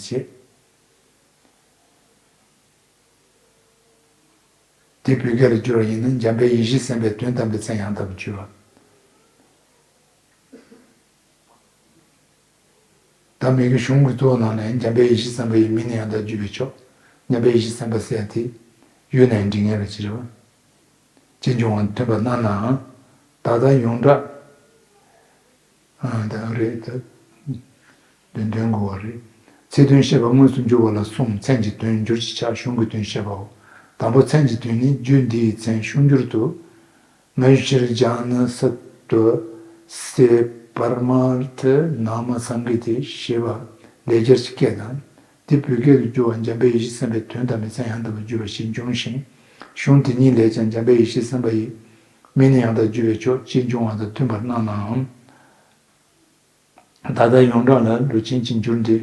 དེ་བྱས། དེ་བོད་སྐད་ལ་བསྒྱུར་བ་ཡིན་ན་འཇམ་དཔལ་ཡེ་ཤེས་སེམས་དཔའི་དོན་དམ་པའི་མཚན་ཡང་དག་པར་བརྗོད་པ། ད་མི་གི་གཞུང་གི་གཙོ་བོ་ནང་ནས་འཇམ་དཔལ་ཡེ་ཤེས་སེམས་དཔའ་ཡི་མིང་ནི་ཡང་དག་བརྗོད་པའི་ཕྱོགས། འཇམ་དཔལ་ཡེ་ཤེས་སེམས་དཔའ་ཟེར་ཡ་དེ་ཡོད་ནའང་འགྲིག་ངེས་ལ་ཅི་རེད་བ། ཅེས་འབྱུང་བ་མཐུན་པར་སྣང་ནའང་ད་ལྟ་ཡོངས་གྲགས། ཨ། ད་རེད་ད། དོན་དོན་གོ་བ་རེད། ཚིག་དོན་བཤད་པ་དངོས་སུ་འཇུག་པ་ལ་གསུམ། མཚན་གྱི་དོན། འགྱུར་གྱི་ཆ། གཞུང་གི་དོན་བཤད་པའོ། དང་པོ་མཚན་གྱི་དོན་ནི་རྒྱུད་འདིའི་མཚན་གཞུང་འགྱུར་དུ། མཉྫུ་ཤྲཱི་ཛྙཱ་ན་སཏྭ་སེ་པར་མཱརྠ་ནཱ་མ་སཾ་གི་ཏེ་ཞེས་པ་ལེགས་སྦྱར་གྱི་སྐད་དང་། དེ་བོད་སྐད་དུ་བསྒྱུར་བ་འཇམ་དཔལ་ཡེ་ཤེས་སེམས་དཔའི་དོན་དམ་པའི་མཚན་ཡང་དག་པར་བསྒྱུར་བ་ཞེས་འབྱུང་ཞིང་། གཞུང་དེ་ཉིད་ལས་ཀྱང་འཇམ་དཔལ་ཡེ་ཤེས་སེམས་དཔའ་ཡི་མིང་ནི་ཡང་དག་བརྗོད་པས་ཆོག་ཅེས་འབྱུང་བ་དང་མཐུན་པར་སྣང་ནའང་། ད་ལྟ་ཡོངས་གྲགས་ལ་ལུས་ཅན་གྱི་འགྱུར་འདི་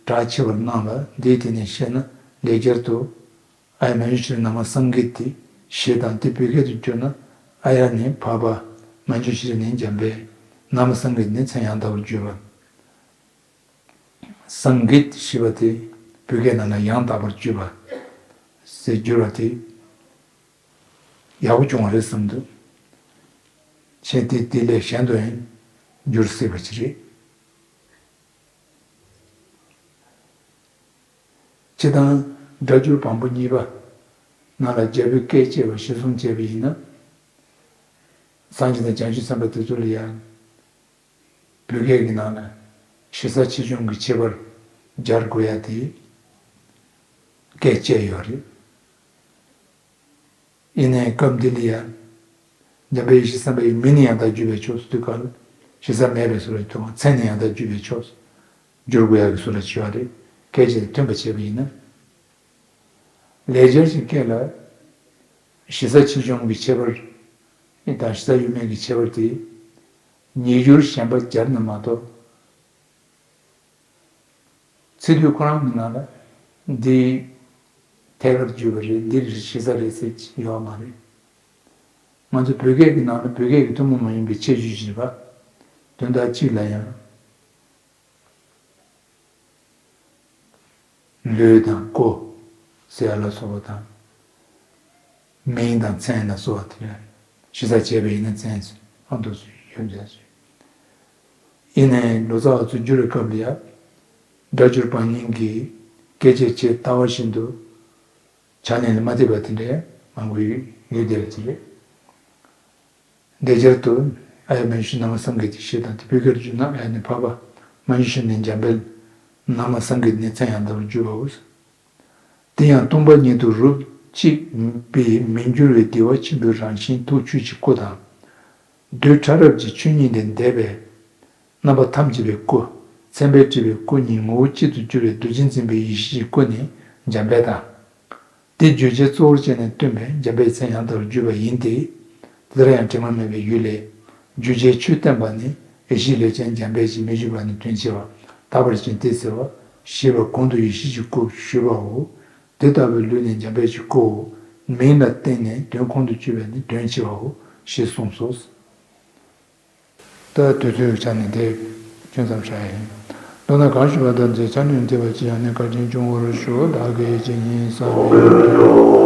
གྲགས་ཆེ་བར་སྣང་ལ། འདིའི་སྟེང་ནས་བཤད་ན་ལེགས་སྦྱར་དུ། ཨཱཿདམ་ཤྲཱི་ན་མ་སངས་རྒྱས་ཏེ། ཞེས་དང་། དེ་བོད་སྐད་དུ་བསྒྱུར་ན། ཨཱཿདམ་ཤྲཱི་ནི་འཕགས་པ། མཉྫུ་ཤྲཱི་ནི་འཇམ་དཔལ། ན་མ་སངས་རྒྱས་ཏེ་ནི་མཚན་ཡང་དག་པར་བརྗོད་པ། སངས་རྒྱས་ཞེས་པ་དེ་བོད་སྐད་ནང་ལ་ཡང་དག་པར་བརྗོད་པ་ཟེར་བསྒྱུར་བ་དེ་ཡག་པོ་བྱུང་བ་རེད་བསམ་འདུག་ཆེས་དེ་དེ་ལས་གཞན་དུ་ཡང་བསྒྱུར་སྲིད་པ་ཅིག་རེད། སྤྱིར་བཏང་སྒྲ་སྒྱུར་བམ་པོ་གཉིས་པ་ནང་ལ་རྒྱལ་པོའི་བཀས་བཅད་པ་གཞིར་བཟུང་བྱས་པ་ཡིན་ན། སངས་རྒྱས་དང་བྱང་ཆུབ་སེམས་དཔའ་དེ་ཚོ་ལ་ཡང་བོད་སྐད་ཀྱི་ནང་ལ་ཞེ་ས་ཆེ་ཆུང་གི་ཁྱད་པར་སྦྱར་དགོས་ཡ་དེ་བཀས་བཅད་ཡོད་རེད། ཡིན་ནའི་སྐབས་འདི་ལ་ཡང་། འཇམ་དཔལ་ཡེ་ཤེས་སེམས་དཔའ་ཡི་མིང་ནི་ཡང་དག་བརྗོད་པས་ཆོག་ཟེར་དུས་སྐབས་ལ། ཞེ་ས་མེད་པའི་བཟོ་འདྲ་ཅིག་མཐོང་བ། མཚན་ནི་ཡང་དག་བརྗོད་པས་ཆོག་ཟེར། བསྒྱུར་དགོས་ཡག་གི་བཟོ་འདྲ་ཅིག་ཡོད་རེད། སྐད་ཆ་དེ་མཐུན་པ་བྱས་པ་ཡིན་ན། ལེགས་སྦྱར་གྱི་སྐད་ལ། ཞེ་ས་ཆེ་ཆུང་གི་ཁྱད་པར་དང་། ཞེ་ས་ཡོད་མེད་ཀྱི་ཁྱད་པར་དེ། ཉིས་འགྱུར་གཞན་པ་སྦྱར་ན་མ་གཏོགས། ཚིག་སྡུད་ཁོ་རང་གི་ནང་ལ་འདི་ཐད་ཀར་བརྗོད་པ་རེད། འདི་ཞེ་ས་རེད་ཟེར་གྱི་ཡོད་མ་རེད། ང་ཚོ་བོད་སྐད་ཀྱི་ནང་ལ་བོད་སྐད་ཀྱི་ཐུན་མོང་མ་ཡིན་པའི་ཁྱད་ཆོས་ཤིག་རེད་པ། དོན་དག་གཅིག་ལ་ཡང་། ལུས་དང་སྐུ་ཟེར་ཡ་ལ་སོགས་པ་དང་། མིང་དང་མཚན་ལ་སོགས་པ་དེ་ལ་ཞེ་ས་བྱས་པ་ཡིན་ན་མཚན་ཟེར། ཨ་འདུག་སེ་ཡོད་མཛད་ཟེར། ཡིན་ནའི་ལོ་ཙཱ་བ་ཚོས་བསྒྱུར་བའི་སྐབས་ལ་ཡང་། སྒྲ་སྒྱུར་བམ་རྙིང་གི་སྐད་ཆའི་ཆེས་ལྟ་བ་བཞིན་དུ་ཕྱག་ལེན་ལ་མ་བསྡད་པ་དེ་འདྲའི་མང་པོ་ཡོད་བསྡད་པ་དེ་རེད། ལེགས་སྦྱར་དུ། ཨཱཿདམ་ཤྲཱི་ན་མ་སངས་རྒྱས་ཏེ་ཞེས་དང་། དེ་བོད་སྐད་དུ་བསྒྱུར་ན། ཨཱཿདམ་ཤྲཱི་ནི་འཕགས་པ། མཉྫུ་ཤྲཱི་ནི་འཇམ་དཔལ། ན་མ་སངས་རྒྱས་ཏེ་ནི་མཚན་ཡང་དག་པར་བརྗོད་པའོ། དེ་ཡང་སྟོང་པ་ཉིད་དུ་རུབ་གཅིག་པའི་མི་འགྱུར་བའི་བདེ་བ་ཆེན་པོའི་རང་བཞིན་ཐུགས་ཆོས་ཀྱི་སྐུ་དང་། རྡུལ་ཕྲ་རབ་ཀྱི་ཆོས་ཉིད་ལས་འདས་པའི་རྣམ་པ་ཐམས་ཅད་པའི་སྐུ། མཚན་དཔེས་བྲིས་པའི་སྐུ་གཉིས་ངོ་བོ་གཅིག་ཏུ་གྱུར་པའི་རྡོ་རྗེ་འཛིན་པའི་ཡེ་ཤེས་ཀྱི་སྐུ་ནི་འཇམ་དཔལ་དང་། དེ་བརྗོད་བྱའི་གཙོ་བོར་བྱས་ནས་སྟོན་པས་འཇམ་དཔལ་མཚན་ཡང་དག་པར་བརྗོད་པ་ཡིན་ཏེ། དེ་ལྟར་ཡང་དྲི་མ་མེད་པའི་ཡུལ་ལས། བརྗོད་བྱའི་ཆོས་བསྟན་པ་ནི་ཡེ་ཤེས་ལས་ཀྱང་འཇམ་དཔལ་གྱིས་མི་བརྗོད་པ་ནི་དོན་ཆེ་བ། དག་པར་བྱས་ཏེ་ཟེར་བ། ཞེས་པ་གོང་དུ་ཡེ་ཤེས་ཀྱི་སྐུ་ཞུས་པའོ། དེ་ལྟ་བུའི་ལུས་ནི་འཇམ་དཔལ་གྱི་སྐུའོ། མིང་ལ་བརྟེན་ནས་དོན་ཁོང་དུ་ཆུད་པས་ནི་དོན་ཆེ་བའོ། ཞེས་གསུངས་སོ། ད་དུས་ཚོད་ཀྱི་ཆ་ནས་དེ་ཅུང་ཙམ་བཞག་ཡིན། མདོར་ན་གང་ཞུས་པ་ལྟར་མཛད་ཆ་ནས་འདི་བ་ཅི་ཡང་ནི་བཀའ་དྲིན་སྐྱོང་བར་ཞུ། བདག་གིས་ཇི་སྙེད་བསམ་པའི།